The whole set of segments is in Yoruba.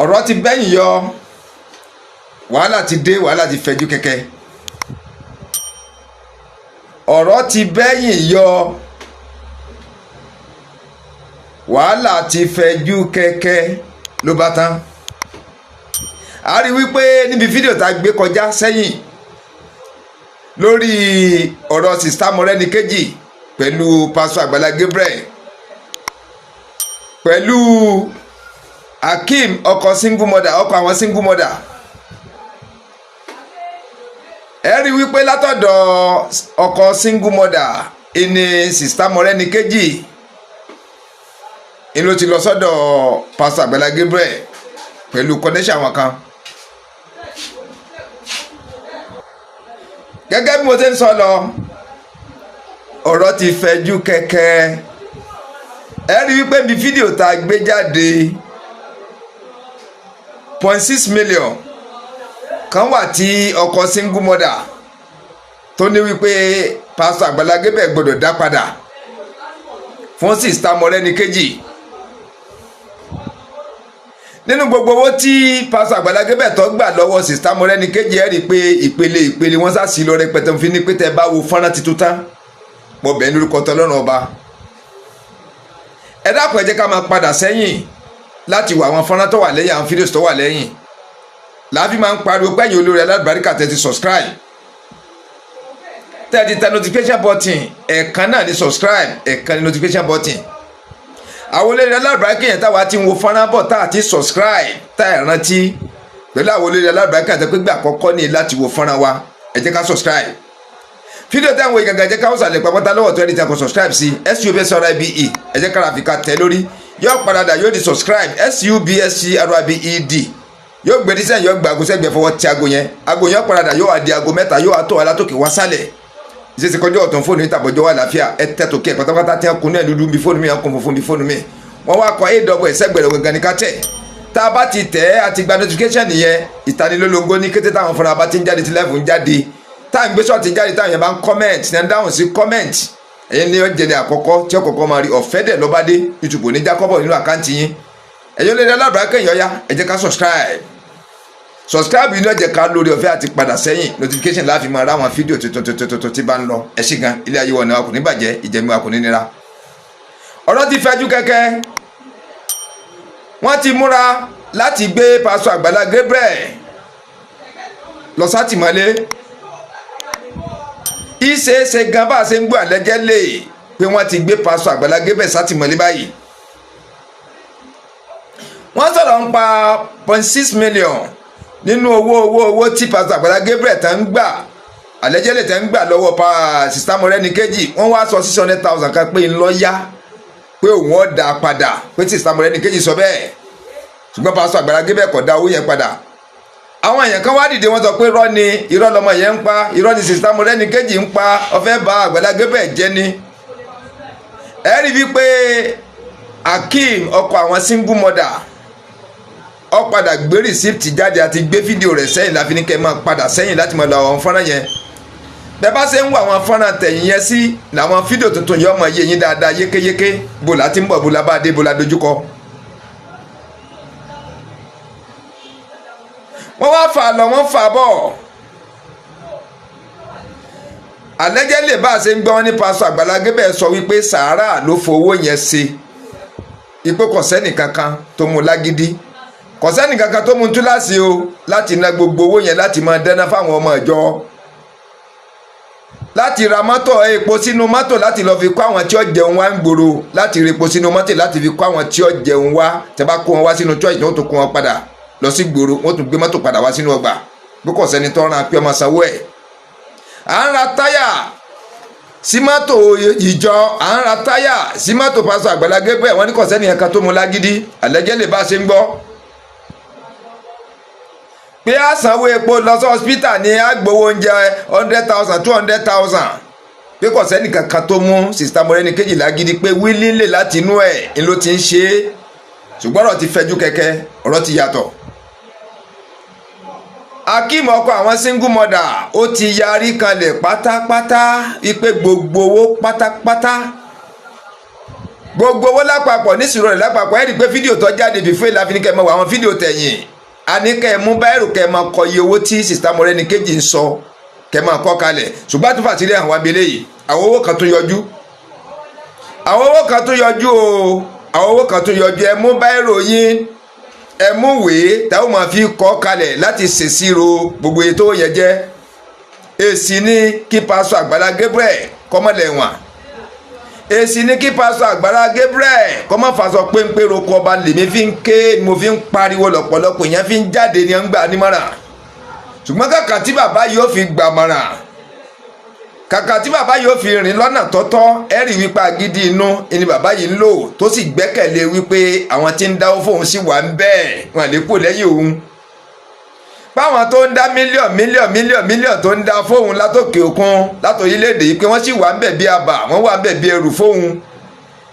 Ọ̀rọ̀ ti bẹ́yìn yọ, wàhálà ti dé, wàhálà ti fẹjú kẹ̀kẹ́. Ọ̀rọ̀ ti bẹ́yìn yọ, wàhálà ti fẹjú kẹ̀kẹ́ ló bá tán. A rí wípé níbi fídíò tá a gbé kọjá sẹ́yìn lórí ọ̀rọ̀ Sister Mọ́rẹ́níkejì pẹ̀lú Pásítọ̀ Àgbàlá Gabriel pẹ̀lú Akeem, ọkọ single mother, ọkọ àwọn single mother, ẹ rí wípé látọ̀dọ̀ ọkọ single mother ìní Sister Mọ́rẹ́níkejì ni ló ti lọ sọ́dọ̀ Pásítọ̀ Àgbàlá Gabriel pẹ̀lú connection àwọn kan. Gẹ́gẹ́ bí mo ti ń sọ lọ, ọ̀rọ̀ ti fẹjú kẹ̀kẹ́. Ẹ rí wípé bí fídíò tá a gbé jáde, 0.6 million kan wà tí ọkọ single mother tó ní wípé Pásítọ̀ Àgbàlá Gabriel gbọ́dọ̀ dá padà fún Sister Mọ́rẹ́níkejì nínú gbogbo owó tí Pásítọ̀ Àgbàlá Gabriel tó gbà lọ́wọ́ Sister Mọ́rẹ́níkejì. Ẹ rí i pé ìpele ìpele wọ́n sá sí lọ rẹpẹtẹ fi ní pé tẹ́ bá wo fọ́nrán titun tán, mo bẹ̀ ní orúkọ tọ́lọ́run ọba. Ẹ dákun, ẹ jẹ́ ká máa padà sẹ́yìn láti wo àwọn fọ́nrán tó wà lẹ́yìn, àwọn fídíò tó wà lẹ́yìn. Láàfin máa ń pariwo pẹ́yìn olórí alábàríkà, tẹ́ ti subscribe, tẹ́ ti tẹ notification button. Ẹ̀ẹ̀kan náà ní subscribe, ẹ̀ẹ̀kan ní notification button. Àwọn olórí alábàríkà yẹn táwa ti ń wo fọ́nrán bọ̀ tá a ti subscribe, tá ẹ̀ rántí pẹ̀lú àwọn olórí alábàríkà tẹ́ pé gbà àkọ́kọ́ ní láti wo fọ́nrán wa, ẹ jẹ́ ká subscribe. Fídíò tẹ́ ń wo ìgàngàn, jẹ́ káwọ́sà lè pàpọ́tà lọ́wọ́ tó ẹni tí a kò subscribe sí, subscribe. Ẹ jẹ́ kára fi ká tẹ̀ lórí, yóò padà yóò di subscribe, subscribed. Yóò gbé dísẹ́yìn, yóò gba aago sẹ́gbẹ̀ẹ́, fọwọ́ ti aago yẹn. Aago yẹn padà yóò wá di aago mẹ́ta, yóò wá tó alátòkè wá sálẹ̀. Ìṣesí kọjọ́ ọ̀tún fóònù yìí tàbọ̀jọ́ wà láfíà. Ẹ tẹ́ tòkè pátápátá tí wọ́n kun náà dúdú bí fóònù mi, yẹn kún funfun bí fóònù mi. Wọ́n wá kọ aw sẹ́gbẹ̀rẹ̀ gangan ní ká tẹ̀. Tá a bá ti tẹ̀ ẹ́, àti gba notification nìyẹn, ìtanilólobó ní kété táwọn fúnra bá ti ń jáde, tí live ń jáde, tá à ń gbé ṣọ́ọ̀tì jáde, táwọn yẹn bá ń comment ní ń dáhùn sí comment, ẹ̀yin ní oúnjẹ ní àkọ́kọ́ tí ọkọ̀ọ̀kan máa rí. Ọ̀fẹ́ dẹ̀ lọ́ba dé, YouTube ní jákọ́bọ̀ nínú àkáǹtì yín. Ẹ̀yin olórí alábàárà kẹ́yìn ọ̀yá, ẹ jẹ́ ká subscribe. Subscribe yìí ní ọ̀jẹ̀ ká lórí ọ̀fẹ́ àti padà sẹ́yìn notification láàfin máa ráwọn fídíò tuntun tuntun tuntun tí bá ń lọ. Ẹ ṣé gan. Ilé ayé wọn ni wa kò ní bàjẹ́, ìjẹ̀mí wa kò ní nira. Ọ̀rọ̀ ti fẹ́jú kẹ́kẹ́. Wọ́n ti múra láti gbé Pásítọ̀ Àgbàlá Gabriel lọ sátìmọ́lé. Ìṣeéṣe gan, bá a ṣe ń gbọ́ àlẹ́jẹ́ lè pé wọ́n ti gbé Pásítọ̀ Àgbàlá Gabriel sátìmọ́lé báyìí. Wọ́n sọ̀rọ̀ ń pa 0.6 million nínú owó tí Pásítọ̀ Àgbàlá Gabriel tán ń gbà, àlẹ́jẹ́ lè tán ń gbà lọ́wọ́ pa Sister Mọ́rẹ́níkejì. Wọ́n wá sọ 600,000 kan pé ńlọ yá, pé òun ọ̀ dá padà, pé Sister Mọ́rẹ́níkejì sọ bẹ́ẹ̀, ṣùgbọ́n Pásítọ̀ Àgbàlá Gabriel kò dá owó yẹn padà. Àwọn èèyàn kan wá dìde, wọ́n sọ pé irọ́ ni, irọ́ lọmọ yẹn ń pa, irọ́ ni Sister Mọ́rẹ́níkejì ń pa, ó fẹ́ bà Àgbàlá Gabriel jẹ́ ni. Ẹ rí wípé Akeem, ọkọ àwọn single mother, ó padà gbé receipt jáde àti gbé fídíò rẹ̀ sẹ́yìn láfi ní kẹ́ máa padà sẹ́yìn láti máa lọ àwọn fọ́nrán yẹn. Bẹ́ẹ̀ bá ṣe ń wo àwọn fọ́nrán tẹ̀yìn yẹn sí làwọn fídíò tuntun yẹn, ọmọ yé yín dáadáa yékéyéké, bó la ti ń bọ̀, bó la bá dé, bó la dojúkọ. Wọ́n wá fà lọ, wọ́n fà bọ̀. Àlẹ́jẹ́ lè bá a ṣe ń gbọ́ ní Pásítọ̀ Àgbàlá Gabriel sọ wípé sàárà ló fowó yẹn ṣe, ipò kò sẹ́nì kankan tó mú lágídí, kò sẹ́nì kankan tó mú túláàsì o láti ná gbogbo owó yẹn, láti máa dáná fáwọn ọmọ ìjọ, láti ra mọ́tò, epo sínú mọ́tò, láti lọ́ọ́ fi kó àwọn tí ó jẹun wá ń gbòòrò, láti ra epo sínú mọ́tò láti fi kó àwọn tí ó jẹun wá. Tẹ́ bá kó wọn wá sínú church, wọ́n tún kó wọn padà lọ sí gbòòrò, wọ́n tún gbé mọ́tò padà wá sínú ọgbà, bí kò sẹ́ni tó ràn pé ọmọ sanwó ẹ̀. À ń ra táyà sí mọ́tò ìjọ, à ń ra táyà sí mọ́tò Pásítọ̀ Àgbàlá Gabriel. Wọ́n ní kò sẹ́ni ẹ̀ka tó mú lágídí. Àlẹ́jẹ́ lè bá ṣe ń gbọ́ pé a sanwó epo lọ sí hospital ní agbowó oúnjẹ 100,000, 200,000, pé kò sẹ́ni kankan tó mú Sister Mọ́rẹ́níkejì lágídí, pé willingly láti inú ẹ̀ ń ló ti ń ṣe é. Ṣùgbọ́n ọ̀rọ̀ ti fẹjú kẹ̀kẹ́, ọ̀rọ̀ ti yàtọ̀. Akeem, ọkọ àwọn single mother, ó ti yarí kanlẹ̀ pátápátá wípé gbogbo owó pátápátá Gbogbo owó lápapọ̀, nísìrò rẹ̀ lápapọ̀, ẹ̀ rí i pé fídíò tó jáde before la fi ní kẹ́ ẹ mọ̀ wọ àwọn fídíò tẹ̀yìn. A ní kẹ́ ẹ mú biro, kẹ́ ẹ máa kọ iye owó tí Sister Mọ́rẹ́níkejì ń sọ, kẹ́ ẹ máa kọ kalẹ̀. Ṣùgbọ́n àtúfà sílẹ̀ àwọn abẹ́lé yìí, àwọn owó kan tó yọjú, àwọn owó kan tó yọjú o, àwọn owó kan tó yọjú. Ẹ mú biro yín, ẹ mú wèé táwọn máa fi kọ kalẹ̀ láti ṣèṣirò gbogbo ètò yẹn jẹ́. Èsì ní kí Pásọ Àgbàlá Gabriel kọ́mọlẹ̀wọ̀n. Èsì ní kí Pásọ Àgbàlá Gabriel kọ́mọ fàṣọ péńpé roko ọba. Lèmi fi ń ké, mo fi ń pariwo, lọ́pọ̀lọpọ̀ èèyàn fi ń jáde ní ń gbà nímọ̀ràn. Ṣùgbọ́n kàkà tí bàbá yóò fi gbàmọ̀ràn, kàkà tí bàbá yóò fi rìn lọ́nà tọ́tọ́, ẹ rí wípé agídí inú ni bàbá yìí ń lò, tó sì gbẹ́kẹ̀lé wípé àwọn tí ń dáwó fóun sì wà ń bẹ́ẹ̀, wọn lè kú lẹ́yìn òun, báwọn tó ń dá mílíọ̀n mílíọ̀n mílíọ̀n mílíọ̀n tó ń dá fóun látòkè òkun, látòrílẹ̀-èdè yìí, pé wọ́n sì wà ń bẹ̀ bí abà, wọ́n wà ń bẹ̀ bí ẹrù fóun.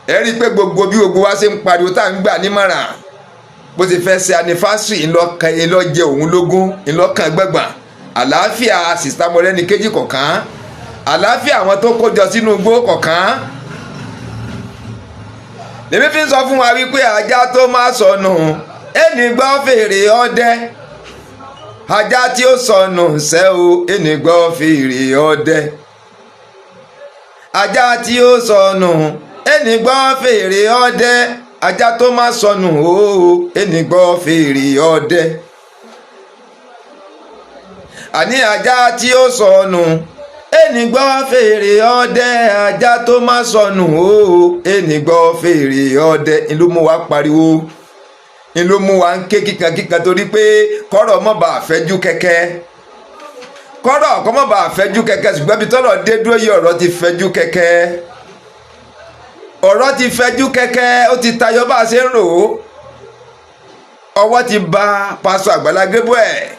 Ẹ rí i pé gbogbo bí gbogbo wa ṣe ń pariwo, tá à ń gbà nímọ̀ràn, bó ti fẹ́ ṣe anniversary ńlọkàn ńlọjẹ òun lógún ńlọkàn gbẹ̀gbọ̀n. Àlàáfíà Sister Mọ́rẹ́níkejì kọ̀ọ̀kan, àlàáfíà àwọn tó kójọ sínú igbó kọ̀ọ̀kan. Lèmi fi ń sọ fún wa wípé ajá tó má sọnù ẹnì gbọ́ fèrè ọdẹ, ajá tí ó sọnù ṣẹ́ o, ẹnì gbọ́ fèrè ọdẹ. Ajá tí ó sọnù ẹnì gbọ́ fèrè ọdẹ, ajá tó má sọnù o, ẹnì gbọ́ fèrè ọdẹ. Àní ajá tí ó sọnù ẹnì gbọ́ fèrè ọdẹ, ajá tó má sọnù o, ẹnì gbọ́ fèrè ọdẹ. Ń ló mú wa pariwo, ń ló mú wa ń ké kíkankíkan, torí pé kọ́rọ̀ mọ́ bá fẹ́jú kẹ́kẹ́, kọ́rọ̀ kọ́ mọ́ bá fẹ́jú kẹ́kẹ́. Ṣùgbọ́n ibi tọ́rọ̀ dé dúró yìí, ọ̀rọ̀ ti fẹ́jú kẹ́kẹ́, ọ̀rọ̀ ti fẹ́jú kẹ́kẹ́, ó ti tayọ bá a ṣe ń rò ó. Ọwọ́ ti ba Pásọ Àgbàlá Gabriel,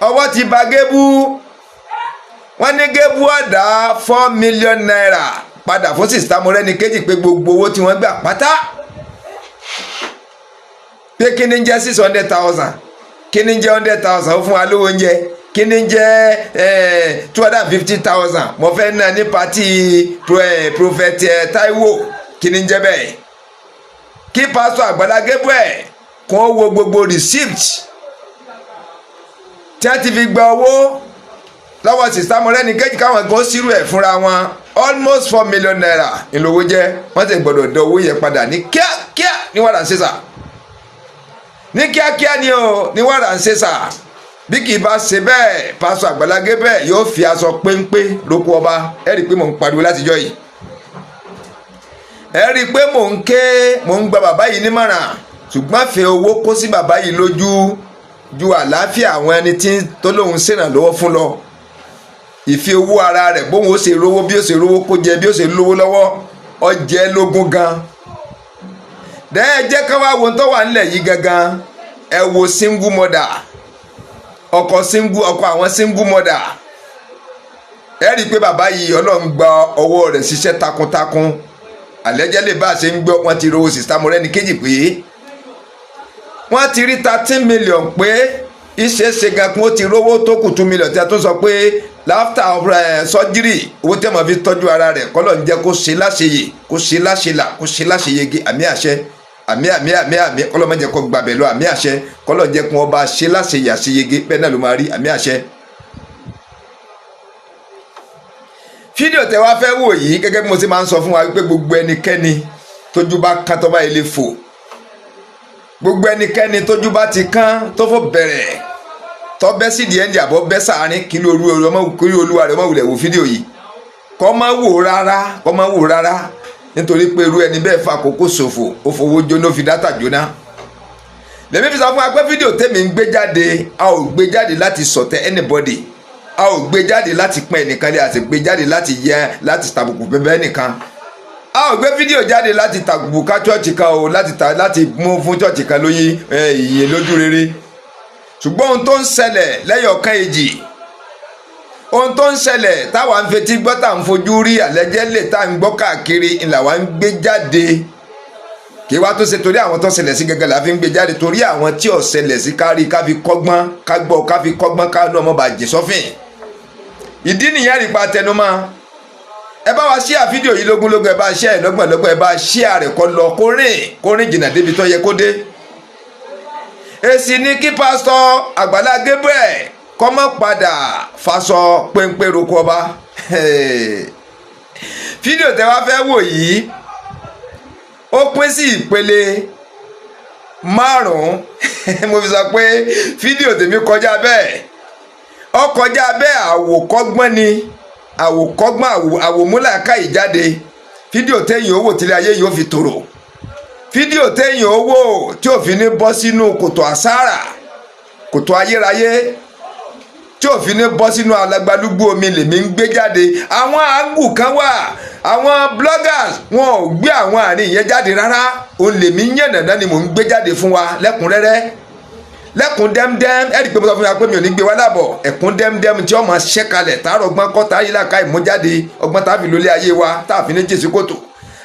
ọwọ́ ti ba Gébú. Wọ́n ní Gébú ọ̀dà ₦4 million padà fún Sister Mọ́rẹ́níkejì, pé gbogbo owó tí wọ́n gbà pátá, pé kí ni jẹ́ 600,000, kí ni jẹ́ 100,000, ó fún wa lówó oúnjẹ, kí ni jẹ́ 250,000, mo fẹ́ ná ní party Prophet Taiwo, kí ni jẹ́ bẹ́ẹ̀? Kí Pásítọ̀ Àgbàlá Gabriel kó wo gbogbo receipt tí wọ́n ti fi gba owó lọ́wọ́ Sister Mọ́rẹ́níkejì, káwọn kan sírù ẹ̀ fúnra wọn. Almost ₦4 million ńlọ́wọ́ jẹ́. Wọ́n sì gbọ́dọ̀ dán owó yẹn padà ní kíákíá, ní wàrà ń ṣèṣà, ní kíákíá ni o, ní wàrà ń ṣèṣà. Bí kì í bá ṣe bẹ́ẹ̀, Pásọ Àgbàlá Gabriel yóò fi aṣọ péńpé lóko ọba. Ẹ rí i pé mò ń pariwo látijọ́ yìí, ẹ rí i pé mò ń ké, mò ń gba bàbá yìí nímọ̀ràn, ṣùgbọ́n fẹ́ owó kó sí bàbá yìí lójú ju àlàáfíà àwọn ẹni tí tó lóun ṣèrànlọ́wọ́ fún lọ. Ìfi owó ara rẹ̀, bóun ó ṣe rówó, bí ó ṣe rówó kó jẹ, bí ó ṣe lówó lọ́wọ́, ọjẹ́ lógún gan. Dẹ́ẹ̀ jẹ́ ká wá wo tó wà nílẹ̀ yìí gangan. Ẹ wo single mother, ọkọ single, ọkọ àwọn single mother. Ẹ rí i pé bàbá yìí, Ọlọ́run gba ọwọ́ rẹ̀ ṣiṣẹ́ takuntakun. Àlẹ́jẹ́ lè bá a ṣe ń gbọ́, wọ́n ti rówó Sister Mọ́rẹ́níkejì, pé wọ́n ti rí 13 million, pé ìṣeéṣe gan kún ó ti rówó tó kù 2 million tí a tún sọ pé after surgery, owó tí a máa fi tọ́jú ara rẹ̀. Kọ́lọ̀ ń jẹ́ kó ṣe láṣeyè, kó ṣe láṣelà, kó ṣe láṣeyege. Àmín àṣẹ, àmín, àmín, àmín, àmín. Kọ́lọ̀ má jẹ́ kó gbàbẹ̀ lọ. Àmín àṣẹ. Kọ́lọ̀ ń jẹ́ kó wọ́n bá ṣe láṣeyè, àṣeyege, bẹ́ẹ̀ náà ló máa rí. Àmín àṣẹ. Fídíò tẹ wá fẹ́ wò yìí, gẹ́gẹ́ bí mo ṣe máa ń sọ fún wa wípé gbogbo ẹnikẹ́ni tójú bá kán tó bá yìí lè fò, gbogbo ẹnikẹ́ni tójú bá ti kán tó fò bẹ̀rẹ̀, tó bẹ́ sídìí ẹ̀ǹdì àbọ̀ bẹ́ sàárín, kí ló olú ọmọ, kí olúwa rẹ̀ ọmọ wulẹ̀ wo fídíò yìí, kọ́ má wò rárá, kọ́ má wò rárá, nítorí pé irú ẹni bẹ́ẹ̀ fa àkókò ṣòfò, ó fowó jóná, ó fi data jóná. Lèmi fi sọ fún wa pé fídíò tèmi ń gbé jáde, a ò gbé jáde láti sọ̀tẹ̀ anybody, a ò gbé jáde láti pín ẹnìkan lé, àti gbé jáde láti yẹ láti tàbùkù bẹ́ẹ̀ nìkan. A ò gbé fídíò jáde láti tàbùkù ká church kan o, láti ta láti mú fún church kan lóyún ìyìn lójú rere. Ṣùgbọ́n ohun tó ń ṣẹlẹ̀ lẹ́yọ̀kan èjì, ohun tó ń ṣẹlẹ̀ táwa ń fetí gbọ́, tá à ń fojú rí, àlẹ́jẹ́ lè tá à ń gbọ́ káàkiri ńlá wa ń gbé jáde. Kí wá tó ṣe torí àwọn tó ṣẹlẹ̀ sí gẹ́gẹ́ la fi ń gbé jáde, torí àwọn tí ò ṣẹlẹ̀ sí, kárí ká fi kọ́gbọ́n, ká gbọ́ ká fi kọ́gbọ́n, ká ní ọmọ bàjẹ́ sọ́fìn. Ìdí nìyẹn rí pa tẹnumọ́. Ẹ bá wa share fídíò yìí lógúnlógún, ẹ bá share lọ́gbọ̀nlọ́gbọ̀n, ẹ bá share rẹ̀ kó lọ, kó rìn, kó rìn jìnnà débi tó yẹ kó dé. Èsì ní kí Pásítọ̀ Àgbàlá Gabriel kó má padà faṣọ péńpé roko ọba. Fídíò tẹ́ wá fẹ́ wò yìí, ó pín sí ìpele márùn-ún. Mo fi sọ pé fídíò tèmi kọjá bẹ́ẹ̀, ó kọjá bẹ́ẹ̀. Àwòkọ́gbọ́n ni, àwòkọ́gbọ́n, àwòmúlàkàyè jáde. Fídíò téèyàn owó tílé ayé yóò fi tòrò, fídíò téèyàn owó tí ò fi ní bọ́ sínú kòtò àsárà, kòtò ayérayé, tí ò fi ní bọ́ sínú alágbálúgbú omi lèmi ń gbé jáde. Àwọn àgù kan wà, àwọn bloggers wọn ò gbé àwọn àárín yẹn jáde rárá. Òun lèmi ń yànnàná ni mò ń gbé jáde fún wa lẹ́kùnrẹ́rẹ́, lẹ́kùn dẹ́mdẹ́m. Ẹ̀rí pé mo sọ fún wa pé mi ò ní gbé wá lábọ̀, ẹ̀kún dẹ́mdẹ́m tí wọ́n máa ṣẹ́ kalẹ̀ tààrọ̀ ọgbọ́n kọ́ tá yílá ká ìmújáde ọgbọ́n tá a fi lólé ayé wa, tá a fi ní jèsí kòtò.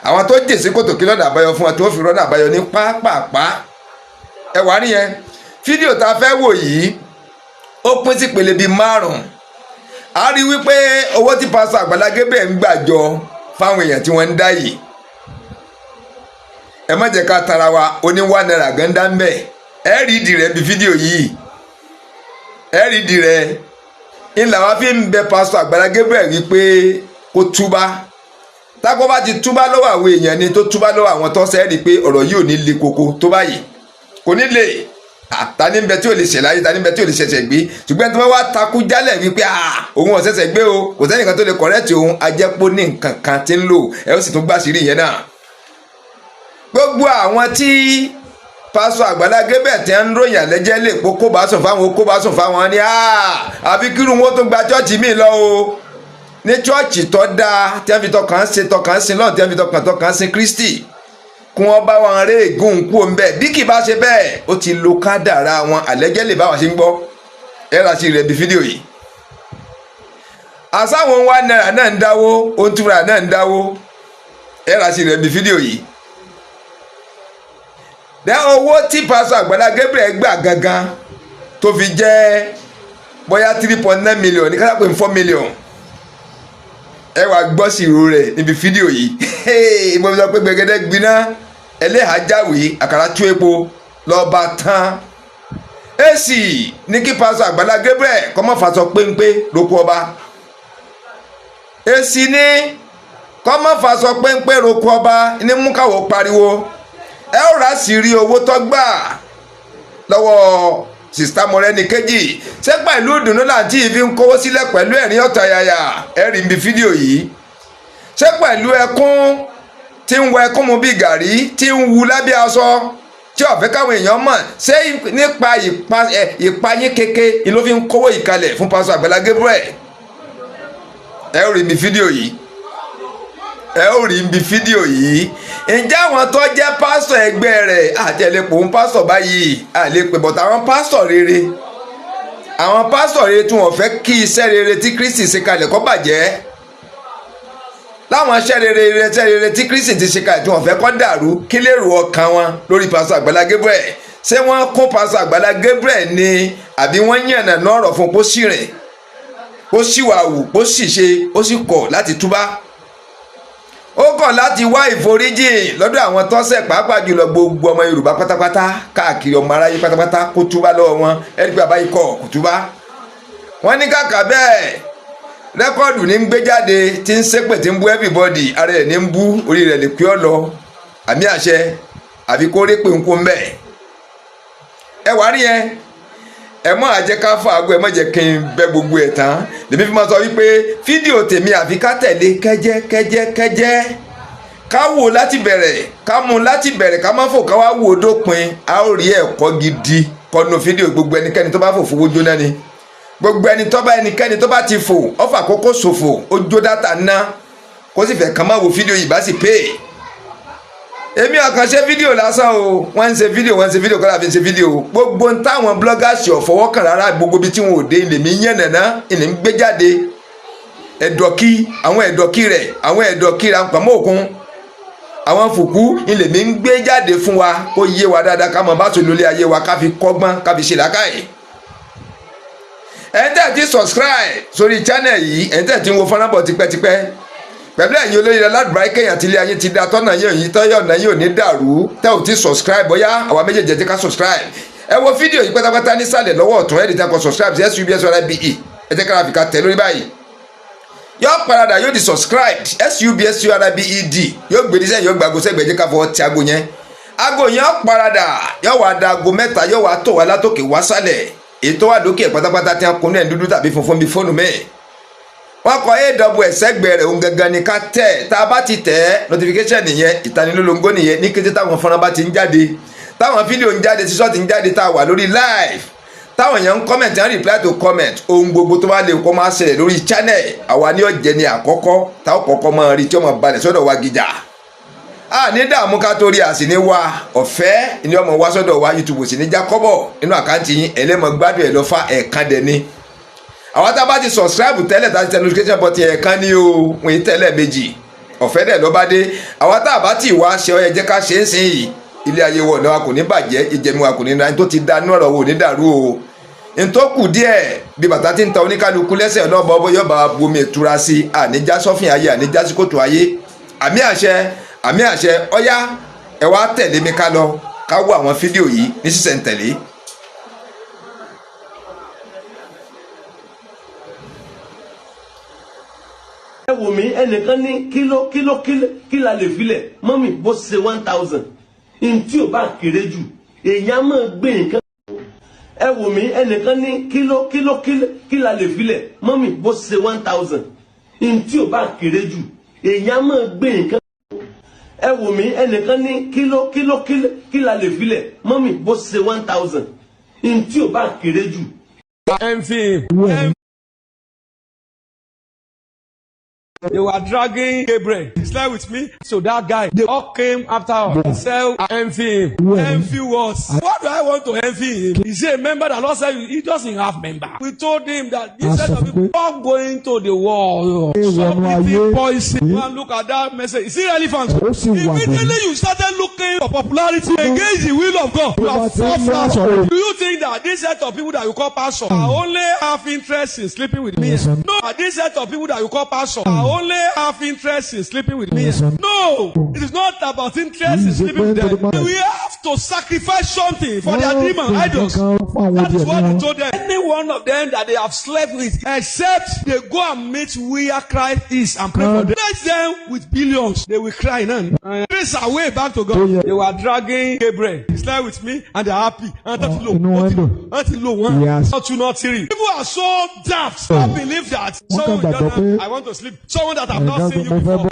Àwọn tó jèsí kòtò, kí lọ́nà àbáyọ fún wa tí wọ́n fi rọ́nà àbáyọ ní pápápá. Ẹ wà nìyẹn. Fídíò tá a fẹ́ wò yìí, ó pín sí ìpele bíi márùn-ún. A rí wípé owó tí Pásítọ̀ Àgbàlá Gabriel ń gbàjọ fáwọn èèyàn tí wọ́n ń dá yìí, ẹ má jẹ́ ká tara wa, oní ₦1 gandá ń bẹ̀. Ẹ rí ìdí rẹ̀ bí fídíò yìí, ẹ rí ìdí rẹ̀ ńlá wa fi ń bẹ Pásítọ̀ Àgbàlá Gabriel wípé kó túbá. Tákọ́ bá ti túbá lọ́wọ́ àwọn èèyàn ni, tó túbá lọ́wọ́ àwọn tó ṣe é, rí i pé ọ̀rọ̀ yìí ò ní le koko tó báyìí, kò ní le. Ta ní bẹ tí ò lè ṣẹ̀ láyé? Ta ní bẹ tí ò lè ṣẹ̀ṣẹ̀ gbé? Ṣùgbọ́n tí wọ́n wá takú jálẹ̀ wípé òun ò ṣẹ̀ṣẹ̀ gbé o, kò sẹ́nìkan tó lè correct òun, ajẹ́pọ̀ ní nǹkan kan tí ń lò. Ẹ ó sì tún gbàṣírí yẹn náà. Gbogbo àwọn tí Pásítọ̀ Àgbàlá Gabriel tí ń ròyìn àlẹ́jẹ́ lè pé kó bá sùn fáwọn, kó bá sùn fáwọn ni, àfi kírun wọn tó gba chọ́ọ̀chì míì lọ o, ní chọ́ọ̀chì tó dáa tí wọ́n fi tọkàn ṣe, tọkàn sin lọ́run, tí wọ́n fi tọkàn tọkàn sin Kristi, kí wọ́n bá wọn ré ègún kú òun bẹ́ẹ̀. Bí kì bá ṣe bẹ́ẹ̀, ó ti lo kádàrá wọn àlẹ́jẹ́ lè bá wọn ṣe ń gbọ́. Ẹ rà sí rẹ̀ bí fídíò yìí. Àsáwọn ₦1 náà ń dáwó, òǹtura náà ń dáwó. Ẹ rà sí rẹ̀ bí fídíò yìí. Dẹ́ owó tí Pásítọ̀ Àgbàlá Gabriel gbà gangan tó fi jẹ́ bóyá 3.9 million ní kásápè 4 million, ẹ wàá gbọ́ sí ìró rẹ̀ níbi fídíò yìí. Mo fi sọ pé gbẹgẹdẹ gbiná, ẹlẹ́hàá jáwèé, àkàrà tú epo lọ́ba tán. Èsì ní kí Pásítọ̀ Àgbàlá Gabriel kó má faṣọ péńpé roko ọba. Èsì ní kó má faṣọ péńpé roko ọba ní mú káwọ́ pariwo. Ẹ ó rà sí rí owó tó gbà lọ́wọ́ Sister Mọ́rẹ́níkejì. Ṣé pẹ̀lú ìdùnnú làǹtí yìí fi ń kówó sílẹ̀ pẹ̀lú ẹ̀rín ọ̀tọ̀yàyà? Ẹ rí ibi fídíò yìí. Ṣé pẹ̀lú ẹkún tí ń wọ ẹkún mu bíi gàrí tí ń wu lábẹ́ aṣọ tí ó fẹ́ káwọn èèyàn mọ̀, ṣé nípa ìpayín keke ni ló fi ń kówó ìkalẹ̀ fún Pásítọ̀ Àgbàlá Gabriel? Ẹ ó rí ibi fídíò yìí, ẹ ó rí ibi fídíò yìí. Ǹjẹ́ àwọn tó jẹ́ pásítọ̀ ẹgbẹ́ rẹ̀, àti ẹ̀lẹ́pọ̀ ń pásítọ̀ báyìí àlepè bọ̀tà, àwọn pásítọ̀ rere, àwọn pásítọ̀ rere tí wọ́n fẹ́ kí iṣẹ́ rere tí Kristi ṣe kalẹ̀ kó bàjẹ́, láwọn iṣẹ́ rere, iṣẹ́ rere tí Kristi ti ṣe kalẹ̀ tí wọ́n fẹ́ kó dàrú, kí lèrò ọkàn wọn lórí Pásítọ̀ Àgbàlá Gabriel? Ṣé wọ́n kún Pásítọ̀ Àgbàlá Gabriel ni, àbí wọ́n yànnà lọ́rọ̀ fún kó sì rìn, kó sì wà wù, kó sì ṣe, ó sì kọ̀ láti túbá, ó kọ̀ láti wá ìforíjì lọ́dọ̀ àwọn tọ́sẹ̀, pàápàá jùlọ gbogbo ọmọ Yorùbá pátápátá káàkiri, ọmọ aráyé pátápátá, kó túbá lọ́wọ́ wọn? Ẹni pé àbáyé kọ̀ kó túbá. Wọ́n ní kàkà bẹ́ẹ̀, record ní ń gbé jáde tí ń ṣépè, tí ń bú everybody. Ara ẹ̀ ní ń bú, orí rẹ̀ lè pé ọ lọ àmì àṣẹ, àfi kó rí pé ń kó ń bẹ̀. Ẹ wá rí yẹn, ẹ mọ àjẹ ká fàágùn, ẹ má jẹ́ kí n bẹ gbogbo ẹ̀ tán. Lèmi fi máa sọ wípé fídíò tèmi, àfi ká tẹ̀lé kẹ́jẹ́ kẹ́jẹ́ kẹ́jẹ́, ká wò láti bẹ̀rẹ̀, ká mú láti bẹ̀rẹ̀, ká má fò, ká wá wò dópin. A ó rí ẹ̀kọ́ gidi kọ́nu fídíò. Gbogbo ẹnikẹ́ni tó bá fò, fowó jóná ni. Gbogbo ẹni tó bá, ẹnikẹ́ni tó bá ti fò, ó fà kókó ṣòfò, ó jó data ná, kó sì fẹ́ kàn má wo fídíò yìí bá sì pè é. Èmi ọ̀kan ṣe fídíò lásán o. Wọ́n ń ṣe fídíò, wọ́n ń ṣe fídíò kọ́lá fi ń ṣe fídíò. Gbogbo ń táwọn bloggers ò fọwọ́ kàn rárá, gbogbo ibi tí wọn ò dé, ilé mi yẹn nàná ilé ń gbé jáde. Ẹ̀dọ̀kí, àwọn ẹ̀dọ̀kí rẹ̀, àwọn ẹ̀dọ̀kí rẹ̀, àwọn pàmò òkun, àwọn fùkú, ilé mi ń gbé jáde fún wa kó yé wa dáadáa, ká mọ bá tó lólé ayé wa, ká fi kọ́gbọ́n, ká fi ṣe làákàyè. Ẹ̀ ń tẹ̀ ti subscribe sórí channel yìí, ẹ̀ ń tẹ̀ ti ń wo fọ́nrán bọ̀ tipẹ́tipẹ́. Pẹ̀lú ẹ̀yin olóyè aládùúrà kéèyàn tí ilé ayé ti da tọ́nà yìí òyìn tọ́yọ̀ ọ̀nà yìí ò ní dàrú, tẹ́ ò ti subscribe, bóyá àwa méjèèjì, ẹ jẹ́ ká subscribe. Ẹ wo fídíò yìí pátápátá, nísàlẹ̀ lọ́wọ́ ọ̀tún, ẹ̀ẹ́dì tí a kọ subscribe sí, subscribe. Ẹ jẹ́ kára fìkà tẹ̀ lórí báyìí, yóò parada, yóò di subscribed, subscribed. Yóò gbé dísẹ́, yóò gbàgbó sẹ́gbẹ̀ẹ́. Jẹ́ ká fọwọ́ ti aago yẹn. Aago yẹn ó parada, yóò wá da aago mẹ́ta, yóò wá tó wá látòkè wá sálẹ̀. Ètò wà lókè pátápátá tí a kún ní ẹ̀ dúdú tàbí funfun bíi fóònù mẹ́ẹ̀, wọ́n kọ aws sẹ́gbẹ̀ẹ́ rẹ̀, òun gangan ni ká tẹ̀. Tá a bá ti tẹ̀, notification nìyẹn, ìtanilólobó nìyẹn. Ní kété táwọn fọ́nrán bá ti ń jáde, táwọn fídíò ń jáde, sísọ́ ti ń jáde, tá a wà lórí live, táwọn èèyàn ń comment and reply to comment, ohun gbogbo tó bá lè kó máa ṣẹlẹ̀ lórí channel àwa ní ọ̀jẹ̀ ni àkọ́kọ́ táwọn kọ́kọ́ máa rí, tí ó máa balẹ̀ sọ́dọ̀ wa gíjà. A ní dààmú ká tó rí, àsì ní wa ọ̀fẹ́ ní ọmọ wa sọ́dọ̀ wa. YouTube sì ní já kọ́bọ̀ nínú account yín, ẹlẹ́mọ̀ gbádùn ẹ̀ lọ́fà ẹ̀ẹ̀kan dẹ̀ ni. Àwọn tá a bá ti subscribe tẹ́lẹ̀, tá a ti tẹ notification button, ẹ̀ẹ̀kan ní o, wọ́n yìí tẹ́lẹ̀ méjì, ọ̀fẹ́ dẹ̀ ló bá dé. Àwọn tá a bá ti wá ṣe, ọ yẹ jẹ́ ká ṣe é sìn yìí. Ilé ayé wọ̀ náà kò ní bàjẹ́, ìjẹ̀mú wa kò ní náà tó ti da inú ọ̀rọ̀ wo ní dàrú o. Ntòkù díẹ̀ bí bàtà ti ń ta oníkálukú lẹ́sẹ̀, ọlọ́ọ̀bọ yọba bomi ìtura sí, àníjà sọ́fìn ayé, àníjà sí kòtò ayé. Àmì àṣẹ, àmì àṣẹ. Ọ̀yá, ẹ wá tẹ̀lé mi ká lọ, ká wo àwọn fídíò yìí ní sísẹ̀ntẹ̀lé. Ẹ wò mí, ẹnìkan ní kíló kíló kíló kí la lè filẹ̀ mọ́mì bó ṣe 1,000 ntí ò bá kéré jù, èèyàn máa gbé nǹkan. Ẹ wò mí, ẹnìkan ní kíló kíló kíló kí la lè filẹ̀ mọ́mì bó ṣe 1,000 ntí ò bá kéré jù, èèyàn máa gbé nǹkan. Ẹ wò mí, ẹnìkan ní kíló kíló kíló kí la lè filẹ̀ mọ́mì bó ṣe 1,000 ntí ò bá kéré jù. Envy him. They were dragging Gabriel. He slept with me. So that guy, they all came after us. Say, envy him. Envy what? What do I want to envy him? Is he a member that Lord said he doesn't have member? We told him that this set of people are going to the world. Stop eating poison. Go and look at that message. Is it relevant? Immediately you started looking for popularity against the will of God. You are far. Do you think that this set of people that you call pastor are only have interest in sleeping with me? No, this set of people that you call pastor are only have interest in sleeping with me. No, it is not about interest in sleeping with them. We have to sacrifice something for their demon idols. That is what they told them. Any one of them that they have slept with, except they go and meet where Christ is and pray for them. Bless them with billions, they will cry now. Trace our way back to God. They were dragging Gabriel. He slept with me and they are happy. And they Inú wọn dùn. Wọ́n ti lò wọ́n. Not two, not three. People are so daft. I believe that. Someone just, I want to sleep. Someone that I've not seen you before.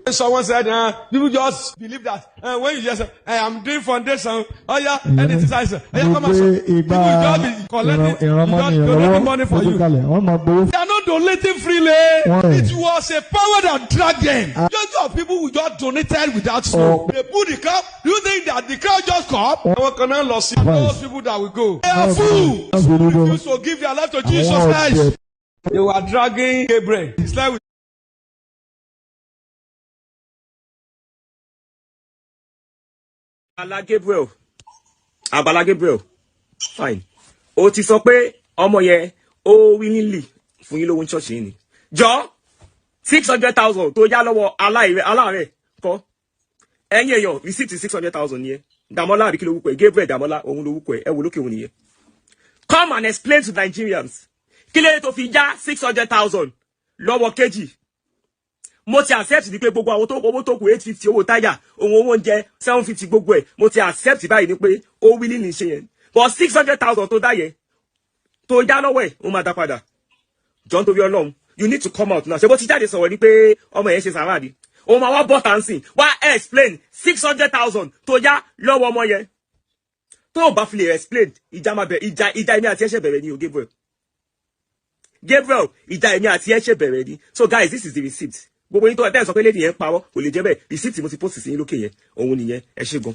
Someone said, people just believe that when you just say, I am doing foundation, oh yeah, anything size, oh yeah, come and so. People just be collecting, just donating money for you. They are not donating freely. It was a power that dragged them. Just of people who just donated without know. They put the crowd. Do you think that the crowd just come? Àwọn kan náà lọ sí. Those people that will go. They are fools. Refuse to give their life to Jesus Christ. They were dragging Gabriel. He slept with Àgbàlá Gabriel, Àgbàlá Gabriel, fine. O ti sọ pé ọmọ yẹn ó willingly fún yín lówó ní ṣọ́ọ̀ṣì yìí ni. Jọ, 600,000 tó yá lọ́wọ́ aláàárẹ̀ kọ́. Ẹ̀yin èèyàn, receipt 600,000 nìyẹn. Dàmọ́lá àbí kí lorúkọ ẹ̀? Gabriel Dàmọ́lá, òun lorúkọ ẹ̀. Ẹ wo lókè, òun nìyẹn. Come and explain to Nigerians. Kí ló dé tó fi yá 600,000 lọ́wọ́ kejì? Mo ti accept ni pé gbogbo àwọn tó owó tó kù, 850, owó táyà, òun owó oúnjẹ 750, gbogbo ẹ̀ mo ti accept báyìí ni pé ó wílí ní ṣe yẹn. But 600,000 tó dá yẹn, tó yá lọ́wọ́ ẹ̀, ó máa dá padà. Jọ, nítorí Ọlọ́run, you need to come out now. Ṣé bó ti jáde sọ̀rọ̀ ni pé ọmọ yẹn ṣe sàrà ni? Òun máa wá bọ́ tàǹsìn, wá explain 600,000 tó yá lọ́wọ́ ọmọ yẹn. Tó o bá fi lè explain, ìjà máa bẹ̀. Ìjà èmi àti ẹ̀ṣẹ̀ bẹ̀rẹ̀ ni o. Gabriel, Gabriel, ìjà èmi àti ẹ̀ṣẹ̀ bẹ̀rẹ̀ ni. So guys, this is the receipt. Gbogbo yín tó ẹ̀ sọ pé lady yẹn ń parọ́, kò lè jẹ́ bẹ́ẹ̀. Receipt mo ti post sí yín lókè yẹn, òun nìyẹn. Ẹ ṣé gan.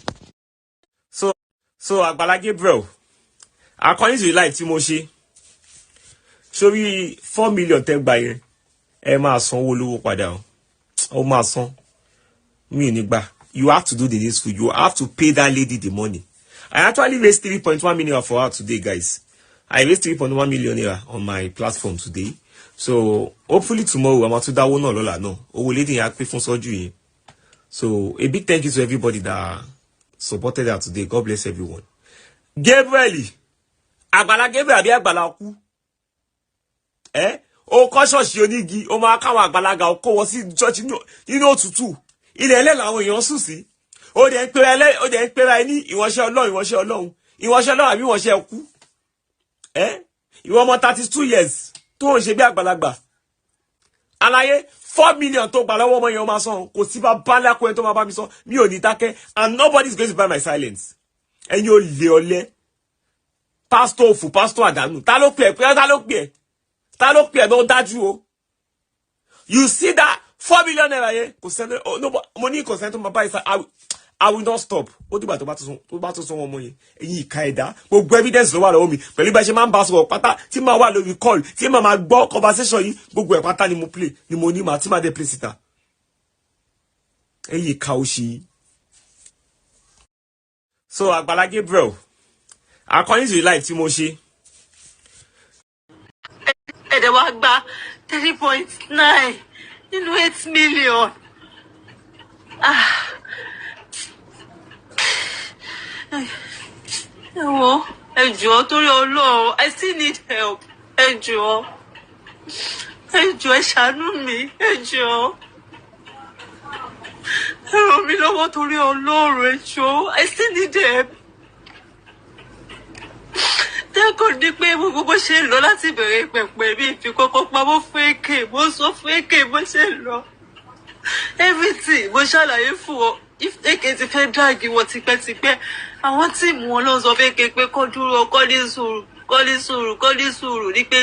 So Àgbàlá Gabriel, according to the live tí mo ṣe sórí, 4 million tẹ́ gbà yẹn, ẹ máa san owó lówó padà o. Ó máa san, mi ò ní gbà. You have to do the needful. You have to pay that lady the money. I actually raised 3.1 million for her today, guys. I raised 3.1 million naira on my platform today. So hopefully tomorrow, a máa tún dáwó náà lọ́la náà, owó lady yẹn á pé fún surgery yẹn. So a big thank you to everybody that supported her today. God bless everyone. Gabriel, Àgbàlá Gabriel àbí Àgbàlá kú ẹ, ó kọ́ ṣọ́ọ̀ṣì onígi, ó máa káwọn àgbàlagbà, ó kó wọn sí ṣọ́ọ̀ṣì nínú òtútù, ilẹ̀ ẹlẹ́ làwọn èèyàn sùn sí. Ó dẹ̀ ń pera ẹ ní ìránṣẹ́ Ọlọ́run, ìránṣẹ́ Ọlọ́run, ìránṣẹ́ Ọlọ́run àbí ìránṣẹ́ kú ẹ? Ìwọ ọmọ 32 years tó ń ṣe bí àgbàlagbà aláyé, 4 million tó gbà lọ́wọ́ ọmọ yẹn, ó máa san. Kò sí bá bá lákùnrin tó máa bá mi sọ, mi ò ní dákẹ́, and nobody is going to buy my silence. Ẹ̀yin ò lè ọlẹ́, pásítọ̀ òfò, pásítọ̀ àdánù. Ta ló pè ẹ́ pé, ta ló pè ẹ́, ta ló pè ẹ́ ló dájú o? You see that ₦4 million yẹn, kò sẹ́ni, oh, no, mo ní kò sẹ́ni tó máa bá ìsà. I will not stop. Ó dìgbà tó bá tó san ọmọ yẹn. Ẹ̀yin ìka ẹ̀dá, gbogbo evidence ló wà lọ́wọ́ mi pẹ̀lú bá ṣe máa ń bá sọ̀rọ̀ pátá, tí máa wà lórí call, tí máa máa gbọ́ conversation yìí. Gbogbo ẹ̀ pátá ni mo play, ni mo ní màá tí máa dé play síta. Ẹ̀yin ìka òṣì yìí. So Àgbàlá Gabriel, according to the live tí mo ṣe, Ẹ̀dẹ̀ wá gba 3.9 nínú 8 million. Ah. Ẹ wo, ẹ jọ̀ọ́, torí Ọlọ́run, I still need help. Ẹ jọ̀ọ́, ẹ jọ̀ọ́, ẹ ṣàánú mi. Ẹ jọ̀ọ́, ẹ ràn mí lọ́wọ́ torí Ọlọ́run. Ẹ jọ̀ọ́, I still need help. Tẹ́kọ̀ ní pé gbogbo bó ṣe ń lọ láti bẹ̀rẹ̀ pẹ̀pẹ̀, mi fi kọ́kọ́ pamọ́ fún èké. Mo sọ fún èké bó ṣe ń lọ, everything mo ṣàlàyé fún ọ. If èké ti fẹ́ drag wọn tipẹ́tipẹ́, àwọn team wọn ló ń sọ fún èké pé kó dúró, kó ní sùúrù, kó ní sùúrù, kó ní sùúrù, ní pé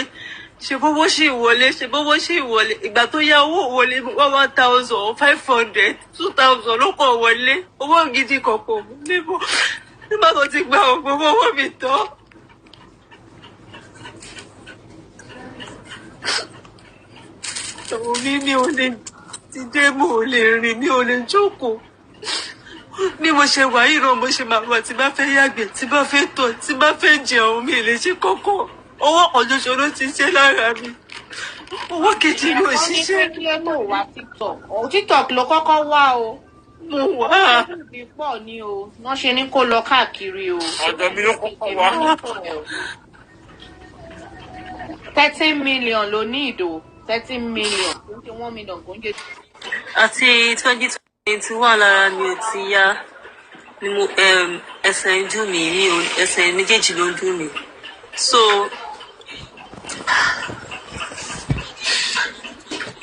ṣe bówó ṣì wọlé, ṣe bówó ṣì wọlé. Ìgbà tó yá, owó wọlé, 1,500, 2,000 ló kàn wọlé. Owó gidi kọ̀ọ̀kan níbo nígbà tó ti gba ògbó owó mi tán. Òun ní mi ò lè dìde, mo ò lè rìn, mi ò lè jókòó. Bí mo ṣe wà yìí náà, mo ṣe máa wà tí bá fẹ́ yàgbẹ́, tí bá fẹ́ tọ̀, tí bá fẹ́ jẹun, mi lè ṣe kókó. Owó kan ṣoṣo ló ti ṣe lára mi, owó kejì mi ò Wọ́n ní pé ṣiṣẹ́. Kí ló tó wá TikTok? Ọ̀ TikTok ló kọ́kọ́ wá o. Mo wà. Ibi pọ̀ ni o, wọ́n ṣe ní kó lọ káàkiri o. Ọ̀dọ̀ mi ló kọ́kọ́ wá. 13 million ló ní ìdò, 13 million, kò ń ṣe 1 million, kò ń ṣe. Àti 2021 lára mi ò ti yá ni mo ẹsẹ̀ ń dùn mí, mi ò, ẹsẹ̀ méjèèjì ló ń dùn mí. So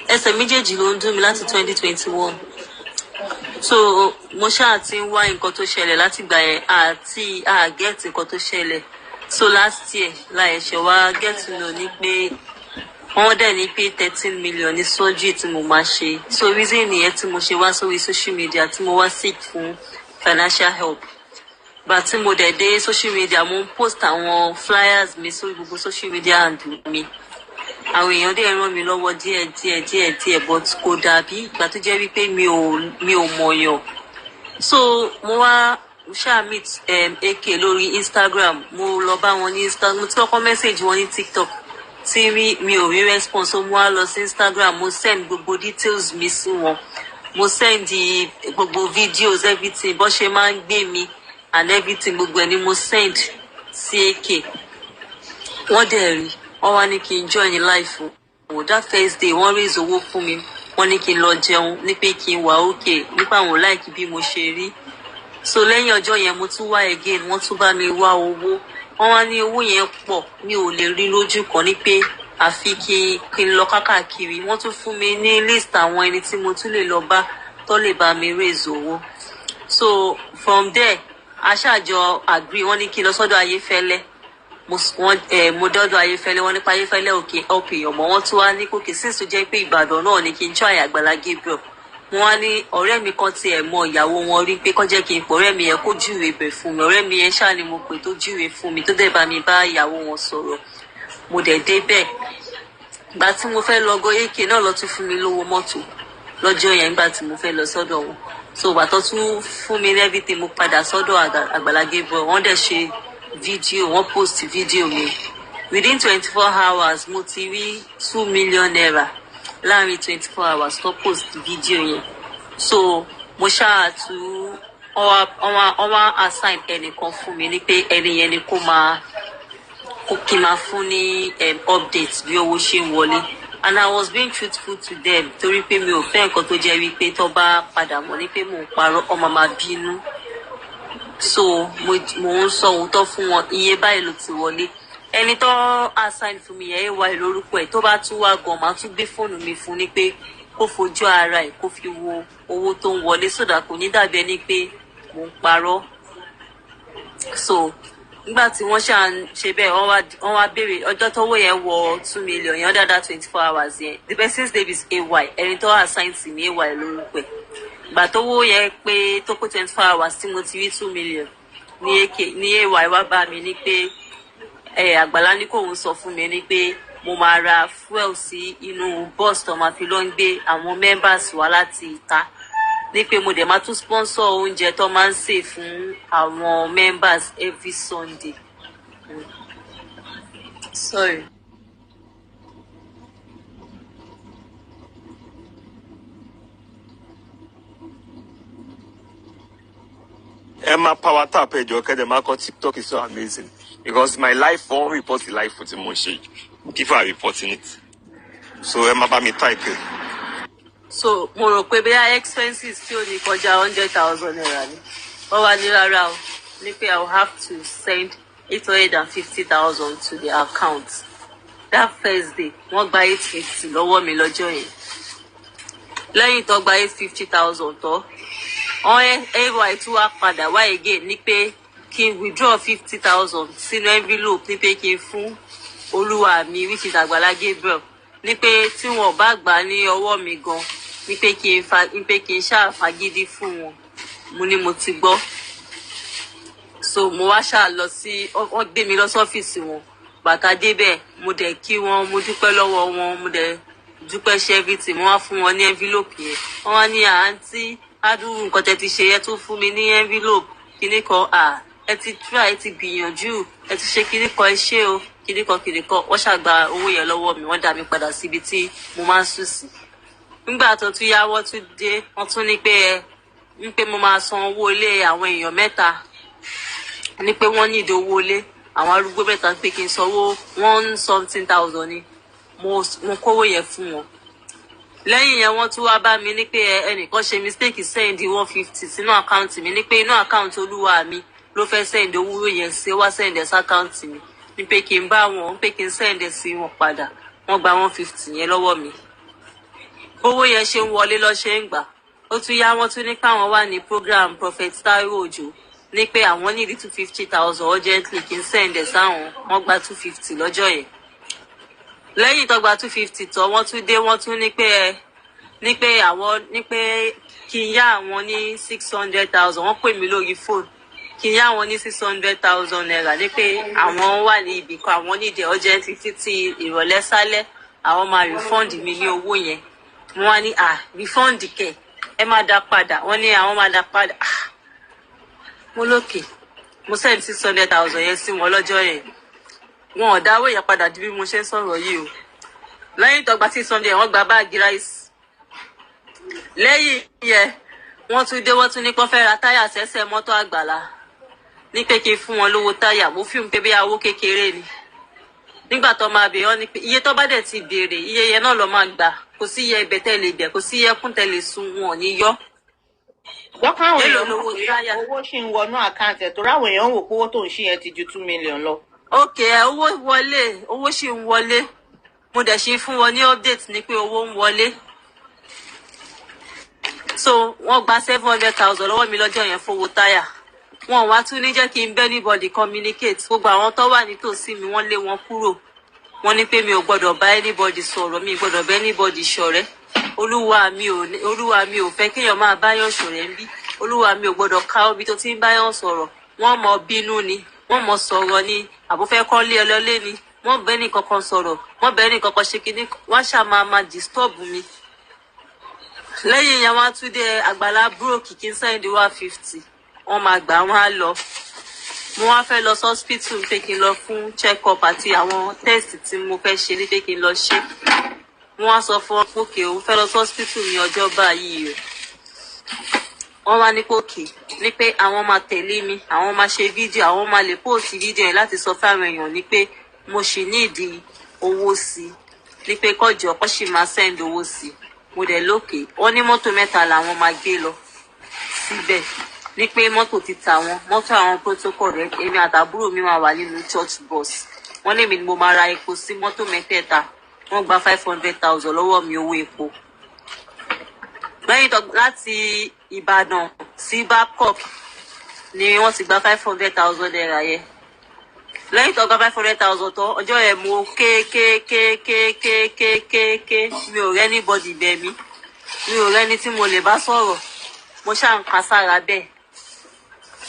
ẹsẹ̀ méjèèjì ló ń dùn mí láti 2021. So mo ṣáà ti ń wá nǹkan tó ṣẹlẹ̀ látìgbà yẹn àti àgẹ́tì nǹkan tó ṣẹlẹ̀. So last year la ẹ̀ṣẹ̀ wá get to know ní pé wọ́n dẹ̀ ní pé 13 million ní surgery tí mo máa ṣe. So reason nìyẹn tí mo ṣe wá sórí social media, tí mo wá seek fún financial help. Gbà tí mo dẹ̀ dé social media, mo ń post àwọn flyers mi sórí gbogbo social media handle mi. Àwọn èèyàn dẹ̀ ràn mí lọ́wọ́ díẹ̀ díẹ̀ díẹ̀ díẹ̀, but kò dàbí ìgbà tó jẹ́ wípé mi ò mọ̀yàn. So mo wá ṣáà meet AK lórí Instagram. Mo lọ bá wọn ní Instagram. Mo ti kọ́kọ́ message wọn ní TikTok tí mi ò rí response, so mo wá lọ sí Instagram, mo send gbogbo details mi sí wọn, mo send gbogbo videos, everything, bó ṣe máa ń gbé mi and everything, gbogbo ẹ̀ ni mo send sí AK. Wọ́n dẹ̀ rí, wọ́n wá ní kí n join live wọn. That first day, wọ́n raise owó fún mi, wọ́n ní kí n lọ jẹun, ní pé kí n wà okay, nípa àwọn like bí mo ṣe rí. So lẹ́yìn ọjọ́ yẹn, mo tún wá again, wọ́n tún bá mi wá owó. Wọ́n wá ní owó yẹn pọ̀, mi ò lè rí lójú kan, ní pé àfi kí n lọ kákàkiri. Wọ́n tún fún mi ní list àwọn ẹni tí mo tún lè lọ bá tó lè bá mi raise owó. So from there, a ṣáà jọ agree, wọ́n ní kí n lọ sọ́dọ̀ Ayéfẹ́lẹ́. Mo wọ́n ẹ, mo dọ́dọ̀ Ayéfẹ́lẹ́, wọ́n nípa Ayéfẹ́lẹ́ òkè help èèyàn mọ́. Wọ́n tún wá ní kòkè since tó jẹ́ pé Ìbàdàn náà ni, kí n try Àgbàlá Gabriel. Mo wá ní ọ̀rẹ́ mi kan tiẹ̀ mọ ìyàwó wọn rí, pé kó jẹ́ kí n pọ̀ ọ̀rẹ́ mi yẹn kó júwe bẹ̀ fún mi. Ọ̀rẹ́ mi yẹn ṣáà ni mo pè tó júwe fún mi, tó dẹ̀ bá mi bá ìyàwó wọn sọ̀rọ̀. Mo dẹ̀ débẹ̀. Ìgbà tí mo fẹ́ lọ go, AK náà lọ tún fún mi lówó mọ́tò lọ́jọ́ yẹn, nígbà tí mo fẹ́ lọ sọ́dọ̀ wọn. So ìgbà tó tún fún mi ní everything, mo padà sọ́dọ̀ Àgbàlá Gabriel. Wọ́n dẹ̀ ṣe fídíò, wọ́n post fídíò mi. Within 24 hours, mo ti rí ₦2 million láàrin 24 hours tó post video yẹn. So mo ṣáà tú wọ́n wá assign ẹnìkan fún mi ní pé ẹni yẹn ni kó máa kó kí n máa fún ní update bí owó ṣe ń wọlé, and I was being truthful to them torí pé mi ò fẹ́ nǹkan tó jẹ́ wípé tó bá padà mọ̀ ní pé mò ń parọ́, ọmọ máa bínú. So mo ń sọ òótọ́ fún wọn, iye báyìí ló ti wọlé. Ẹni tó assign fún mi yẹn, ay lórúkọ ẹ̀, tó bá tún wá gan, màá tún gbé fóònù mi fún ni pé kó fojú ara ẹ̀ kó fi wo owó tó ń wọlé, sódà kò ní dàbí ẹni pé mò ń parọ́. So nígbà tí wọ́n ṣáà ń ṣe bẹ́ẹ̀, wọ́n wá béèrè ọjọ́ tọ́wọ́ yẹn wọ 2 million yẹn dáadáa, 24 hours yẹn. The person's name is ay, ẹni tó assign sí mi, ay lórúkọ ẹ̀. Ìgbà tówó yẹn pé, tó pé 24 hours tí mo ti rí 2 million ní ak ní ay wá bá mi ní pé ẹ Àgbàlá ní kóun sọ fún mi ní pé mo máa ra fuel sí inú bus tó máa fi lọ ń gbé àwọn members wá láti ìta, ní pé mo dẹ̀ máa tún sponsor oúnjẹ tó máa ń sè fún àwọn members every Sunday. Sorry. Ẹ máa power tap, ẹ jọ̀ọ́, kẹ́ dẹ̀ máa kọ "TikTok is so amazing" because my life won report the life tí mo ṣe. People are reporting it, so ẹ má bá mi type ẹ. So mo rò pé bóyá expenses tí ò ní kọjá ₦100,000 ni. Wọ́n wá ní rárá o, ní pé I will have to send 850,000 to the account. That first day, wọ́n gba 850 lọ́wọ́ mi lọ́jọ́ yẹn. Lẹ́yìn tó gba 850,000 tọ́, wọ́n ay tún wá padà wá again ní pé kí n withdraw 50,000 sínú envelope, ní pé kí n fún olúwa mi, which is Àgbàlá Gabriel, ní pé tí wọn bá gbà á ní ọwọ́ mi gan, ní pé kí n fa, ní pé kí n ṣáà fagídí fún wọn. Mo ní mo ti gbọ́. So mo wá ṣáà lọ sí, wọ́n gbé mi lọ sọ́fíìsì wọn. Bàtà débẹ̀, mo dẹ̀ kí wọn, mo dúpẹ́ lọ́wọ́ wọn, mo dẹ̀ dúpẹ́ ṣe everything. Mo wá fún wọn ní envelope yẹn. Wọ́n wá ní, "Àǹtí, adúrú nǹkan tẹ́ ti ṣe yẹ tó fún mi ní envelope kíní kan à, ẹ ti try, ẹ ti gbìyànjú, ẹ ti ṣe kíní kan, ẹ ṣé o," kíní kan kíní kan. Wọ́n ṣàgbà owó yẹn lọ́wọ́ mi, wọ́n dá mi padà síbi tí mo máa ń sùn sí. Nígbà tó tún yá, wọ́n tún dé, wọ́n tún ní pé ẹ ní pé mo máa san owó ilé àwọn èèyàn mẹ́ta, ní pé wọ́n ní ìdí owó ilé àwọn arúgbó mẹ́ta, pé kí n sanwó one something thousand ni. Mo kówó yẹn fún wọn. Lẹ́yìn yẹn, wọ́n tún wá bá mi ní pé ẹnìkan ṣe mistake send 150 sínú àkáǹtì mi, ní pé inú àkáǹtì olúwa mi ló fẹ́ send owó yẹn sí, ó wá send ẹ̀ sí àkáǹtì mi, ní pé kí n bá wọn, pé kí n send ẹ̀ sí wọn padà. Wọ́n gba 150 yẹn lọ́wọ́ mi. Bówó yẹn ṣe ń wọlé lọ ṣe ń gbà. Ó tún yá, wọ́n tún ní káwọn wà ní program Prophet Taiwo Òjò, ní pé àwọn need 250,000 urgently, kí n send ẹ̀ sáwọn. Wọ́n gba 250 lọ́jọ́ yẹn. Lẹ́yìn tó gba 250 tán, wọ́n tún dé, wọ́n tún ní pé ẹ ní pé àwọn ní pé kí n yá àwọn ní 600,000. Wọ́n pè mí lórí fóònù kí n yá àwọn ní ₦600,000, ní pé àwọn wà ní ibì kan, àwọn need urgent, títí ìrọ̀lẹ́ sálẹ̀ àwọn máa refund mi ní owó yẹn. Mo wá ní, "À, refund kẹ̀, ẹ má dá padà." Wọ́n ní àwọn máa dá padà. Ah, mo lókè, mo send 600,000 yẹn sí wọn lọ́jọ́ yẹn. Wọn ò dáwọ́ yẹn padà di bí mo ṣe ń sọ̀rọ̀ yìí o. Lẹ́yìn tó gba 600, wọ́n gba báàgì rice. Lẹ́yìn yẹn, wọ́n tún dé, wọ́n tún ní kó fẹ́ ra táyà sẹ́sẹ̀ mọ́tò Àgbàlá, ní pé kí n fún wọn lówó táyà. Mo fi hàn pé bí owó kékeré ni. Nígbà tó máa bèèrè, wọn ni pé iye tó bá dẹ̀ ti béèrè, iye yẹn náà lọ máa gbà. Kò sí iye ibẹ̀ tẹ́ lè bẹ̀, kò sí iye ẹkún tẹ́ lè sun, wọn ò ní yọ. Wọ́n káwọn Èló èèyàn mọ̀ lówó pé táyà? owó ṣì ń wọnú àkáǹtì ẹ̀, torí àwọn èèyàn ń wò pé owó tó ń ṣí yẹn ti ju 2 million lọ. Ok, owó wọlé, owó ṣì ń wọlé. Mo dẹ̀ ṣe fún wọn ní update ni pé owó ń wọlé. So wọ́n gba 700,000 lọ́wọ́ mi lọ́jọ́ yẹn fowó táyà. Wọn wá tún ní jẹ́ kí n bẹ́ anybody communicate. Gbogbo àwọn tó wà nítòsí mi, wọ́n lé wọn kúrò. Wọ́n ní pé mi ò gbọ́dọ̀ bá anybody sọ̀rọ̀, mi ò gbọ́dọ̀ bá anybody ṣọ̀rẹ́. Olúwa mi ò fẹ́ kéèyàn máa báyọ̀ ṣọ̀rẹ́ ń bí. Olúwa mi ò gbọ́dọ̀ ká omi tó ti ń báyọ̀ sọ̀rọ̀. Wọ́n mọ bínú ni, wọ́n mọ sọ̀rọ̀ ni, àbúfẹ́ kọ́lé ọlọ́lé ni. Wọ́n bẹ́ẹ̀ ní kankan sọ̀rọ̀, wọ́n bẹ́ẹ̀ ní kankan ṣe kinní, wọ́n ṣáà máa máa disturb mi. Lẹ́yìn yẹn, wọ́n á tún dé, Àgbàlá broke, kí n send 150, wọ́n máa gbà, wọ́n á lọ. Mo wá fẹ́ lọ sí hospital pé kí n lọ fún check up àti àwọn test tí mo fẹ́ ṣe ní pé kí n lọ ṣe. Mo wá sọ fún wọn pé okay, òun fẹ́ lọ sí hospital ní ọjọ́ báyìí o. Wọ́n wá ní pé okay, ní pé àwọn máa tẹ̀lé mi, àwọn máa ṣe fídíò, àwọn máa lè post fídíò yẹn láti sọ fáwọn èèyàn ní pé mo ṣì need owó sí i, ní pé kọjọ kọ́ sì máa send owó sí i. Mo dẹ̀ lókè. Wọ́n ní mọ́tò mẹ́ta làwọn máa gbé lọ síbẹ̀, ní pé mọ́tò ti tà wọ́n, mọ́tò àwọn protocol rẹ̀, èmi àtàbúrò mi máa wà nínú church bus. Wọ́n lèmi ni mo máa ra epo sí mọ́tò mẹ́tẹ̀ẹ̀ta. Wọ́n gba 500,000 lọ́wọ́ mi, owó epo. Lẹ́yìn tó láti Ìbàdàn sí Babcock ni wọ́n ti gba ₦500,000 yẹn. Lẹ́yìn tó gba 500,000 tán, ọjọ́ yẹn mo ké ké ké ké ké ké ké ké. Mi ò rẹ́ni bọ́dì bẹ̀ mí, mi ò rẹ́ni tí mo lè bá sọ̀rọ̀. Mo ṣáà ń ka sára bẹ́ẹ̀.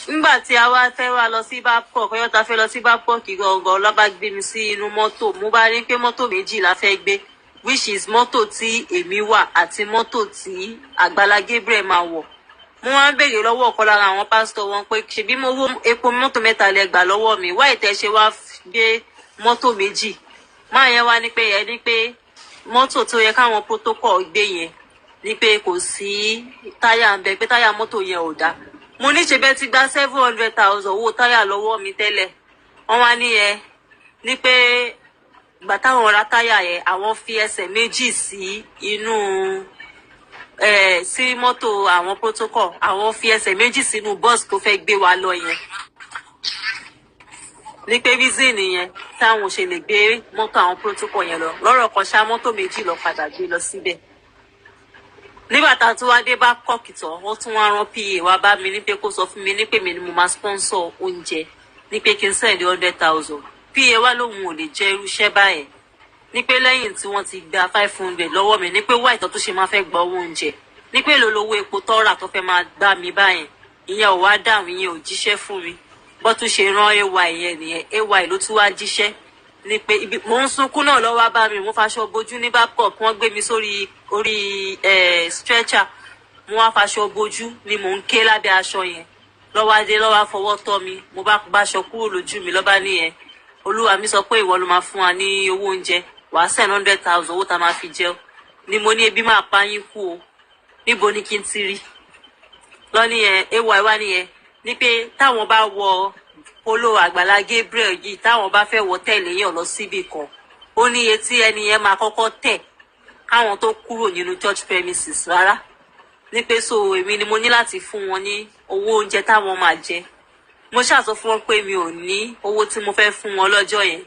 Nígbà tí a wá fẹ́ wá lọ sí Babcock, ọjọ́ ta fẹ́ lọ sí Babcock gangan ló bá gbé mi sí inú mọ́tò. Mo bá rí pé mọ́tò méjì la fẹ́ gbé, which is mọ́tò tí èmi wà àti mọ́tò tí Àgbàlá Gabriel máa wọ̀. Mo wá ń béèrè lọ́wọ́ ọ̀kan lára àwọn pásítọ̀ wọn pé ṣebí mo wó epo mọ́tò mẹ́ta lẹ gbà lọ́wọ́ mi, wá ìtẹ́ ṣe wá gbé mọ́tò méjì? Máa yẹn wá ní pé ẹ ní pé mọ́tò tó yẹ káwọn protocol gbé yẹn ní pé kò sí táyà ń bẹ, pé táyà mọ́tò yẹn ò dáa. Mo ní ṣe bẹ́ẹ̀ ti gba 700,000 owó táyà lọ́wọ́ mi tẹ́lẹ̀? Wọ́n wá ní ẹ ní pé ìgbà táwọn ra táyà yẹn, àwọn fi ẹsẹ̀ méjì sí inú ẹ sí mọ́tò àwọn protocol, àwọn fi ẹsẹ̀ méjì sínú bọ́ọ̀sì tó fẹ́ gbé wa lọ yẹn, ní pé reason nìyẹn táwọn ṣe lè gbé mọ́tò àwọn protocol yẹn lọ. Lọ́rọ̀ kan ṣá, mọ́tò méjì lọ padà gbé lọ síbẹ̀. Nígbà tá a tún wá dé bá kọ́kìtọ̀, wọ́n tún wá rán PA wá bá mi ní pé kó sọ fún mi ní pé mi ni mo máa sponsor oúnjẹ, ní pé kí n send 100,000. PA wá lóun ò lè jẹ́ irúṣẹ́ báyẹn, ní pé lẹ́yìn tí wọ́n ti gba 500 lọ́wọ́ mi, ní pé wá ìtọ́ tó ṣe máa fẹ́ gba owó oúnjẹ, ní pé èlò lówó epo tọ́ra tó fẹ́ máa gbá mi báyẹn. Ìyẹn ò wá dáhùn, ìyẹn ò jíṣẹ́ fún mi. Bó tún ṣe rán ay yẹn nìyẹn. Ay ló tún wá jíṣẹ́ ní pé ibi mò ń sunkún náà lọ́wọ́ wá bá mi. Mo faṣọ bojú ní Babcock, wọ́n gbé mi sórí orí stretcher. Mo wá faṣọ bojú ni mò ń ké lábẹ́ aṣọ yẹn. Lọ́wọ́ adé, lọ́wọ́ fọwọ́ tọ́ mi, mo bá báṣọ kúrò lójú mi. Lọ́ba nìyẹn, olúwa mi sọ pé ìwọ ló máa fún wa ní owó oúnjẹ, wàá send 100,000, owó tá a máa fi jẹun ni. Mo ní ebi máa pa yín kú o, níbo ni kí n ti rí? Lọ́ní yẹn, ay wá nìyẹn ní pé táwọn bá wọ polo Àgbàlá Gabriel yìí, táwọn bá fẹ́ wọ tẹ̀lé yàn lọ síbì kan, ó ní iye tí ẹni yẹn máa kọ́kọ́ tẹ̀ káwọn tó kúrò nínú church premises rárá, ní pé so èmi ni mo ní láti fún wọn ní owó oúnjẹ táwọn máa jẹ. Mo ṣáà sọ fún wọn pé mi ò ní owó tí mo fẹ́ fún wọn lọ́jọ́ yẹn.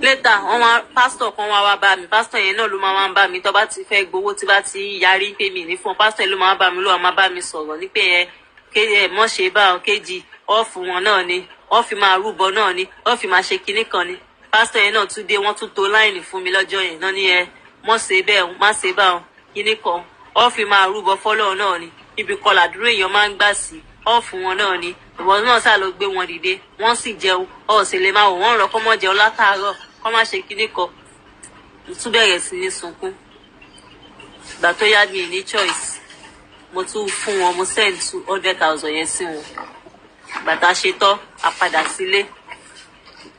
Later, wọn wá pásítọ̀ kan wá wá bá mi. Pásítọ̀ yẹn náà ló máa wá ń bá mi tó bá ti fẹ́ gbowó. Tí bá ti yarí pé mi ní fún ọ, pásítọ̀ yẹn ló máa wá bá mi, ló wá máa bá mi sọ̀rọ̀ ní pé ẹ kéde ẹ mọ̀ ṣe bá ọ kéjì ọ̀fù wọn náà ni wọ́n fi máa rúbọ náà ni wọ́n fi máa ṣe kinní kan ni. Pásítọ̀ yẹn náà tún dé, wọ́n tún to line fún mi lọ́jọ́ yẹn náà ní ẹ mọ̀ ṣe bẹ́ẹ̀, má ṣe bá ọ kinní kan, wọ́n fi máa rúbọ fọ́lọ́ náà ni, ibi kan làdúró èèyàn máa ń gbà sí ọ̀fù wọn náà ni, ìwọ náà sá lọ gbé wọn dìde, wọ́n sì jẹun, ọ̀ sì lè máa wò wọ́n rọ kọ́ mọ́ jẹun látàárọ̀, kọ́ má ṣe kinní kan. Mo tún bẹ̀rẹ̀ sí ní sunkún. Ìgbà tó yá, mi ní choice, mo tún fún wọn, mo send 200,000 yẹn sí wọn. Ìgbà tá a ṣe tán, a padà sílé.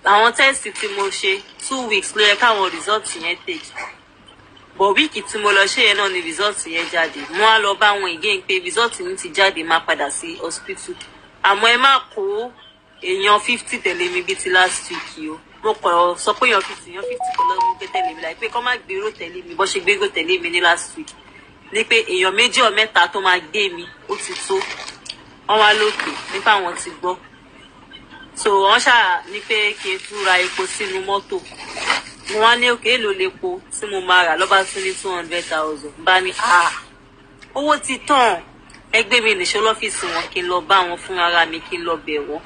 Àwọn test tí mo ṣe, 2 weeks ló yẹ káwọn result yẹn take, but week tí mo lọ ṣe yẹn náà ni result yẹn jáde. Mo á lọ bá wọn again pé result mi ti jáde, máa padà sí hospital, àmọ́ ẹ má kó èèyàn 50 tẹ̀lé mi bíi ti last week yìí o. Mo kọ̀ sọ pé èèyàn 50, èèyàn 50 kò lọ́ọ́ mú gbé tẹ̀lé mi, láì pé kọ́ má gbèrò tẹ̀lé mi bó ṣe gbérò tẹ̀lé mi ní last week, ní pé èèyàn méjì ọ̀ mẹ́ta tó máa gbé mi, ó ti tó. Wọ́n wá lókè nípa àwọn ti gbọ́. So wọ́n ṣáà ní pé kí n tún ra epo sínú mọ́tò. Mo wá ní òkè, èlò lepo tí mo máa rà? Lọ́ba tún ní 200,000. Bá ní ah, owó ti tán, ẹ gbé mi nìṣó lọ́fíìsì wọn kí n lọ bá wọn fún ara mi, kí n lọ bẹ̀ wọ́n.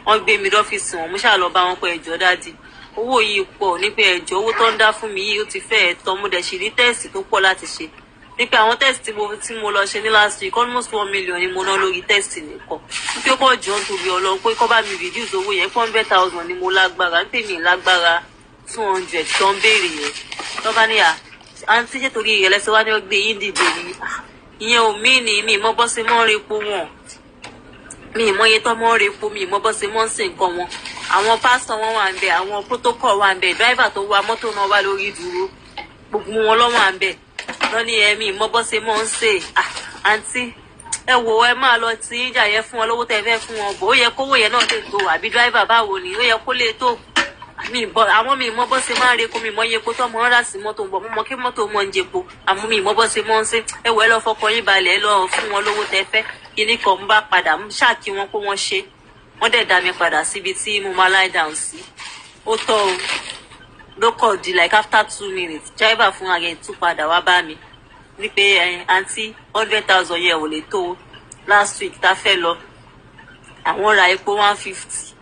Wọ́n gbé mi lọ́fíìsì wọn. Mo ṣáà lọ bá wọn pé ẹjọ́ daddy, owó yìí pọ̀, ní pé ẹjọ́, owó tó ń dá fún mi yìí, ó ti fẹ́ẹ̀ tán. Mo dẹ̀ ṣì ní test tó pọ̀ láti ṣe, ní pé àwọn test tí mo lọ ṣe ní last week, almost 1 million ni mo ná lórí test nìkan, pé kọ́ jọ nítorí Ọlọ́run, pé kọ́ bá mi reduce owó yẹn, 100,000 ni mo lágbára, ń pè mí lágbára 200 tó ń béèrè yẹn. Tó bá ní à àǹtí, ṣé torí ìrẹ̀lẹ́sẹ̀ wá ní ó gbé yín dìde ni? Ìyẹn ò mí ní mi mọ́ bọ́ sí mọ́ rí epo wọn. Mi ì mọye tọ́mọ ń repo, mi ì mọ bó ṣe mọ́ ń sìn nǹkan wọn. Àwọn pásítọ̀ wọn wà ń bẹ̀, àwọn protocol wà ń bẹ̀, driver tó wa mọ́tò náà wà lórí ìdúró, gbogbo wọn ló wà ń bẹ̀. Lọ́ní ẹ mi ì mọ bó ṣe mọ́ ń ṣe. Ah, àǹtí, ẹ wò, ẹ máa lọ tí ń jà yẹn fún wọn lówó tẹ fẹ́ fún wọn bò ó yẹ kówó yẹn náà lè tó, àbí driver báwo ni ó yẹ kó lè tó? Mi bọ àwọn, mi mọ bó ṣe máa ń repo, mi mọ iye epo tó mọ ń rà sí mọ́tò ń bọ̀, mo mọ kí mọ́tò mọ ń jẹpo, àmọ́ mi mọ bó ṣe mọ́ ń ṣe. Ẹ wò, ẹ lọ fọkàn yín balẹ̀, ẹ lọ fún wọn lówó tẹ fẹ́. Kíní kan ń bá padà ń ṣáàkì wọn pé wọ́n ṣe, wọ́n dẹ̀ dá mi padà síbi tí mo máa lie down sí. Ó tọ́ o, ló kọ̀ di like after 2 minutes, driver fún ara ẹ̀ tún padà wá bá mi ní pé ẹ àǹtí, 100,000 yẹn ò lè tó o. Last week tá fẹ́ lọ, àwọn ra epo 150.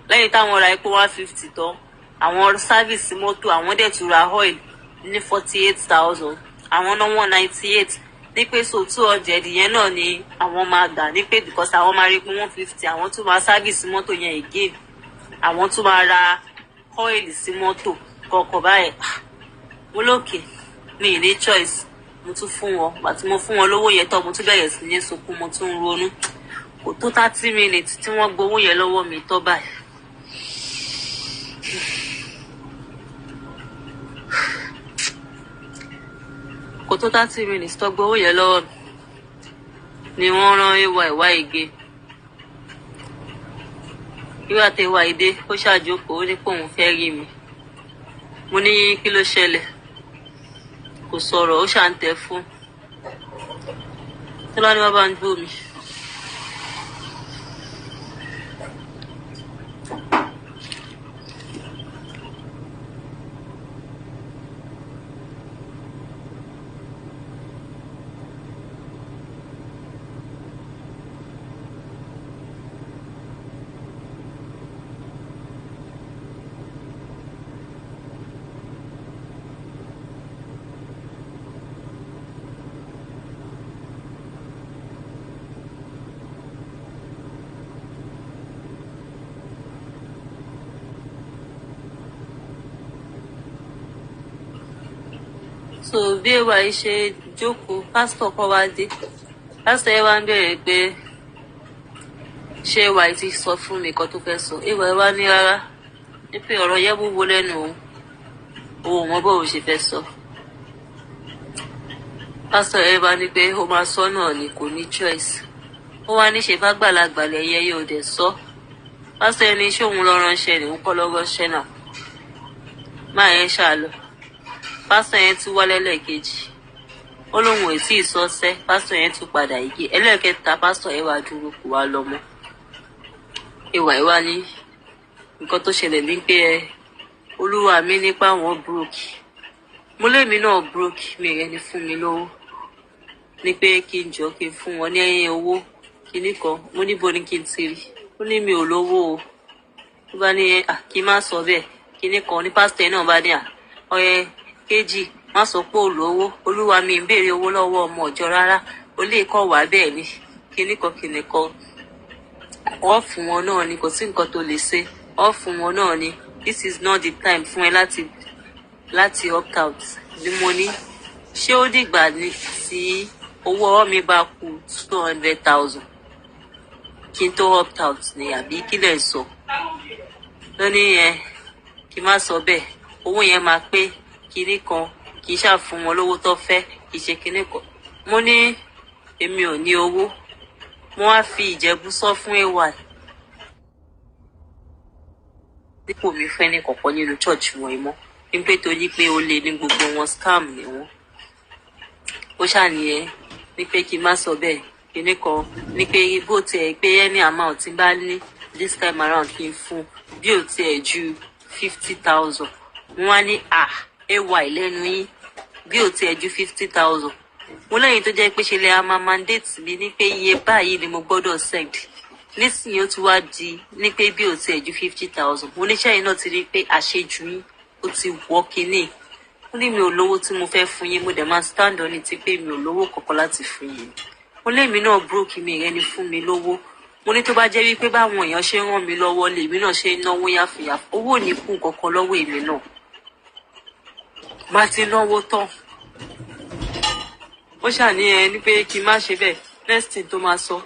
Lẹ́yìn táwọn ra epo 150 tán, àwọn service mọ́tò, àwọn dẹ̀ tún ra oil ní 48,000, àwọn ná 198, ní pé so 200 yẹn náà ni àwọn máa gbà, ní pé because àwọn máa rí epo 150, àwọn tún máa service mọ́tò yẹn again, àwọn tún máa ra oil sí mọ́tò kọ̀ọ̀kan báyìí. Ah, mo lókè mi ì ní choice, mo tún fún wọn. Gbà tí mo fún wọn lówó yẹn tán, mo tún bẹ̀rẹ̀ sí ní sunkún, mo tún ń ronú. Kò tó 30 minutes tí wọ́n gbowó yẹn lọ́wọ́ mi tọ́ báyìí. Kò tó 30 minutes tó gbowó yẹn lọ́wọ́ mi ni wọ́n rán ay wá ige. Ìwà tẹ wá ìdé, ó ṣàjókòó, ó ní pé òun fẹ́ rí mi. Mo ní kí ló ṣẹlẹ̀? Kò sọ̀rọ̀, ó ṣàǹtẹ̀ fún tí lọ́ni wọ́n bá ń gbó mi. So bí ewa yìí ṣe jókòó, pásítọ̀ kan wá dé. Pásítọ̀ yẹn wá ń bẹ̀rẹ̀ pé ṣé ewa yìí ti sọ fún mi nǹkan tó fẹ́ sọ. Ewa yìí wá ní rárá, ní pé ọ̀rọ̀ yẹn wúwo lẹ́nu òun, òun ò mọ bóun ṣe fẹ́ sọ. Pásítọ̀ yẹn bá ní pé ó máa sọ náà ni, kò ní choice. Ó wá ní ṣe bá gbàlagbà lẹ́yẹ yóò dẹ̀ sọ. Pásítọ̀ yẹn ní ṣé òun lọ ránṣẹ́ ni? Òun kọ́ lọ ránṣẹ́ náà, máa yẹn ṣáà lọ. Pásítọ̀ yẹn tún wá lẹ́lẹ́kejì, ó lóun ò tí ì sọ́sẹ́. Pásítọ̀ yẹn tún padà igi ẹlẹ́ẹ̀kẹta, pásítọ̀ yẹn wá dúró, kò wá lọ mọ́. Ìwà ìwà ní nǹkan tó ṣẹlẹ̀ ní pé ẹ olúwa mi nípa àwọn broke, mo lémi náà broke, mi rẹ ni fún mi lówó, ní pé kí n jọ kí n fún wọn ní owó kinní kan. Mo níbo ni kí n ti rí? Ó ní mi ò lówó o. Ó bá ní à kí n má sọ bẹ́ẹ̀ kinní kan ní. Pásítọ̀ yẹn náà bá ní à ọyẹ kejì, má sọ pé ò lówó, olúwa mi ń béèrè owó lọ́wọ́ ọmọ ọ̀jọ́ rárá, ó lè kọ́ wá bẹ́ẹ̀ ni kinní kan kinní kan. Wọ́n fún wọn náà ni, kò sí nǹkan tó lè ṣe, wọ́n fún wọn náà ni. This is not the time fún ẹ láti opt out ni. Mo ní ṣé ó dìgbà ní tí owó ọwọ́ mi bá kù 200,000 kí n tó opt out ni, àbí kí lẹ̀ ń sọ? Lónìí yẹn, kí n má sọ bẹ́ẹ̀, owó yẹn máa pé kinní kan, kì í ṣáà fún wọn lówó tó fẹ́, kì í ṣe kinní kan. Mo ní èmi ò ní owó. Mo wá fi Ìjẹ̀bú sọ fún ay dípò mi fẹ́ ní kọ̀ọ̀kan nínú church wọn mọ́, ní pé torí pé ó lé ní gbogbo wọn, scam ni wọn. Ó ṣàníyẹn ní pé kí n má sọ bẹ́ẹ̀ kinní kan, ní pé bó tiẹ̀ pé any amount tí n bá ní this time around, kí n fún bí ò tiẹ̀ ju 50,000. Wọ́n á ní à ay lẹ́nu yín, bí ò tiẹ̀ ju 50,000. Mo lẹ́yìn tó jẹ́ pé ṣe lè a máa mandate mi ní pé iye báyìí ni mo gbọ́dọ̀ send, nísìnyí ó ti wá di ní pé bí ò tiẹ̀ ju 50,000. Mo ní sẹ́yìn náà ti rí i pé àṣejù yín ó ti wọ́ kínní. Ó ní mi ò lówó tí mo fẹ́ fún yín, mo dẹ̀ máa stand on it pé mi ò lówó kankan láti fún yín. Mo lémi náà broke, mi rẹ ni fún mi lówó. Mo ní tó bá jẹ́ wípé báwọn èèyàn ṣe ń ràn mí lọ́wọ́ lèmi náà ṣe ń náwó yáfìyàfù, owó ò ní kún kankan lọ́wọ́ èmi náà, má ti náwó tán. Ó ṣàní ẹ ní pé kí n má ṣe bẹ́ẹ̀. Next thing tó máa sọ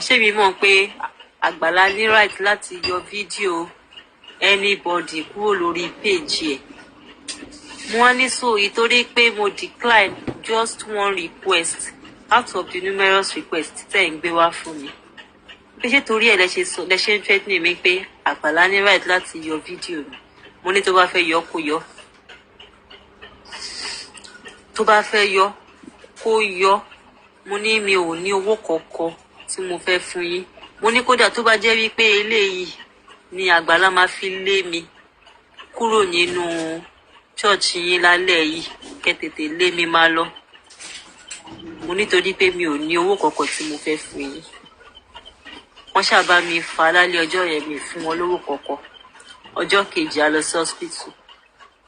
Ṣé mi mọ̀ pé Àgbàlá ní right láti yọ fídíò anybody kúrò lórí page ẹ̀? Mo wá ní so ìtorí pé mo decline just one request out of the numerous requests tẹ́ ń gbé wá fún mi, pé ṣé torí ẹ̀ lẹ ṣe sọ, lẹ ṣe ń threatening mi pé Àgbàlá ní right láti yọ fídíò mi? Mo ní tó bá fẹ́ yọ, kó yọ. Tó bá fẹ́ yọ, kó yọ. Mo ní mi ò ní owó kankan tí mo fẹ́ fún yín. Mo ní kódà tó bá jẹ́ wípé eléyìí ni Àgbàlá máa fi lé mi kúrò nínú ṣọ́ọ̀ṣì yín lálẹ́ yìí, kẹ́ tètè lé mi máa lọ. Mo nítorí pé mi ò ní owó kankan tí mo fẹ́ fún yín. Wọ́n ṣàbá mi fà á lálẹ́ ọjọ́ yẹn, mi fún wọn lówó kankan. Ọjọ́ kejì, a lọ sí hospital.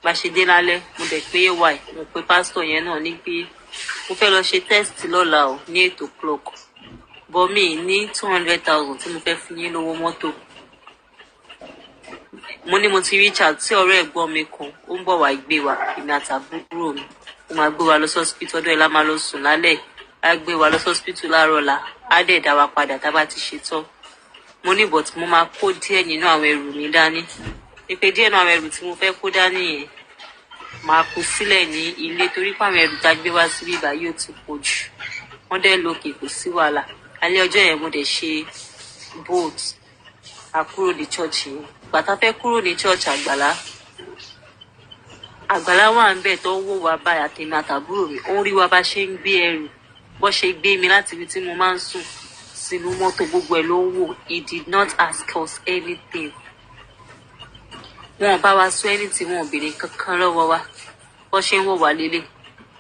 Bá ṣe dé lálẹ́, mo dẹ̀ pé ay, mo pe pásítọ̀ yẹn náà ní pé mo fẹ́ lọ ṣe test lọ́la o ní 8 o'clock, but mi ní 200,000 tí mo fẹ́ fún yín lówó mọ́tò. Mo ní mo ti reach out sí ọ̀rẹ́ ẹ̀gbọ́n mi kan, ó ń bọ̀ wá gbé wa, èmi àtàbúrò mi. Ó máa gbé wa lọ sí hospital, ọdún ẹ̀ la máa lọ sùn lálẹ́, á gbé wa lọ sí hospital láàárọ̀ ọ̀la, á dẹ̀ dá wa padà tá a bá ti ṣe tán. Mo ní but mo máa kó díẹ̀ nínú àwọn ẹrù mi dání, wípé díẹ̀ nínú àwọn ẹrù tí mo fẹ́ kó dání yẹn, máa kó sílẹ̀ ní ilé, torí pé àwọn ẹrù tá a gbé wá síbí báyìí ó ti pọ̀ jù. Wọ́n dẹ̀ lókè, kò sí wàhálà. Alẹ́ ọjọ́ yẹn, mo dẹ̀ ṣe Bolt, a kúrò ní church yẹn. Bàtà fẹ́ kúrò ní church Àgbàlá, Àgbàlá wà ń bẹ̀ tó ń wò wá báyìí, àtèmi àtàbúrò mi. Ó ń rí wa bá ṣe ń gbé ẹrù, bó ṣe gbé mi láti ibi tí mo máa ń sùn sínú mọ́tò, gbogbo ẹ̀ ló ń wò. He did not ask us anything. Wọn ò bá wa sọ anything, wọn ò béèrè kankan lọ́wọ́ wa. Bó ṣe ń wò wá lélẹ̀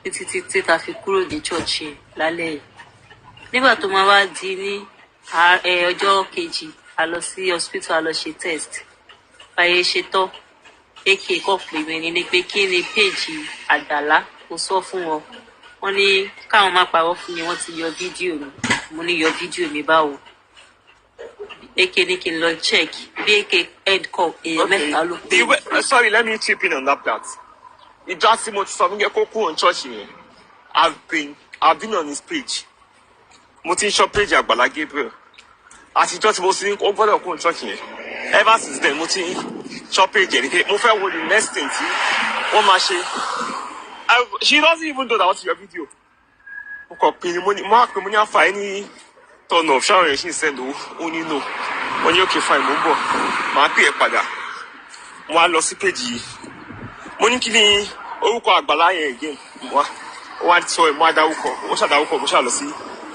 títí títí tá a fi kúrò ní church yẹn lálẹ́ yìí. Nígbà tó máa wá di ní ọjọ́ kejì, a lọ sí hospital, a lọ ṣe test. Báyé ṣe tán, ak kọ̀ pè mí ní pé kí ni page Àgbàlá. Mo sọ fún wọn, wọ́n ní káwọn má parọ́ fún mi, wọ́n ti yọ fídíò mi. Mo ní yọ fídíò mi báwo? Ak ní kí n lọ check bí ak head call èèyàn mẹ́ta ló pè mí. Sorry, let me chip in on that part. Ìjọ tí mo ti sọ fún kẹ́ kó kúrò ní church yẹn, I've been on his page. Mo ti ń ṣọ́ page Àgbàlá Gabriel. Àtijọ́ tí mo ti ní ó gbọ́dọ̀ kúrò ní church yẹn. Ever since then, mo ti ń ṣọ́ page ẹ̀ ní pé mo fẹ́ wo the next thing tí wọ́n máa ṣe. She doesn't even know that wọ́n ti yọ fídíò. Mo kàn pin ni, mo ní mo á pè, mo ní àfà ẹni turn off ṣáà rẹ̀ ṣì ń send owó. Ó ní no. Wọ́n ní okay, fine, mo ń bọ̀. Màá pè é padà. Mo á lọ sí page yìí, mo ní kí ni orúkọ Àgbàlá yẹn again? Mo wá, ó wá sọ ẹ, mo wá dárúkọ, ó ṣàdárúkọ. Mo ṣà lọ sí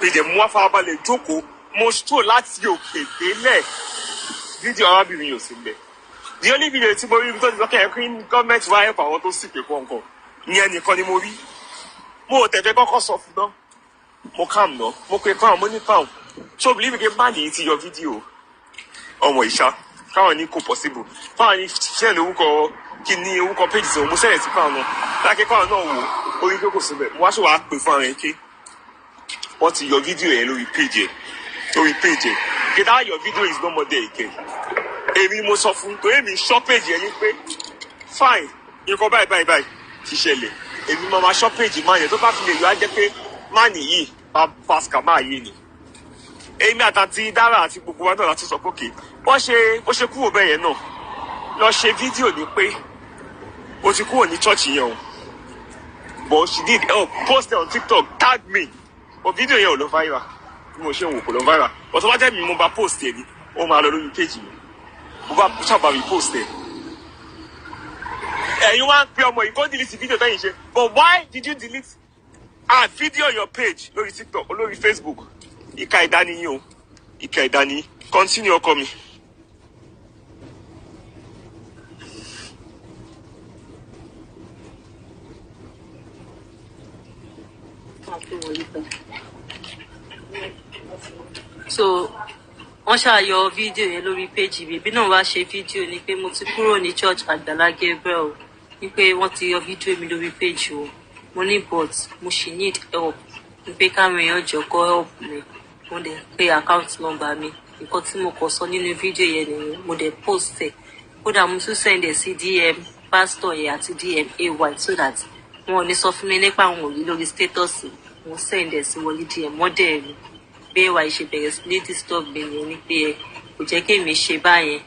page ẹ, mo wá farabalẹ̀ jókòó, mo scroll láti òkè délẹ̀, fídíò arábìnrin yóò sí mbẹ̀. The only video tí mo rí tó ti sọ kẹ́ ẹ kí gọ́ọ̀mẹ̀ntì wá help àwọn tó sì pé kọ̀ọ̀kan ní ẹnìkan ni mo rí. Mo ò tẹ̀fẹ́ kọ́kọ́ sọ fún náà, mo calm náà, mo pe crown, mo ní crown, ṣé o believe pé man yìí ti yọ fídíò ọmọ ìṣá? Káwọn ní kò possible. Fáwọn ní ṣẹ́ ní orúkọ, kí ni orúkọ page tí mo sẹ́yìn sí crown náà lákẹ́. Crown náà wò ó rí pé kò síbẹ̀. Mo wá ṣe wàá pè fún àwọn yẹn pé wọ́n ti yọ fídíò yẹn lórí page ẹ̀, lórí page ẹ̀ kí that your video is no more there again. Èmi mo sọ fún torí èmi ṣọ́ page yẹn ní pé fine, nǹkan báyìí báyìí báyìí ti ṣẹlẹ̀. Èmi máa ma ṣọ́ page máa yẹn, tó bá fi lè yọ á jẹ́ pé má nìyí bá pascal máa yé ni. Èmi àtàtì dára àti gbogbo wa náà láti sọ pé òkè wọ́n ṣe bó ṣe kúrò bẹ́ẹ̀ yẹn náà, lọ ṣe fídíò ní pé o ti kúrò ní church yẹn o, but she did help post it on TikTok, tag me, but fídíò yẹn ò lọ viral. Bí mo ṣe ń wò, kò lọ viral, but tó bá jẹ́ mi mo bá post ẹ̀ ni, ó máa lọ lórí page mi. Mo bá sábà mi post ẹ̀. Ẹ̀yin wá ń pe ọmọ yìí kó delete fídíò tẹ́yìn ṣe, but why did you delete ah video on your page lórí TikTok, lórí Facebook? Ìka ìdániyín o, ìka ìdániyín. Continue, ọkọ mi. So wọ́n ṣàyọ fídíò yẹn lórí péjì mi. Èmi náà wá ṣe fídíò ní pé mo ti kúrò ní church Àgbàlá Gabriel, wípé wọ́n ti yọ fídíò mi lórí péjì o. Mo ní but mo ṣì need help, wípé káwọn èèyàn jọ kó help mi. Mo dẹ̀ pé account number mi. Nǹkan tí mo kọ sọ nínú fídíò yẹn nìyẹn. Mo dẹ̀ post ẹ̀, kódà mo tún send ẹ̀ sí DM pastor yẹn àti DM ay, so that wọn ò ní sọ fún mi nípa àwọn òrí lórí status. Mo send ẹ̀ sí wọlé DM, wọ́n dẹ̀ rí. Bí ẹwà yìí ṣe bẹ̀rẹ̀ sí ní disturb mi nìyẹn, ní pé ẹ kò jẹ́ kí èmi ṣe báyẹn,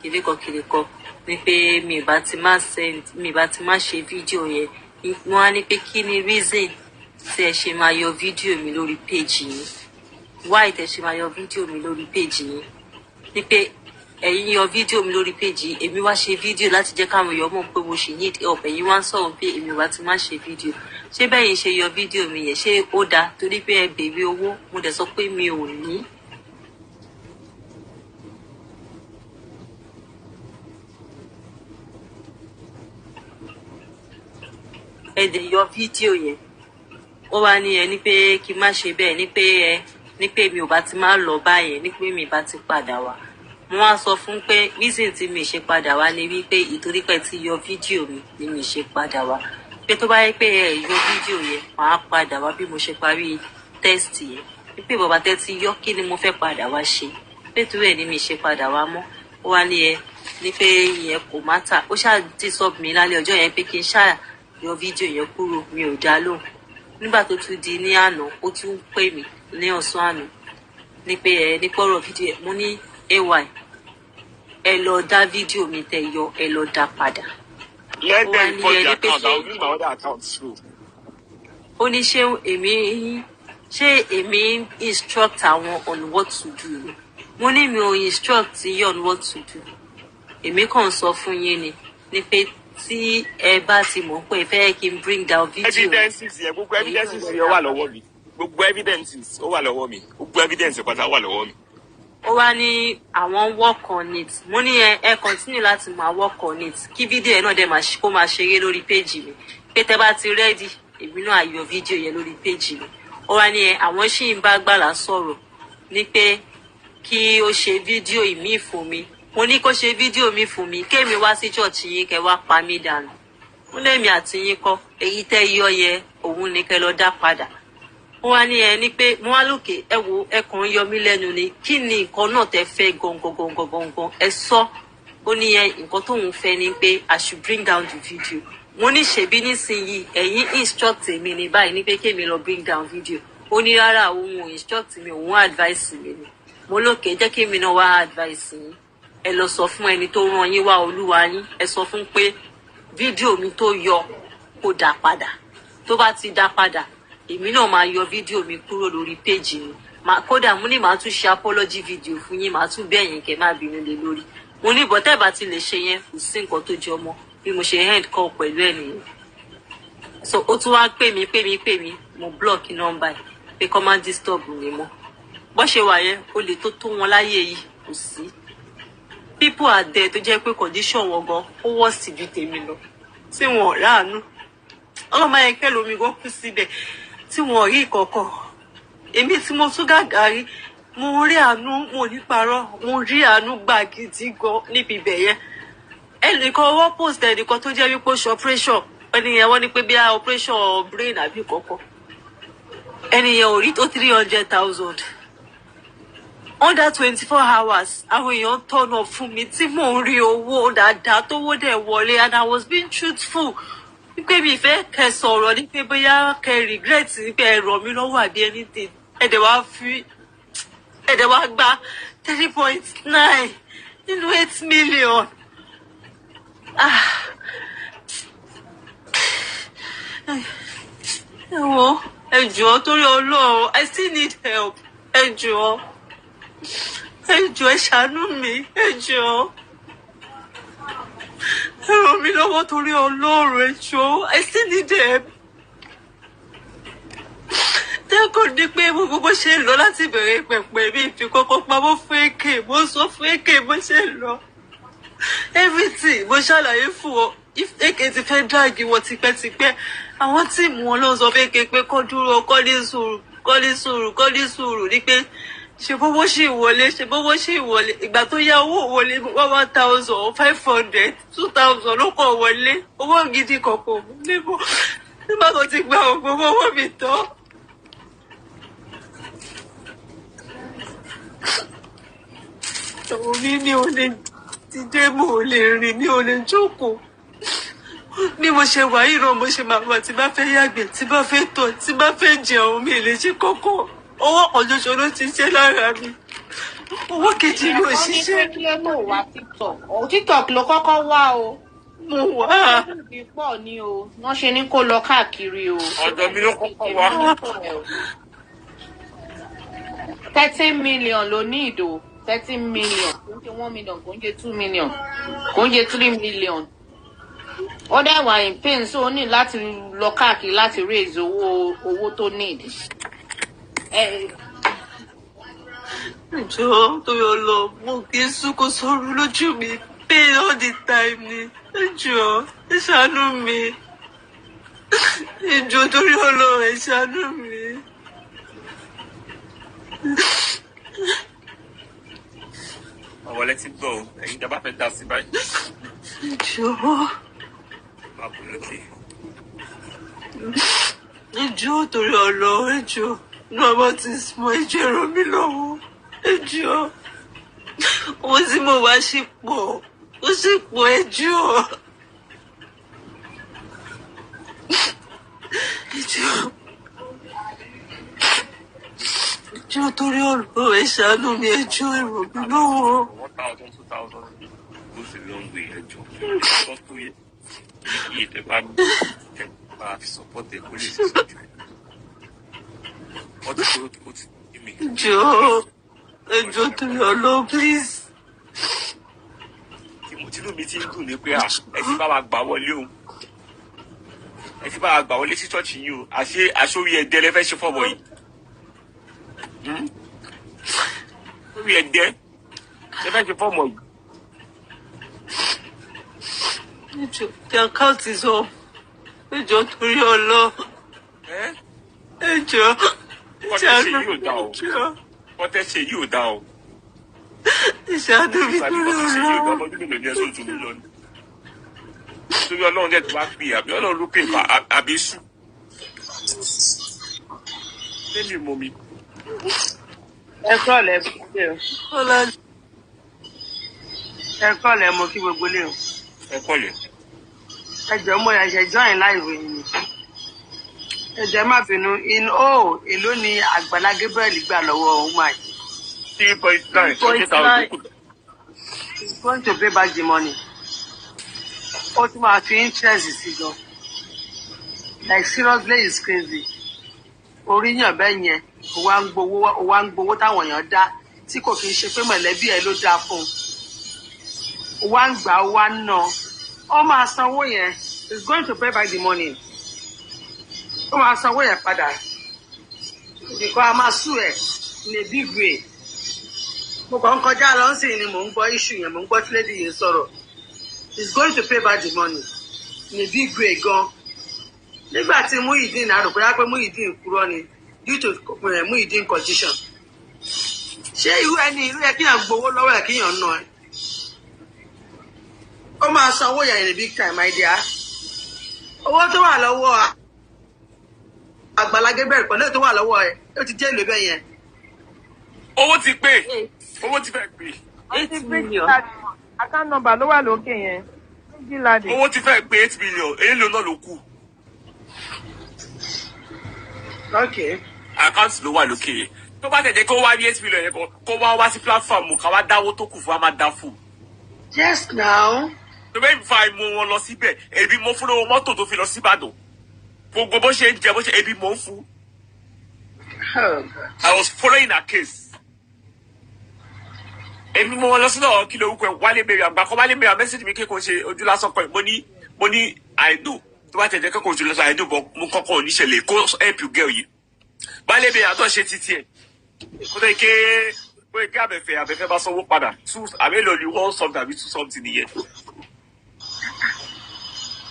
kìnìkan kìnìkan, ní pé mi ì bá ti má send, mi ì bá ti má ṣe fídíò yẹn. Wọ́n á ní pé kí ni reason tí ẹ ṣe máa yọ fídíò mi lórí page yìí? Why tẹ ṣe máa yọ fídíò mi lórí page yìí? Ní pé ẹ̀yin yọ fídíò mi lórí page yìí, èmi wá ṣe fídíò láti jẹ́ káwọn èèyàn mọ̀ pé mo ṣì need help, ẹ̀yin wá ń sọ̀rọ̀ pé èmi wá ti má ṣe fídíò. Ṣé bẹ́yìn ṣe yọ fídíò mi yẹn, ṣé ó dáa? Torí pé ẹ béèrè owó, mo dẹ̀ sọ pé mi ò ní. Ẹ dẹ̀ yọ fídíò yẹn. Ó wá ní ẹ ní pé kí n má ṣe bẹ́ẹ̀, ní pé ẹ ní pé mi ò bá ti má lọ báyẹn, ní pé mi bá ti padà wá. Mo wá sọ fún pé reason tí mi ṣe padà wá ni wípé ìtorí pé ti yọ fídíò mi ni mi ṣe padà wá, pé tó bá yẹ pé ẹ yọ fídíò yẹn, màá padà wá bí mo ṣe parí test yẹn, wípé bàbá tẹ ti yọ, kí ni mo fẹ́ padà wá ṣe? Pé torí ẹ̀ ni mi ṣe padà wá mọ́. Ó wá ní ẹ ní pé ìyẹn kò má tà. Ó ṣáà disturb mi lálẹ́ ọjọ́ yẹn pé kí n ṣáà yọ fídíò yẹn kúrò. Mi ò dá lóhùn. Nígbà tó tún di ní àná, ó tún pè mí ní ọ̀sán àná ní pé ẹ ní pọ̀rọ̀ fídíò yẹn. Mo ní ay, ẹ lọ dá fídíò mi tẹ yọ, ẹ lọ dá padà. Let Ó wá them ní report ẹ the ní pé account. ṣé I will use my other account too. Ó ní ṣé èmi instruct àwọn on what to do ni? Mo ní mi ò instruct yín on what to do, èmi kàn sọ fún yín ni pé tí ẹ bá ti mọ̀ pé ẹ fẹ́ kí n bring down fídíò yẹn, Evidences yẹn, gbogbo ẹ̀yin náà evidences lọ yẹn dá wà padà. lọ́wọ́ mi. Gbogbo evidences ó wà lọ́wọ́ mi. Gbogbo evidence pátá wà lọ́wọ́ mi. Ó wá ní àwọn work on it. Mo ní ẹ continue láti máa work on it, kí fídíò yẹn náà dẹ̀ máa kó máa ṣeré lórí page mi, pé tẹ́ bá ti ready, èmi náà á yọ fídíò yẹn lórí page mi. Ó wá ní ẹ àwọn ṣì ń bá gbàlà sọ̀rọ̀ ní pé kí ó ṣe fídíò ìmíì fún mi. Mo ní kó ṣe fídíò mi fún mi, kémi wá sí church yín, kẹ́ wá pa mí dànù. Mo lémi àti yín kọ́, èyí tẹ́ yọ yẹ òun ni kẹ́ lọ dá padà. Mo wá ní ẹ ní pé mo wá lókè, ẹ wo, ẹ kàn ń yọ mí lẹ́nu ni. Kí ni nǹkan náà tẹ́ fẹ́ gangan gangan gangan? Ẹ sọ. Ó ní ẹ nǹkan tóun fẹ́ ni pé I should bring down the video. Mo ní ṣèbí nísìnyìí ẹ̀yin instruct mi ní báyìí ní pé kémi lọ bring down video. Ó ní rárá, òun ò instruct mi, òun advice mi ni. Mo lókè, jẹ́ kémi náà wá advice yín. Ẹ lọ sọ fún ẹni tó rán yín wá, olúwa yín, ẹ sọ fún pé fídíò mi tó yọ, kó dá padà. Tó bá ti dá padà, èmi náà máa yọ fídíò mi kúrò lórí péjì mi. Kódà mo ní màá tún ṣe apology video fún yín, màá tún bẹ̀ yín kẹ́ má bínú lé lórí. Mo ní bọ́tẹ́ bá ti lè ṣe yẹn, kò sí nǹkan tó jọ mọ́. Bí mo ṣe end call pẹ̀lú ẹ̀ nìyẹn. So ó tún wá pè mí, pè mí, pè mí, mo block nọ́mbà ẹ̀ pé kó má disturb mi mọ́. Bó ṣe wà yẹn, ó lè tó tó wọn láyé yìí, kò sí. People are there tó jẹ́ pé condition wọn gan ó worse ju tèmi lọ, tí wọn ò ráàánú. Ọlọ́mọ yẹn kẹ́ lómi gan kú síbẹ̀ tí wọn ò rí ìkọ̀kọ̀. Èmi tí mo tún gàgà rí, mo rí àánú, mo ní parọ́, mo rí àánú gbà gidi gan níbi ibẹ̀ yẹn. Ẹnìkan wọ́n post ẹnìkan tó jẹ́ wípé ó ṣe operation. Ẹni yẹn, wọ́n ní pé bí i operation brain àbí kọ̀ọ̀kan, ẹni yẹn ò rí tó 300,000. Under 24 hours, àwọn èèyàn turn up fún mi tí mò ń rí owó dáadáa, tówó dẹ̀ wọlé, and I was being truthful wípé mi fẹ́ kẹ́ sọ̀rọ̀ ní pé bóyá kẹ́ regret ní pé ẹ ràn mí lọ́wọ́ àbí anything. Ẹ dẹ̀ wá fi, ẹ dẹ̀ wá gba 3.9 nínú 8 million. Ah, ẹ wo, ẹ jọ̀ọ́, torí Ọlọ́run, I still need help. Ẹ jọ̀ọ́, ẹ jọ̀ọ́, ẹ ṣàánú mi. Ẹ jọ̀ọ́, ẹ ràn mí lọ́wọ́ torí Ọlọ́run. Ẹ jọ̀ọ́, I still need help. Tẹ́kọ̀ ní pé gbogbo bó ṣe ń lọ láti bẹ̀rẹ̀ pẹ̀pẹ̀, mi fi kọ́kọ́ pamọ́ fún èké. Mo sọ fún èké bó ṣe ń lọ, everything mo ṣàlàyé fún ọ. If èké ti fẹ́ drag wọn tipẹ́tipẹ́, àwọn team wọn ló sọ fún èké pé kó dúró, kó ní sùúrù, kó ní sùúrù, kó ní sùúrù, ní pé ṣe bówó ṣì wọlé, ṣe bówó ṣì wọlé. Ìgbà tó yá, owó wọlé, 1,500, 2,000 ló kọ̀ wọlé. Owó gidi kọ̀ọ̀kan níbo nígbà tó ti gba ògbó owó mi tán. Òun ní mi ò lè dìde, mo ò lè rìn, mi ò lè jókòó. Bí mo ṣe wà yìí náà, mo ṣe máa wà tí bá fẹ́ yàgbẹ́, tí bá fẹ́ tọ̀, tí bá fẹ́ jẹun, mi ò lè ṣe kókó. Owó kan ṣoṣo ló ti ṣe lára mi. Owó kejì ló Wọ́n ní pé ṣiṣẹ́. kí ló tó wá TikTok. Ọ̀ TikTok ló kọ́kọ́ wá o. Mo wá. Ìbí pọ̀ ni o. Wọ́n ṣe ní kó lọ káàkiri o. Ọ̀dọ̀ mi ló kọ́kọ́ wá. 13 million ló ní ìdò. 13 million. Kò ń ṣe 1 million, kò ń ṣe 2 million, kò ń ṣe 3 million. Ó dẹ̀ wà in pain, so ó ní láti lọ káàkiri láti raise owó tó need. Jọ̀ọ́, torí Ọlọ́run, mo kì í sunkún sóru lójú mi. Pain all the time ni. Ẹ jọ̀ọ́, ẹ ṣàánú mi. Ẹ jọ̀ọ́, torí Ọlọ́run, ẹ ṣàánú mi. Àwọn ẹlẹ́tí gbọ́ o, ẹ̀yin ìjọba fẹ́ dá sí báyìí. Ẹ jọ̀ọ́. Máa bọ̀ lókè. Ẹ jọ̀ọ́, torí Ọlọ́run, ẹ jọ̀ọ́. No amount is small, ẹ jọ̀ọ́, ẹ ràn mí lọ́wọ́. Ẹ jọ̀ọ́. Owó tí mo wá ṣì pọ̀. Ó sì pọ̀, ẹ jọ̀ọ́. Ẹ jọ̀ọ́. Ẹ jọ̀ọ́, torí Ọlọ́run, ẹ ṣàánú mi, ẹ jọ̀ọ́, ẹ ràn mí lọ́wọ́. 1,000, 2,000 goes a long way, ẹ jọ̀ọ́. Nǹkan tó yẹ iye tẹ bá tẹ bá fi support ẹ kó lè ṣiṣẹ́ jù ẹ. Ọdún tó ó ti dé mi. Jọ̀ọ́, ẹ jọ̀ọ́, torí Ọlọ́run, please. Tínú mi ti ń dùn ní pé à ẹ ti bá wa gbà wọlé o. Ẹ ti bá wa gbà wọlé sí ṣọ́ọ̀ṣì yìí o. Àṣé àṣórí ẹ̀dẹ́ lẹ fẹ́ ṣe fọ́mọ yìí. Orí ẹ̀dẹ́ lẹ fẹ́ ṣe fọ́mọ yìí. Ẹ jọ̀ọ́, the account is up. Ẹ jọ̀ọ́, torí Ọlọ́run. Ẹ́ Ẹ jọ̀ọ́, ẹ Wọ́n tẹ́ ṣe ṣàánú yìí ò mi, dá ẹ o. jọ̀ọ́. Wọ́n tẹ́ ṣe yìí ò dá o. Ẹ ṣàánú mi, Tàbí torí wọ́n tẹ́ ṣe yìí ò dá Ọlọ́run. ọmọ ọdún mélòó ní ẹ̀sùn tó lọ ni. Torí Ọlọ́run dẹ̀ tó wá pè àbí Ọlọ́run ló pè fà àbí sùn. Lẹ́mi mọ mi. Ẹ kúrọ̀lẹ́ gbogbo o. Ọlá Ẹ kúrọ̀lẹ́, mo kí gbogbo lé o. Ẹ kọ́lẹ̀. Ẹ jọ̀ọ́, mo ṣẹ̀ṣẹ̀ join live yìí ni. Ẹ jọ̀ọ́, ẹ má bínú. In o èló ni Àgbàlá Gabriel gbà lọ́wọ́ woman yìí? 3.9 20,000 kù. He's going to pay back the money. Ó tún máa fi interest sí gan. Like, seriously, it's crazy. Orí yàn bẹ́ẹ̀ yẹn, ó wá ń gbowó, ó wá ń gbowó táwọn èèyàn dá tí kò kí ń ṣe pé mọ̀lẹ́bí ẹ̀ ló dá fún un. Ó wá ń gbà, ó wá ń ná. Ó máa sanwó yẹn. He's going to pay back the money. Ó máa sanwó yẹn padà. Because a máa sue ẹ̀ in a big way. Mo kàn ń kọjá lọ sí ni mò ń gbọ́ issue yẹn, mò ń gbọ́ tí lady yìí sọ̀rọ̀. He's going to pay back the money in a big way gan. Nígbà tí Muyideen àròpé pé Muyideen kúrò ni due to Muyideen condition. Ṣé irú ẹni irú ẹ kíyàn gbowó lọ́wọ́ ẹ̀ kíyàn ná ẹ? Ó máa sanwó yẹn in a big time, my dear. Owó tó wà lọ́wọ́ Àgbàlá Gabriel pẹ̀lú èyí tó wà lọ́wọ́ ẹ̀, ó ti jẹ́ ìlú bẹ́ẹ̀ yẹn. Owó ti pé. Owó ti fẹ́ pé. 8 million. Account number ló wà lókè yẹn. Méjìlá. Owó ti fẹ́ pé 8 million. Èló náà ló kù. Okay. Àkáǹtì ló wà lókè yẹn. Tó bá tẹ̀ jẹ́ kó wá ní 8 million yẹn kó wá wá sí platform ká wá dáwó tó kù fún wa máa dá fún. Yes now. Tó bẹ́ẹ̀ fa ìmú wọn lọ síbẹ̀, èmi mo fún lówó mọ́tò tó fi lọ síbàdàn. Gbogbo bó ṣe ń jẹ bó ṣe èmi mò ń fún. Oh, God. I was following her case. Èmi mo wọn lọ sínú kí lorúkọ ẹ Wálé Mary àgbà kan. Wálé Mary message mi kékeré ṣe ojú lásán kan. Mo ní I know, tó bá tẹ̀ jẹ́ kẹ́kọ̀ọ́ ojú lásán, I know, but mo kọ́kọ́ oníṣẹ̀lẹ̀ kó help you girl yìí. Wálé Mary àtọ̀ ṣe títí ẹ̀ kó tó ké kó ké Abẹ́fẹ́ bá sanwó padà two àbẹ́lẹ̀ ní one something àbí two something nìyẹn.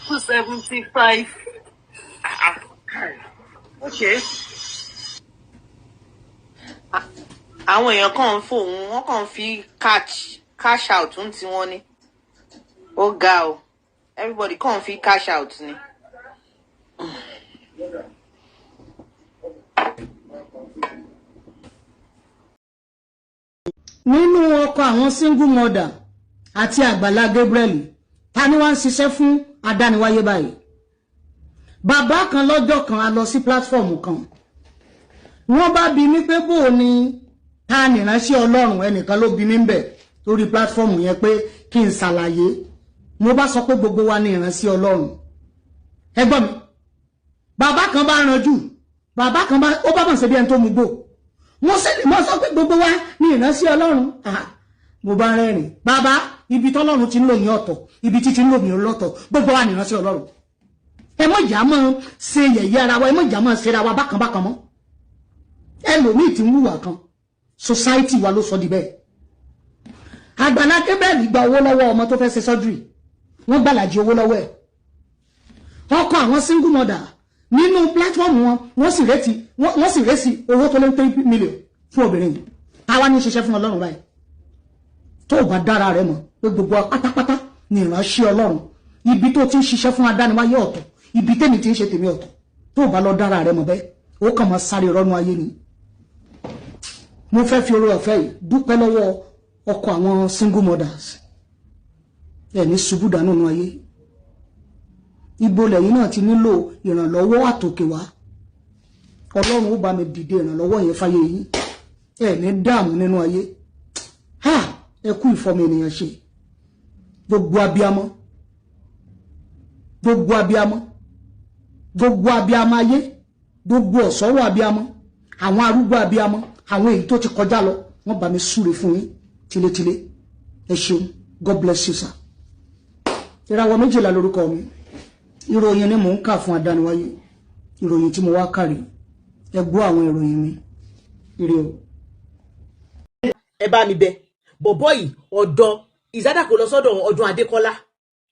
275. Okay. Àwọn èèyàn kàn ń fòun, wọ́n kàn ń fi cash out ń tiwọn ni. Ó ga o. Everybody kàn ń fi cash out ni. Nínú ọkọ àwọn single mother àti Àgbàlá Gabriel, ta ni wọ́n ń ṣiṣẹ́ fún adániwáyé báyìí? Bàbá kan lọ́jọ́ kan, a lọ sí platform kan. Wọ́n bá bi mí pé bó o ní ta nìránṣẹ́ Ọlọ́run, ẹnìkan ló bi mí ń bẹ̀ lórí platform yẹn pé kí n ṣàlàyé. Mo bá sọ pé gbogbo wa ní ìránṣẹ́ Ọlọ́run. Ẹ gbọ́ mi, bàbá kan bá ranjú, bàbá kan bá ó bá mọ̀ sí bí ẹni tó mu gbò. Mo sì lè mọ sọ pé gbogbo wa ní ìránṣẹ́ Ọlọ́run. Mo bá rẹ́rìn, bàbá, ibi tọ́lọ́run ti ń lò yín ọ̀tọ̀, ibi tí ti ń lò mí lọ́tọ̀. Gbogbo wa ní ìránṣẹ́ Ọlọ́run. Ẹ mọ̀ ìyá mọ̀ ṣe yẹ̀yẹ́ ara wa, ẹ mọ̀ ìyá mọ̀ ṣe ra wa bákan bákan mọ́. Ẹlòmíì ti ń wùwà kan, society wa ló sọ di bẹ́ẹ̀. Àgbàlá Gabriel gba owó lọ́wọ́ ọmọ tó fẹ́ ṣe surgery, wọ́n gbàlàjì owó lọ́wọ́ ẹ̀. Ọkọ àwọn single mother nínú platform wọn, wọ́n sì raise owó tó lé ní 3 million fún obìnrin yìí. Táwa ní ṣiṣẹ́ fún Ọlọ́run báyìí? Tó o bá dára rẹ mọ̀ pé gbogbo wa pátápátá ní ìránṣẹ́ Ọlọ́run, ibi tó ti ń ṣiṣẹ́ fún adániwáyé ọ̀tọ̀, ibi tèmi ti ń ṣe tèmi ọ̀tọ̀. Tó o bá lọ dára rẹ mọ̀ bẹ́ẹ̀, ó kàn máa sáré rọ́nú ayé ni. Mo fẹ́ fi oore ọ̀fẹ́ yìí dúpẹ́ lọ́wọ́ ọkọ àwọn single mothers. Ẹ̀ ní ṣubú dànù nínú ayé. Ibo lẹ́yìn náà ti nílò ìrànlọ́wọ́ àtòkè wá, Ọlọ́run ó bá mi dìde ìrànlọ́wọ́ yẹn fáyé yín. Ẹ̀ ní dààmú nínú ayé. Ha, ẹ kú ìfọmọ ènìyàn ṣe. Gbogbo abiamọ, gbogbo abiamọ, gbogbo abiamọ ayé, gbogbo ọ̀sọ́rọ̀ abiamọ, àwọn arúgbó abiamọ, àwọn èyí tó ti kọjá lọ, wọ́n bá mi súre fún yín tilétilé. Ẹ ṣeun. God bless you, sir. Ìràwọ̀ 12 lórúkọ mi. Ìròyìn ni mò ń kà fún adániwáyé. Ìròyìn tí mo wá kàrí, ẹ gbọ́ àwọn ìròyìn mi. Ire o. Ẹ bá mi bẹ bọ̀bọ́ yìí. Ọ̀dọ̀ ìzádà kò lọ sọ́dọ̀ Ọdún Adékọ́lá.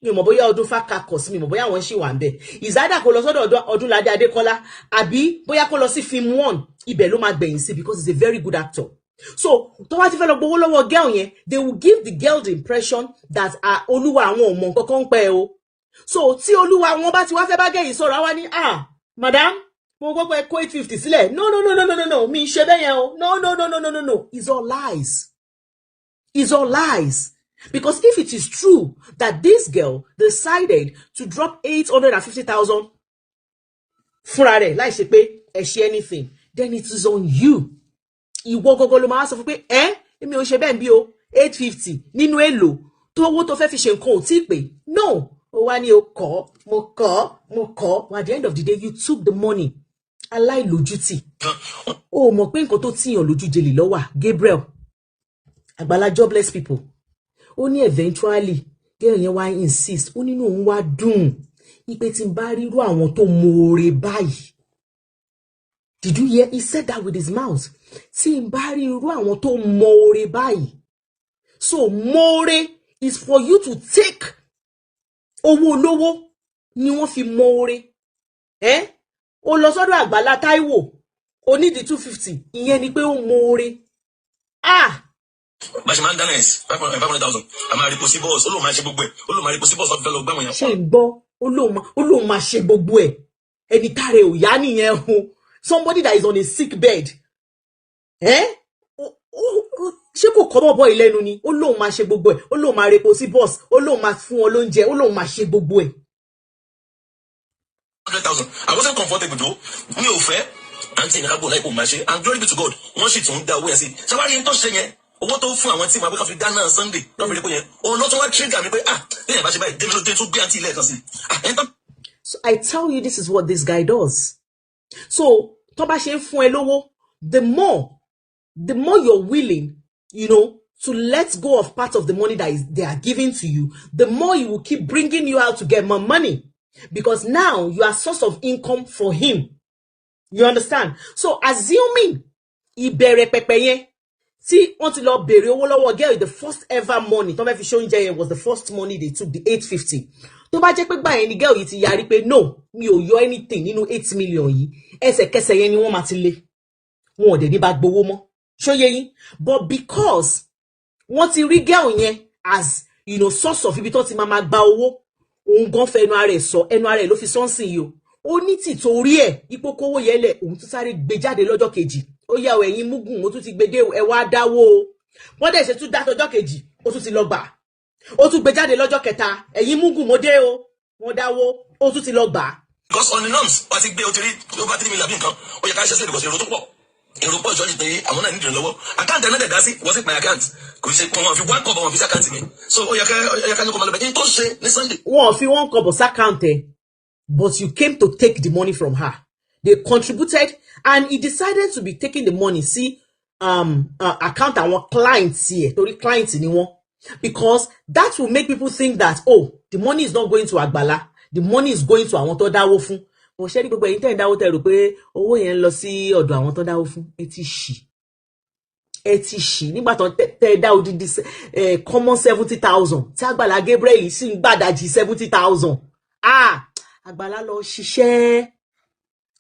Mi ò mọ̀ bóyá ọdún fákakọ̀ sí mi, mọ̀ bóyá àwọn ṣì wà ń bẹ̀. Ìzádà kò lọ sọ́dọ̀ Ọdúnládé Adékọ́lá, àbí bóyá kó lọ sí film one, ibẹ̀ ló máa gbẹ̀yìn sí, because he's a very good actor. So tó bá ti fẹ́ lọ gbowó lọ́wọ́ girl yẹn, they will give the girl the impression that, ah, olúwa àwọn ò mọ̀ nǹkan kan ń pẹ́ o. So tí olúwa wọn bá ti wá fẹ́ bá gẹ̀yìn sọ̀rọ̀, àwa ní, "Ah, madam, mo gbọ́ pé kó 850 sílẹ̀." "No, no, no, no, no, no, no, mi ń ṣe bẹ́ẹ̀ yẹn o. No, no, no, no, no, no, no." It's all lies. It's all lies. Because if it is true that this girl decided to drop 850,000 fúnra rẹ̀ láì ṣe pé ẹ ṣe anything, then it is on you. Ìwọ gọgọ ló máa sọ fún pé ẹ èmi ò ṣe bẹ́ẹ̀ bí o. 850 nínú èlò tó owó tó fẹ́ fi ṣe nǹkan ò tí ì pé. No, ó wá ní o kọ́, mo kọ́, mo kọ́. At the end of the day, you took the money. Aláìlójútì, o mọ̀ pé nǹkan tó tíyàn lójú jẹlè lọ́wà. Gabriel Àgbàlá jobless people, ó ní eventually girl yẹn wá insist. Ó nínú òun wá dùn ipe tí n bá rírú àwọn tó moore báyìí. Did you hear? He said that with his mouth: tí n bá rí irú àwọn tó moore báyìí. So moore is for you to take owó olówó ni wọ́n fi moore. Ẹ́ o lọ sọ́dọ̀ Àgbàlá Táíwò, o nídìí 250, ìyẹn ni pé ó moore. Ah. Bá ṣe máa ń dáná ẹ̀ 500,000, a máa rí pósí bọ́ọ̀sì, ó lóun máa ṣe gbogbo ẹ̀, ó lóun máa rí pósí bọ́ọ̀sì, wọ́n fi fẹ́ lọ gbá wọn yẹn. Ṣe ń gbọ́? Ó lóun máa ṣe gbogbo ẹ̀. Ẹni táre ò yá nìyẹn o, somebody that is on a sick bed. Ẹ́ ṣé kò kọ́ bọ̀bọ̀ ìlẹ́nu ni? Ó lóun máa ṣe gbogbo ẹ̀, ó lóun máa repo sí bọ́ọ̀sì, ó lóun máa fún wọn lóúnjẹ, ó lóun máa ṣe gbogbo ẹ̀. 100,000. I wasn't comfortable though. Mi ò fẹ́ àǹtí ìnira bò láìpẹ́, máa ṣe, and glory be to God, wọ́n sì tún dá owó yẹn sí. Ṣé wàá rí n tó ṣe yẹn, owó tó fún àwọn tí màá pé ká fi dáná Sunday lọ́ọ́ fi rí pé yẹn òun ló tún wá trigger mi pé, ah, téèyàn bá ṣe báyìí débi ló dé tún gbé àǹtí ilé ẹ̀kan sí, ah, ẹni tó So I tell you, this is what this guy does. So tó bá ṣe ń fún ẹ lówó, the more you're willing to let go of part of the money that is they are giving to you, the more he will keep bringing you out to get more money. Because now you are source of income for him. You understand? So assuming ìbẹ̀rẹ̀ pẹ̀pẹ̀ yẹn tí wọ́n ti lọ béèrè owó lọ́wọ́ girl, the first ever money tó fẹ́ fi ṣe oúnjẹ yẹn was the first money they took, the 850. Tó bá jẹ́ pé gbà yẹn ni girl yìí ti yarí pé, "No, mi ò yọ anything nínú 8 million yìí," ẹsẹ̀kẹsẹ̀ yẹn ni wọ́n máa ti lé wọn, ò dẹ̀ ní bá gbowó mọ́. Ṣó yé yín? But because wọ́n ti rí girl yẹn as source of ibi tó ti máa gba owó, òun gan fẹ́ ẹnu ara ẹ̀ sọ, ẹnu ara ẹ̀ ló fi sọ́nsìn yìí o. Ó ní tìtorí ẹ̀ ipò kówó yẹn lẹ̀, òun tún sáré gbé jáde lọ́jọ́ kejì. Ó yá o, ẹ̀yin múgùn, ó tún ti gbé dé, ẹ wá dáwó o. Wọ́n dẹ̀ ṣe tún dá tọjọ́ kejì, ó tún ti lọ gbà. Ó tún gbé jáde lọ́jọ́ kẹta, ẹ̀yin múgùn, mo dé o, wọ́n dáwó, ó tún ti lọ gbà. Because on the norms, wọ́n ti gbé o ti rí over 3 million bí nǹkan ó yẹ ká ṣe sí, because èrò tó pọ̀. Èrò pọ̀ ṣọ́ọ̀ṣì pé àwọn náà nídìí lọ́wọ́. Account ẹ̀ náà dẹ̀ dá sí, was it my account? Kò ṣe pé wọ́n fi one kọ́bọ̀, wọn fi sí account mi. So ó yẹ ká ní kó máa lọ bẹ̀ kí n tó ṣe ní Sunday. Wọn ò fi one kọ́bọ̀ s'account ẹ, but you came to take the money from her. They contributed and he decided to be taking the money sí account àwọn clients ẹ, torí clients ni wọ́n, because that will make people think that, oh, the money is not going to Agbala, the money is going to àwọn tó dáwó fún. Mo ṣe ní gbogbo ẹ̀yin tẹ́ ń dáwó, tẹ́ rò pé owó yẹn ń lọ sí ọ̀dọ̀ àwọn tó dáwó fún, ẹ ti ṣì, ẹ ti ṣì. Nígbà tó tẹ́ dá odidi common 70,000, tí Àgbàlá Gabriel sì ń gbàdájì 70,000, ah, Àgbàlá lọ ṣiṣẹ́.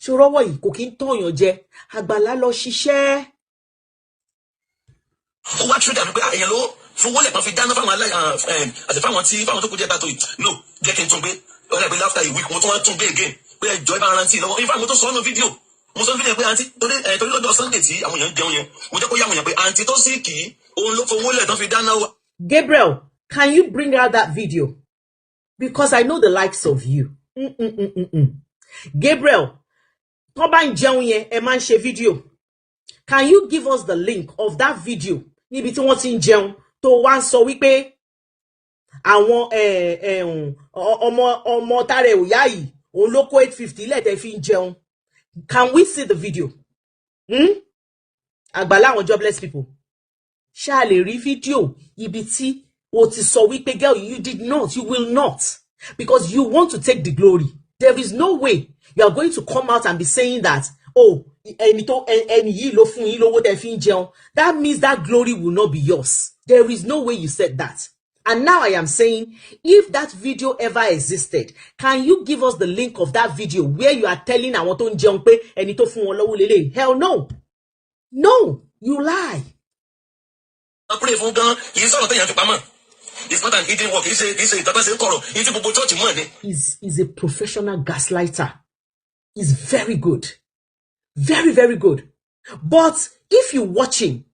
Ṣòrọ́wọ́ yìí kò kí ń tọ̀yàn jẹ. Àgbàlá lọ ṣiṣẹ́. Ó wá trigger mi pé, ah, èèyàn ló fowó lẹ̀ kan fi dáná fáwọn aláì àti fáwọn tí fáwọn tó kú jẹ́ tàtó yìí. No, jẹ́ kí n tún gbé. Ó dàbí after a week, mo tún wá tún gbé again pé ẹjọ́ ẹ bá rántí lọ́wọ́. In fact, mo tún sọ ọ́nà fídíò, mo sọ fídíò pé àǹtí, torí lọ́jọ́ Sunday tí àwọn èèyàn jẹun yẹn, mo jẹ́ kó yá àwọn èèyàn pé àǹtí tó sì kì í òun ló fowó lẹ̀ tán fi dáná o. Gabriel, can you bring out that video? Because I know the likes of you. Gabriel, tó bá ń jẹun yẹn, ẹ máa ń ṣe fídíò. Can you give us the link of that video níbi tí wọ́n ti ń jẹun, tó wá ń sọ wípé àwọn ọmọ ọmọ tára ẹ̀ ò yá yìí, òun ló kó 850 lẹ́tẹ̀ fi ń jẹun? Can we see the video? Hmm? Àgbàlá àwọn jobless people. Ṣá lè rí fídíò ibi tí o ti sọ wípé girl, you did not, you will not, because you want to take the glory. There is no way you are going to come out and be saying that, oh, ẹni tó ẹni yìí ló fún yín lówó tẹ́ fi ń jẹun. That means that glory will not be yours. There is no way you said that. And now I am saying, if that video ever existed, can you give us the link of that video where you are telling àwọn tó ń jẹun pé ẹni tó fún wọn lówó lélẹ̀? Hell no. No, you lie. Wọ́n pray fún gan, kì í sọ̀rọ̀ téèyàn fi pamọ́. It's not an hidden work, kì í ṣe ìtọ́pẹ́ ṣe ń kọ̀rọ̀ yìí tí gbogbo church mọ̀ ni. Is a professional gaslighter. Is very good. Very, very good. But if you watch him,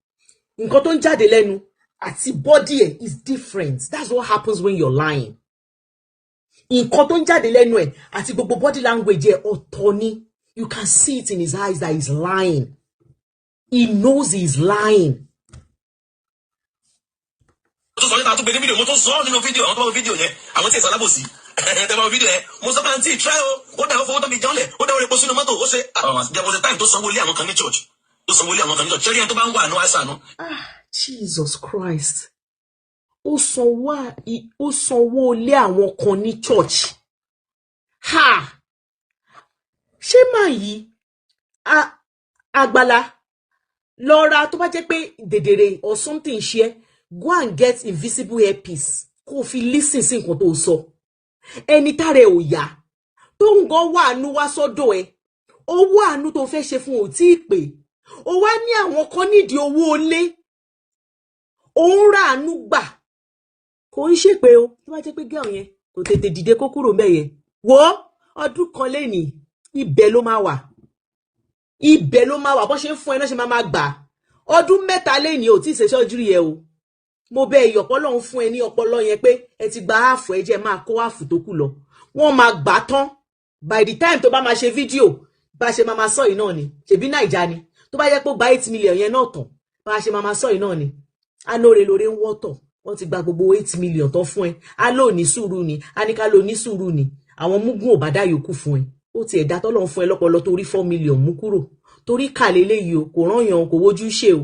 nǹkan tó ń jáde lẹ́nu àti body ẹ̀ is different. That's what happens when you're lying. Nǹkan tó ń jáde lẹ́nu ẹ̀ àti gbogbo body language ẹ̀, ọ̀tọ̀ ni. You can see it in his eyes that he's lying. He knows he's lying. Mo tún sọ níta tó gbé ní fídíò, mo tún sọ nínú fídíò. Àwọn tó bá wo fídíò yẹn, àwọn tí èso alábòsí tẹ bá wo fídíò yẹn, mo sọ pé àǹtí try o, ó dà, ó fowó tó fi jẹun lẹ̀, ó dà, ó rẹ̀ po sínú mọ́tò, ó ṣe. There was a time tó sanwó lé àwọn kan ní church, tó sanwó lé àwọn kan ní church. Ṣẹ́rí ẹni tó bá ń wà ní àṣà nù. Ah, Jesus Christ. Ó sanwó lé àwọn kan ní church. Ha! Ṣé màá yìí Àgbàlá lọ ra, tó bá jẹ́ pé dèdèrè or something ṣe ẹ́, go and get invisible earpiece kó o fi listen sí nǹkan tó sọ. Ẹni tára ẹ̀ ò yá, tó ń gan wà àánú wá sọ́dọ̀ ẹ̀, owó àánú tó fẹ́ ṣe fún ò tí ì pé, ó wá ní àwọn kan nídìí owó ilé, òun rà àánú gbà. Kò ń ṣèpè o. Tó bá jẹ́ pé girl yẹn kò tètè dìde kó kúrò ńbẹ̀ yẹn, wo ọdún kan lẹ́nìí, ibẹ̀ ló máa wà, ibẹ̀ ló máa wà. Bó ṣe ń fún ẹ náà ṣe máa máa gbà. Ọdún 3 lẹ́nìí, ò tí ì ṣe surgery yẹn o. Mo bẹ ìyọ̀pọ̀ lọ́hún fún ẹ ní ọpọlọ yẹn pé ẹ ti gba half, ẹ jẹ́ máa kó half tó kù lọ. Wọ́n máa gbà tán. By the time tó bá máa ṣe fídíò, bá ṣe máa máa sọ yìí náà ni. Ṣèbí Naija ni. Tó bá yẹ pé ó gba 8 million yẹn náà tán, bá ṣe máa máa sọ yìí náà ni. Alóore lóore ń wọ́tọ̀. Wọ́n ti gba gbogbo 8 million tán fún ẹ. Á lò ní sùúrù ni, á ní ká lò ní sùúrù ni. Àwọn mugun ò bá dá yòókù fún ẹ. Ó ti ẹ̀dá tọ́lọ́ fún ẹ lọ́pọlọ tó rí 4 million mú kúrò, torí kà léléyìí o, kò rán kò wojú ṣe o.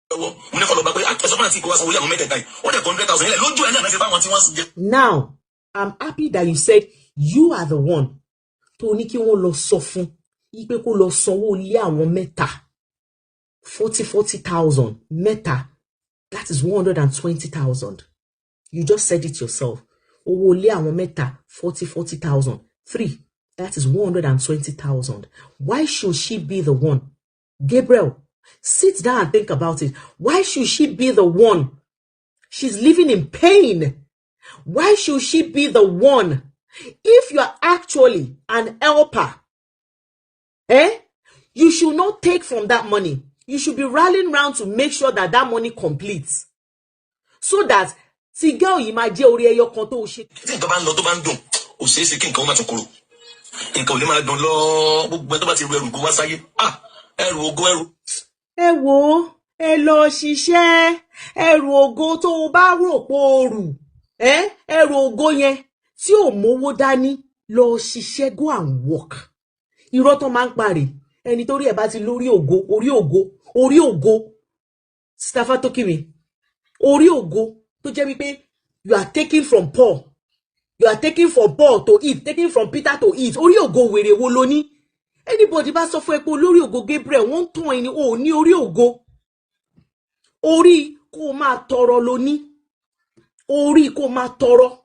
Lọ́wọ́ mo ní kọ́ lọ bá pé ẹ̀sọ́ fún àǹtí kó wá sanwó ilé àwọn mẹ́tẹ̀ẹ̀ta yìí. Ó dẹ̀ 100,000 ilẹ̀ lójú ẹ̀ náà ṣe fáwọn tí wọ́n jẹ. Now I'm happy that you said you are the one tó ní kí wọ́n lọ sọ fún yí pé kó lọ sanwó ilé àwọn mẹ́ta, 40 40,000 mẹ́ta, that is 120,000. You just said it yourself. Owó ilé àwọn mẹ́ta, 40 40,000, three, that is 120,000. Why should she be the one? Gabriel, sit down and think about it. Why should she be the one? She's living in pain. Why should she be the one? If you are actually an helper, eh, you should not take from that money. You should be rallying round to make sure that that money completes, so that tí girl yìí máa jẹ́ orí ẹyọ kan tó ṣe. Tí nǹkan bá ń lọ, tó bá ń dùn, ò ṣeé ṣe kí nǹkan ó má tún korò. Nǹkan ò lè máa dùn lọ. Gbogbo ẹ tó bá ti ru ẹrù kó wá sáyé, ah, Ẹrù ògo, ẹrù Ẹ wò ó, ẹ lọ ṣiṣẹ́. Ẹrù ògo tó o bá rò pé o rù ẹ, ẹrù ògo yẹn tí ò mówó dání, lọ ṣiṣẹ́, go and work. Irọ́ tó máa ń parè, ẹni tó rí ẹ̀ bá ti lórí ògo, orí ògo, orí ògo, Staffa Tokimi, orí ògo tó jẹ́ wípé you are taking from Paul, you are taking from Paul to eat, taking from Peter to eat. Orí ògo wèrè wo lo ní? Anybody bá sọ fún ẹ pé olórí ògo Gabriel, wọ́n ń tàn ẹni. Ò ní orí ògo. Orí kó o máa tọrọ ló ní, orí kó o máa tọrọ.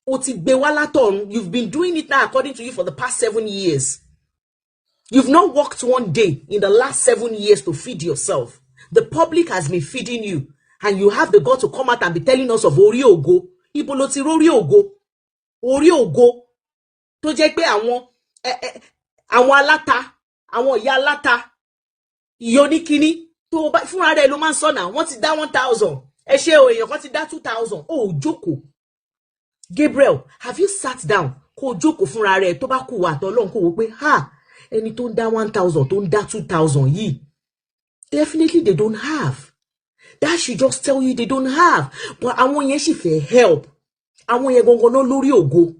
O ti gbé wá látọ̀run. You've been doing it now, according to you, for the past 7 years. You've not worked one day in the last 7 years to feed yourself. The public has been feeding you, and you have the gut to come out and be telling us of orí ògo. Ibo ló ti rórí ògo? Orí ògo tó jẹ́ pé àwọn aláta, àwọn ìyá aláta, ìyá oníkíní tó bá fúnra rẹ̀ ló máa ń sọnà. Wọ́n ti dá 1,000, ẹ ṣe o. Èèyàn kan ti dá 2,000. Ó jókòó. Gabriel, have you sat down kó o jókòó fúnra rẹ̀, tó bá kú wà tọ́lọ́run, kó o wò pé ha, ẹni tó ń dá 1,000, tó ń dá 2,000 yìí, definitely they don't have? That should just tell you they don't have. But àwọn yẹn sì fẹ́ help. Àwọn yẹn gangan náà lórí ògo,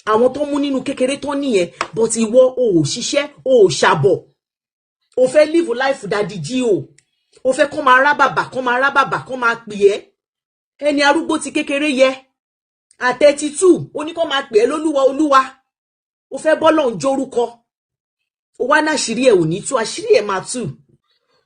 àwọn tó mú nínú kékeré tó nìyẹn. But ìwọ, o ò ṣiṣẹ́, o ò ṣàbọ̀, o fẹ́ live life daddy G.O. O fẹ́ kọ́ máa rá bàbà, kọ́ máa rá bàbà, kọ́ máa pè ẹ́. Ẹni arúgbó ti kékeré yẹ at 32, ó ní kọ́ máa pè ẹ́ lólúwa, olúwa. O fẹ́ bọ́lọ̀ ń jórúkọ. O wá ní àṣírí ẹ̀ ò ní tú. Àṣírí ẹ̀ máa tú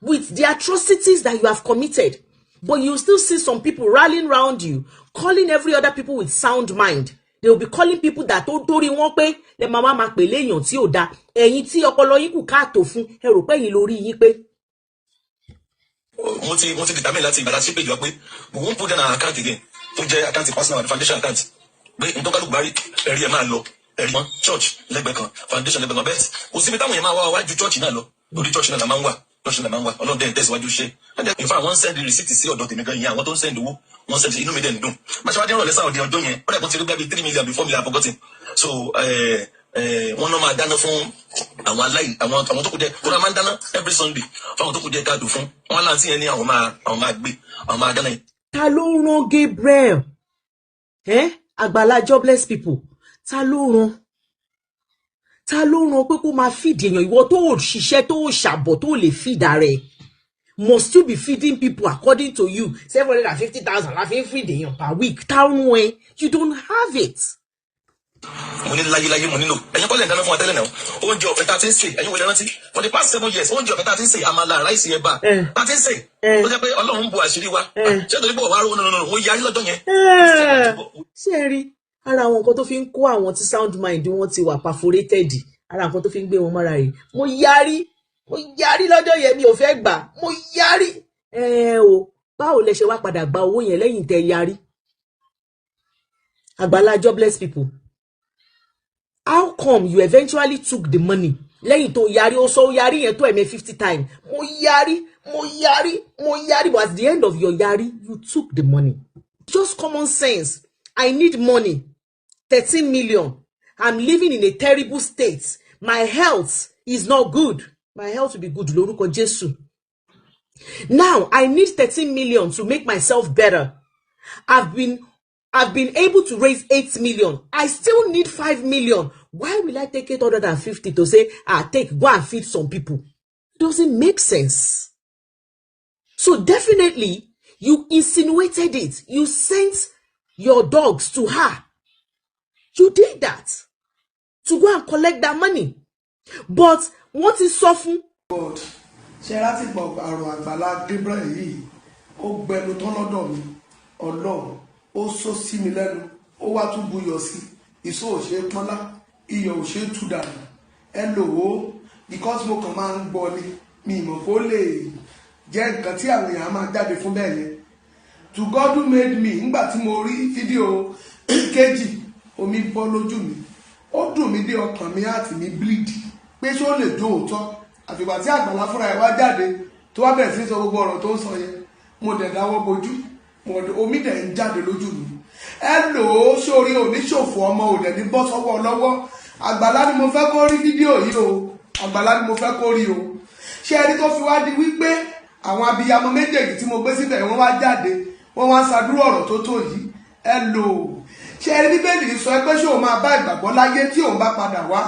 with the atrocities that you have committed. But you still see some people rallying round you, calling every other people with sound mind. They will be calling people that tó torí wọn pé lẹ máa wá máa pè léèyàn tí ò dáa. Ẹ̀yin tí ọpọlọ yín kù káàtó fún, ẹ rò pé ẹ̀yin lórí yín pé. Mo ti determine láti ìgbà láti ṣépè jù wá pé we won't put down our account again, tó jẹ́ account personal and foundation account, pé ntọ́kálùkù bá rí ẹ̀rí ẹ̀ máa lọ ẹ̀rí mọ́ church lẹ́gbẹ̀ẹ́ kan, foundation lẹ́gbẹ̀ẹ́ kan. Bẹ́ẹ̀ kò síbi táwọn yẹn máa wá wájú church náà lọ. Lórí church náà la máa ń wà, church náà la máa ń wà. Ọlọ́run dẹ̀ ń tẹ̀síwájú ṣe. In fact, wọ́n send receipt sí ọ̀dọ̀ tèmi gan. Ìyẹn àwọn tó ń send owó, wọ́n send, inú mi dẹ̀ ń dùn. Máṣe wá dé ìrọ̀lẹ́ sáà òde ọjọ́ yẹn, ó dẹ̀ kó ti rí bẹ́ẹ̀ bí 3 million before me, I forgotten. So wọ́n náà máa dáná fún àwọn aláì, àwọn tó kù díẹ̀ kó náà máa ń dáná every Sunday fún àwọn tó kù díẹ̀ káàdùn fún wọn. Láǹtí yẹn ní àwọn máa gbé, àwọn máa dáná yẹn. Ta ló rán Gabriel, eh? Àgbàlá jobless people, ta ló rán? Ta ló rán pé kó máa feed èèyàn? Ìwọ tó ò ṣiṣẹ́, tó ò ṣàbọ̀, tó ò lè feed ara ẹ̀, must you be feeding people? According to you, 750,000 la fi ń feed èèyàn per week. Táwọn ẹ, you don't have it. Mo ní láyéláyé, mo nílò. Ẹ̀yin kọ́lẹ̀ ń dáná fún wa tẹ́lẹ̀ náà. Oúnjẹ ọ̀fẹ́ tá a ti ń sè, ẹ̀yin wọlé rántí, for the past 7 years, oúnjẹ ọ̀fẹ́ tá a ti ń sè, àmàlà, rice, ẹ̀bà tá a ti ń sè, tó jẹ́ pé Ọlọ́run ń bu àṣírí wa. Ṣé torí pé ọ̀wá rówó? Nínú mo yarí lọ́jọ́ yẹn. Ṣé ẹ rí ara àwọn nǹkan tó fi ń kó àwọn tí sound mind wọn ti wà perforated, ara nǹkan tó fi ń gbé wọn mọ́ra rèé? Mo yarí, mo yarí lọ́jọ́ yẹn, mi ò fẹ́ gbà, mo yarí. Ẹ o, báwo lẹ ṣe wá padà gba owó yẹn lẹ́yìn tẹ́ yarí? Àgbàlá jobless people, how come you eventually took the money lẹ́yìn tó yarí? Ó sọ ó yarí yẹn tó ẹ̀mẹ́ 50 times. Mo yarí, mo yarí, mo yarí, but at the end of your yarí, you took the money. Just common sense. I need money, 13 million. I'm living in a terrible state. My health is not good. My health will be good lórúkọ Jésù. Now I need 13 million to make myself better. I've been able to raise 8 million. I still need 5 million. Why will I take 850 to say, ah, take, go and feed some people? It doesn't make sense. So definitely, you insinuated it. You sent your dogs to her. You did that to go and collect that money. But wọ́n ti sọ fún. God, ṣe láti gbọ́ àrùn Àgbàlá Gabriel yìí, ó gbẹnu tán lọ́dọ̀ mi. Ọlọ́run, ó sọ sí mi lẹ́nu, ó wá tún buyọ̀ sí. Ìṣó ò ṣe é pọ́nlá, iyọ̀ ò ṣe é tú dànù. Ẹ lò ó because mo kàn máa ń gbọ́ ni, mi ìmọ̀ kó lè jẹ́ nǹkan tí àwọn èèyàn máa jáde fún bẹ́ẹ̀ yẹn. To God who made me, ńgbà tí mo rí fídíò kejì, omi bọ́ lójú mi, ó dùn mí dé ọkàn mi àti mi bleed pé ṣé ó lè jó òótọ́. Àfìgbà tí Àgbàlá fúnra ẹ̀ wá jáde, tó wá bẹ̀rẹ̀ sí sọ gbogbo ọ̀rọ̀ tó ń sọ yẹn, mo dẹ̀ dáwọ́ bojú, omi dẹ̀ ń jáde lójú mi. Ẹ lò ó sórí oníṣòfò ọmọ, ò dẹ̀ ní bọ́ sọ́wọ́ lọ́wọ́. Àgbàlá ni mo fẹ́ kó rí fídíò yìí o. Àgbàlá ni mo fẹ́ kó rí o. Ṣé ẹni tó fi wá di wípé àwọn abiyamọ méjèèjì tí mo gbé síbẹ̀, wọ́n wá jáde, wọ́n wá ń ṣàdúró ọ̀rọ̀ tó tó yìí? Ẹ lò ó. Ṣé ẹni Bíbélì sọ pé ṣé òun máa bá ìgbàgbọ́ láyé tí òun bá padà wá?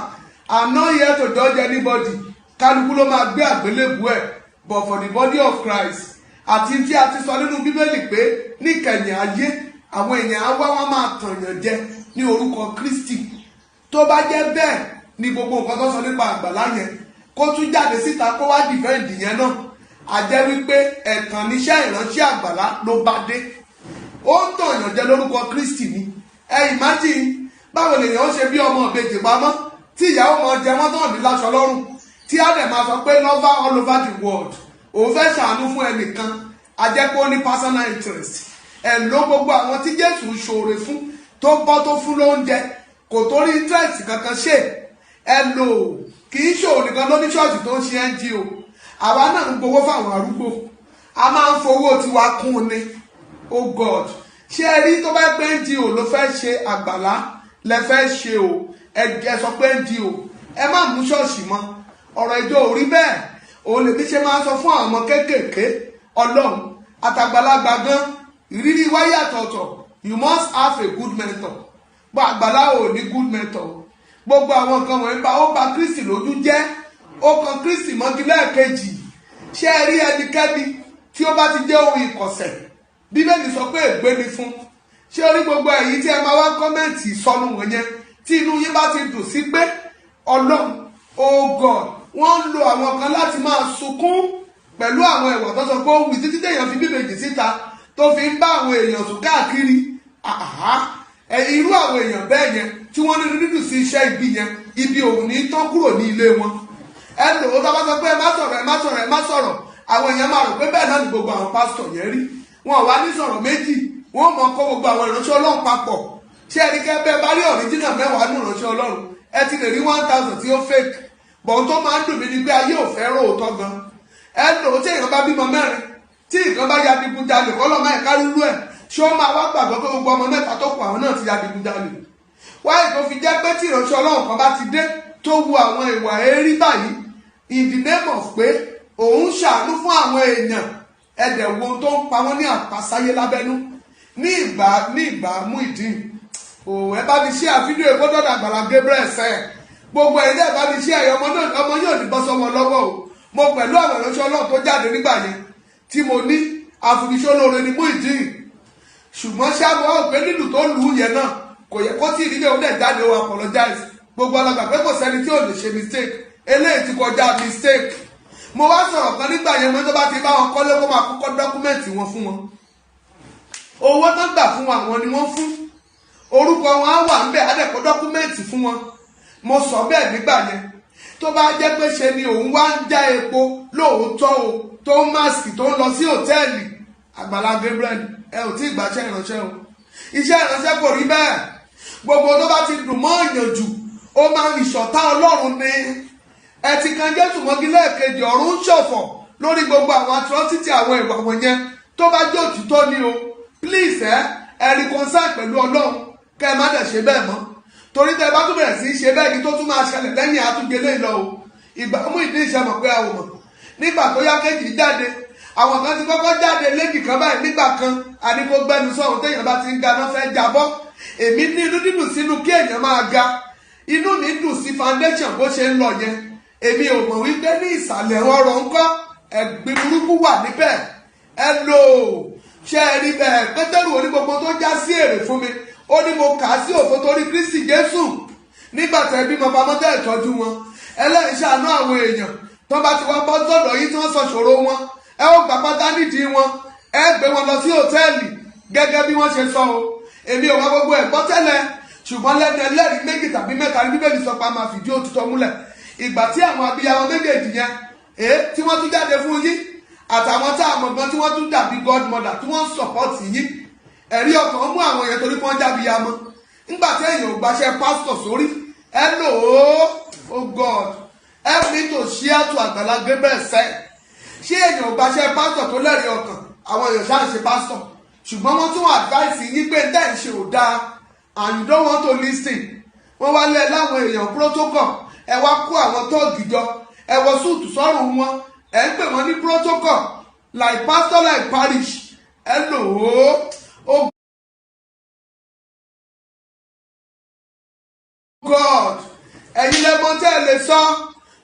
I'm not here to judge anybody. Kálukú ló máa gbé àgbélébùú ẹ̀, but for the body of Christ, àti tí a ti sọ nínú Bíbélì pé níkẹyìn ayé, àwọn èèyàn á wá, wọn máa tànyàn jẹ ní orúkọ Kristi. Tó bá jẹ́ bẹ́ẹ̀ ni gbogbo nǹkan tó sọ nípa Àgbàlá yẹn, kó tún jáde síta kó wá defend yẹn náà, a jẹ́ wípé ẹ̀tàn níṣẹ́ ìránṣẹ́ Àgbàlá ló bá dé. Ó ń tànyàn jẹ lórúkọ Kristi ni. Ẹ imagine, báwo lèèyàn ó ṣe bí ọmọ ìbejì pamọ́ tí ìyàwó mọ jẹ wọ́n tán ní láṣọ lọ́rùn, tí á dẹ̀ máa sọ pé lover all over the world, òun fẹ́ ṣàánú fún ẹnìkan? A jẹ́ pé ó ní personal interest ẹ̀ ló. Gbogbo àwọn tí Jésù ṣoore fún, tó bọ́, tó fún lóúnjẹ, kò torí interest kankan ṣe. Ẹ lò, kì í ṣòwò nìkan ló ní ṣọ́ọ̀ṣì tó ń ṣe NGO. Àwa náà ń gbowó fáwọn arúgbó, a máa ń fowó tiwa kún ni. Oh God, ṣé ẹ rí, tó bá pé NGO ló fẹ́ ṣe, Àgbàlá lẹ fẹ́ ṣe o, ẹ sọ pé NGO, ẹ má mú ṣọ́ọ̀ṣì mọ́. Ọ̀rọ̀ ìjọ ò rí bẹ́ẹ̀. Òun lèmi ṣe máa ń sọ fún àwọn ọmọ kéékèèké Ọlọ́run àtàgbàlagbà gan, ìrírí wáyé àtọ̀tọ̀. You must have a good mentor. Bó Àgbàlá ò ní good mentor, gbogbo àwọn nǹkan wọ̀nyí bá ó ba Kristi lójú jẹ́, ó kan Kristi mọ́gi lẹ́ẹ̀kejì. Ṣé ẹ rí, ẹnikẹ́ni tí ó bá ti jẹ́ ohun ìkọ̀sẹ̀, Bíbélì sọ pé ègbé ni fún. Ṣé orí gbogbo èyí tí ẹ máa wá comment sọnù wọ̀nyẹn, tí inú yín bá ti dùn sí pé Ọlọ́run, oh God, wọ́n ń lo àwọn kan láti máa sunkún pẹ̀lú àwọn ẹ̀wà tó sọ pé ó wù títí téèyàn fi bíbèjì síta, tó fi ń bá àwọn èèyàn sùn káàkiri. Àhá, irú àwọn èèyàn bẹ́ẹ̀ yẹn tí wọ́n ní dídùn sí iṣẹ́ ibi yẹn, ibi òun ní tán kúrò ní ilé wọn. Ẹ lò ó, tó bá sọ pé ẹ má sọ̀rọ̀, ẹ má sọ̀rọ̀, ẹ má sọ̀rọ̀, àwọn èèyàn máa rò pé bẹ́ẹ̀ náà ni gbogbo àwọn pásítọ̀ yẹn rí. Wọn wá ní sọ̀rọ̀ méjì, wọ́n mọ̀ kó gbogbo àwọn ìránṣẹ́ Ọlọ́run papọ̀. Ṣé ẹni kẹ́ bẹ́ẹ̀ bá rí original 10 nù ìránṣẹ́ Ọlọ́run, ẹ ti lè rí 1,000 tí ó fake. Bọ̀n tó máa ń dùn mí ni pé ayé ò fẹ́ róòótọ́ gan. Ẹ lò ó, tí èèyàn bá bímọ mẹ́rin, tí ìkan bá ya digunjalè, kọ́lọ́ máa ẹ̀ka rúrú ẹ̀, ṣé ó máa wá gbàgbọ́ pé gbogbo ọmọ mẹ́ta tó kù, àwọn náà ti ya digunjalè? Wáyé tó fi jẹ́ pé tí ìránṣẹ́ Ọlọ́run kan bá ti dé, tó wu àwọn ìwà èérí báyìí in the name of pé òun ṣàánú fún àwọn èèyàn, ẹ̀dẹ̀ wo tó ń pa wọ́n ní àpasáyé lábẹ́nú ní ìgbà Muyideen ò. Ẹ bá mi ṣe àfídíò ìgbọ́dọ̀ Àgbàlá Gabriel sẹ́. Gbogbo ẹ̀yin dẹ́ bá mi ṣe ẹ̀yọ́, ọmọ náà, ọmọ yóò ní bọ́ sọ́wọ́ lọ́wọ́ o. Mo pẹ̀lú àwọn ìránṣẹ́ Ọlọ́run tó jáde nígbà yẹn tí mo ní àfúniṣẹ́ olóore ni Muyideen, ṣùgbọ́n ṣá mo wá pé nílùú tó lù ú yẹn náà, kò yẹ kó tí ì rí bẹ́ẹ̀. Ó dẹ̀ jáde, ó apologize. Gbogbo alàgbà pé kò sẹ́ni tí ò lè ṣe mistake. Eléyìí ti kọjá mistake. Mo wá sọ̀rọ̀ kan nígbà yẹn, mo tó bá ti bá wọn kọ́lé, kó máa kọ́kọ́ document wọn fún wọn. Owó tó gbà fún wọn, àwọn ni wọ́n fún, orúkọ wọn á wà ńbẹ̀, á dẹ̀ kó document fún wọn. Mo sọ bẹ́ẹ̀ nígbà yẹn. Tó bá jẹ́ pé ṣe ni òun wá ń já epo lóòótọ́ o, tó ń mask, tó ń lọ sí hòtẹ́ẹ̀lì, Àgbàlá Gabriel, ẹ ò tí ì gbàṣẹ́ ìránṣẹ́ o. Iṣẹ́ ìránṣẹ́ kò rí bẹ́ẹ̀. Gbogbo tó bá ti dùn mọ́ èèyàn jù, ó máa ń ìṣọ̀tá Ọlọ́run ni. Ẹ ti kan Jésù mọ́gi lẹ́ẹ̀kejì. Ọ̀run ń ṣọ̀fọ̀ lórí gbogbo àwọn atrocity, àwọn ìwà wọ̀nyẹn. Tó bá jẹ́ òtítọ́ ni o, please, ẹ reconcile pẹ̀lú Ọlọ́run, kẹ́ ẹ má dẹ̀ ṣe bẹ́ẹ̀ mọ́, torí tẹ́ ẹ bá tún bẹ̀rẹ̀ sí í ṣe bẹ́ẹ̀ kí tó tún máa ṣẹlẹ̀ lẹ́yìn àtúngbélé lọ o. Ìgbà mú ìdí ìṣẹ́mọ̀ pé a ò mọ̀ nígbà tó yá kéjì jáde, àwọn kan ti kọ́kọ́ jáde léjì kan báyìí nígbà kan, àní kó gbẹnu sọ̀hún. Téèyàn bá ti ń ga náà fẹ́ jábọ́. Èmi ní inú dídùn sínú kí èèyàn máa ga, inú mi dùn sí foundation bó ṣe ń lọ yẹn. Èmi ò mọ̀ wípé ní ìsàlẹ̀ ọrọ̀ ńkọ́, ẹ̀gbin burúkú wà níbẹ̀. Ẹ lò ṣe é rí bẹ́ẹ̀. Pétérù oní gbogbo tó já sí èrè fún mi, ó ní mo kà á sí òfo torí Kristi Jésù. Nígbà tẹ́ bímọ pamọ́, tẹ́ ìtọ́jú wọn, ẹlẹ́rìí ṣàánú àwọn èèyàn tó bá ti wá bọ́ sọ̀dọ̀ yìí, tí wọ́n sọ ṣòro wọn, ẹ ó gbà pátá nídìí wọn, ẹ gbé wọn lọ sí hòtẹ́ẹ̀lì gẹ́gẹ́ bí wọ́n ṣe sọ o. Èmi ò wá gbogbo ẹ̀ gbọ́ tẹ́lẹ̀, ṣùgbọ́n lẹ́nu ẹlẹ́rìí méjì tàbí mẹ́ta ní Bíbélì sọ pé a máa fìdí òtítọ́ múlẹ̀. Ìgbà tí àwọn abiyamọ méjèèjì yẹn èé tí wọ́n tún jáde fún yín, àtàwọn tá a mọ̀ gan tí wọ́n tún dàbí godmother, tí wọ́n ń support yín, ẹ̀rí ọkàn mú àwọn èèyàn torí pé wọ́n jábíyamọ. Nígbà tí èèyàn ò gbaṣẹ́ pásítọ̀ sórí, ẹ lò ó. Oh God, help me to share to Àgbàlá Gabriel sẹ́. Ṣé èèyàn ò gbaṣẹ́ pásítọ̀ tó lẹ́rìí ọkàn, àwọn èèyàn ṣáà ń ṣe pásítọ̀, ṣùgbọ́n wọ́n tún advice yín pé dẹ́ ń ṣe ò dáa, and you don't want to listen. Wọ́n wá lẹ́ láwọn èèyàn protocol, ẹ wá kó àwọn tọ́ọ̀gì jọ, ẹ wọ suit sọ́rùn wọn, ẹ Ẹ̀ ń pè wọ́n ní protocol, like pastor like parish. Ẹ lò ó, ó God, ẹ̀yin lẹ́mọ tẹ́ ẹ lè sọ,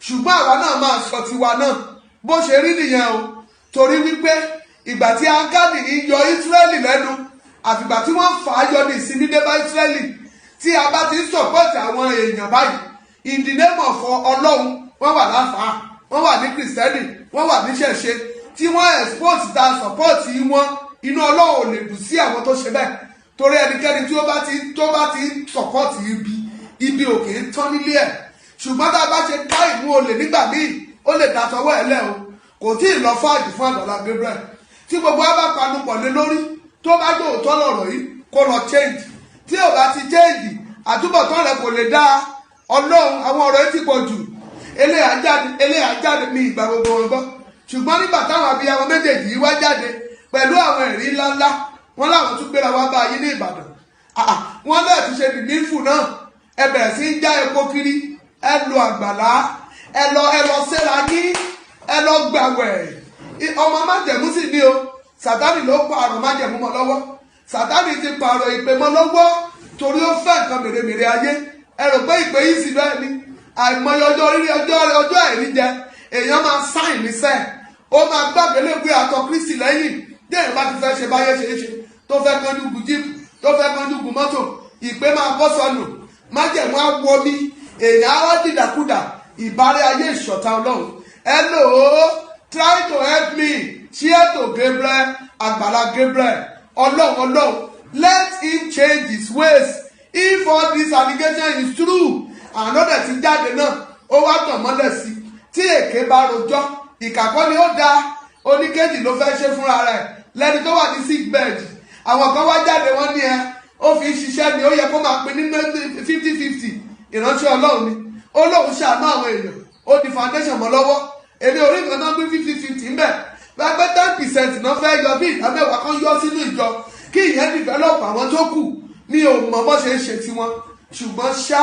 ṣùgbọ́n àwa náà máa sọ tiwa náà. Bó ṣe rí nìyẹn o, torí wípé ìgbà tí Ákánì yọ Ísírẹ́lì lẹ́nu, àfìgbà tí wọ́n fà á yọ ní ìsinmi dé bá Ísírẹ́lì. Tí a bá ti ń support àwọn èèyàn báyìí in the name of Ọlọ́run, wọ́n wà láfàá, wọ́n wà ní Kìrìsìtẹ́nì, wọ́n wà ní ṣẹ̀ṣe, tí wọ́n expose ta support wọn, inú Ọlọ́run ò lè dùn sí àwọn tó ṣe bẹ́ẹ̀, torí ẹnikẹ́ni tí ó bá ti tó bá ti support ibi, ibi ò kì í tán nílé ẹ̀. Ṣùgbọ́n tá a bá ṣe ká ìmú olè nígbà míì, ó lè dá tọwọ́ ẹ̀ lẹ́ o. Kò tí ì lọ fáàjì fún Àgbàlá Gabriel. Tí gbogbo wa bá panupọ̀ lé lórí, tó bá jẹ́ òótọ́ lọ̀rọ̀ yìí, kó lọ change. Tí ò bá ti change, àtúbọ̀tán rẹ̀ kò lè dáa. Ọlọ́run, àwọn ọ̀rọ̀ yìí ti pọ̀ jù. Eléyà jáde, eléyà jáde ní ìgbà gbogbo wọn gbọ́. Ṣùgbọ́n nígbà táwọn abiyamọ méjèèjì yìí wá jáde pẹ̀lú àwọn ẹ̀rí ńláńlá, wọn láwọn tún gbéra wá bá yín ní Ìbàdàn. Wọn náà tún ṣe dìnífù náà. Ẹ bẹ̀rẹ̀ sí í já epo kiri, ẹ lo àgbàlá, ẹ lọ sẹ́ra yín, ẹ lọ gbàwẹ̀. Ọmọ májẹ̀mú sì ní o. Sàtánì ló pààrọ̀ májẹ̀mú mọ́ lọ́wọ́. Sàtánì ti pààrọ̀ ìpè mọ́ lọ́wọ́, torí ó fẹ́ nǹkan mèremère ayé. Ẹ rò pé ìpè yìí sì bẹ́ẹ̀ ni. Àìmọye ọjọ́ orí, ọjọ́ ọjọ́ àìrí jẹ, èèyàn máa sáìn níṣẹ́, ó máa gbàgbé légbé àtọ Kristi lẹ́yìn. Déèyàn bá ti fẹ́ ṣe báyé ṣe é ṣe, tó fẹ́ kánjú gun jíìpù, tó fẹ́ kánjú gun mọ́tò, ìpè máa bọ́ sọnù, májẹ̀mú á wọ mi, èèyàn á wá dìdàkudà. Ìbárẹ́ ayé ìṣọ̀tá Ọlọ́run. Hello, try to help me share to Gabriel, Àgbàlá Gabriel. Ọlọ́run, Ọlọ́run, let him change his ways if all this allegation is true. Àná dẹ̀ ti jáde náà, ó wá tàn mọ́lẹ̀ sí. Tí èké bá rojọ́, ìkàkọ́ ni ó da. Oníkejì ló fẹ́ ṣe fúnra rẹ̀ lẹ́ni tó wà ní sick bed. Àwọn kan wá jáde, wọ́n ní ẹ ó fi ń ṣiṣẹ́ ni, ó yẹ kó máa pín ní 50-50. Ìránṣẹ́ Ọlọ́run ni, ó lóun ṣàánú àwọn èèyàn, ó di foundation mọ́ lọ́wọ́. Èmi orí nǹkan náà pín 50-50 ń bẹ̀. Gbàgbé 10% náà fẹ́ yọ bí 10% kan yọ sínú ìjọ, kí ìyẹn develop àwọn tó kù. Mi ò mọ bó ṣe ń ṣe tiwọn, ṣùgbọ́n ṣá,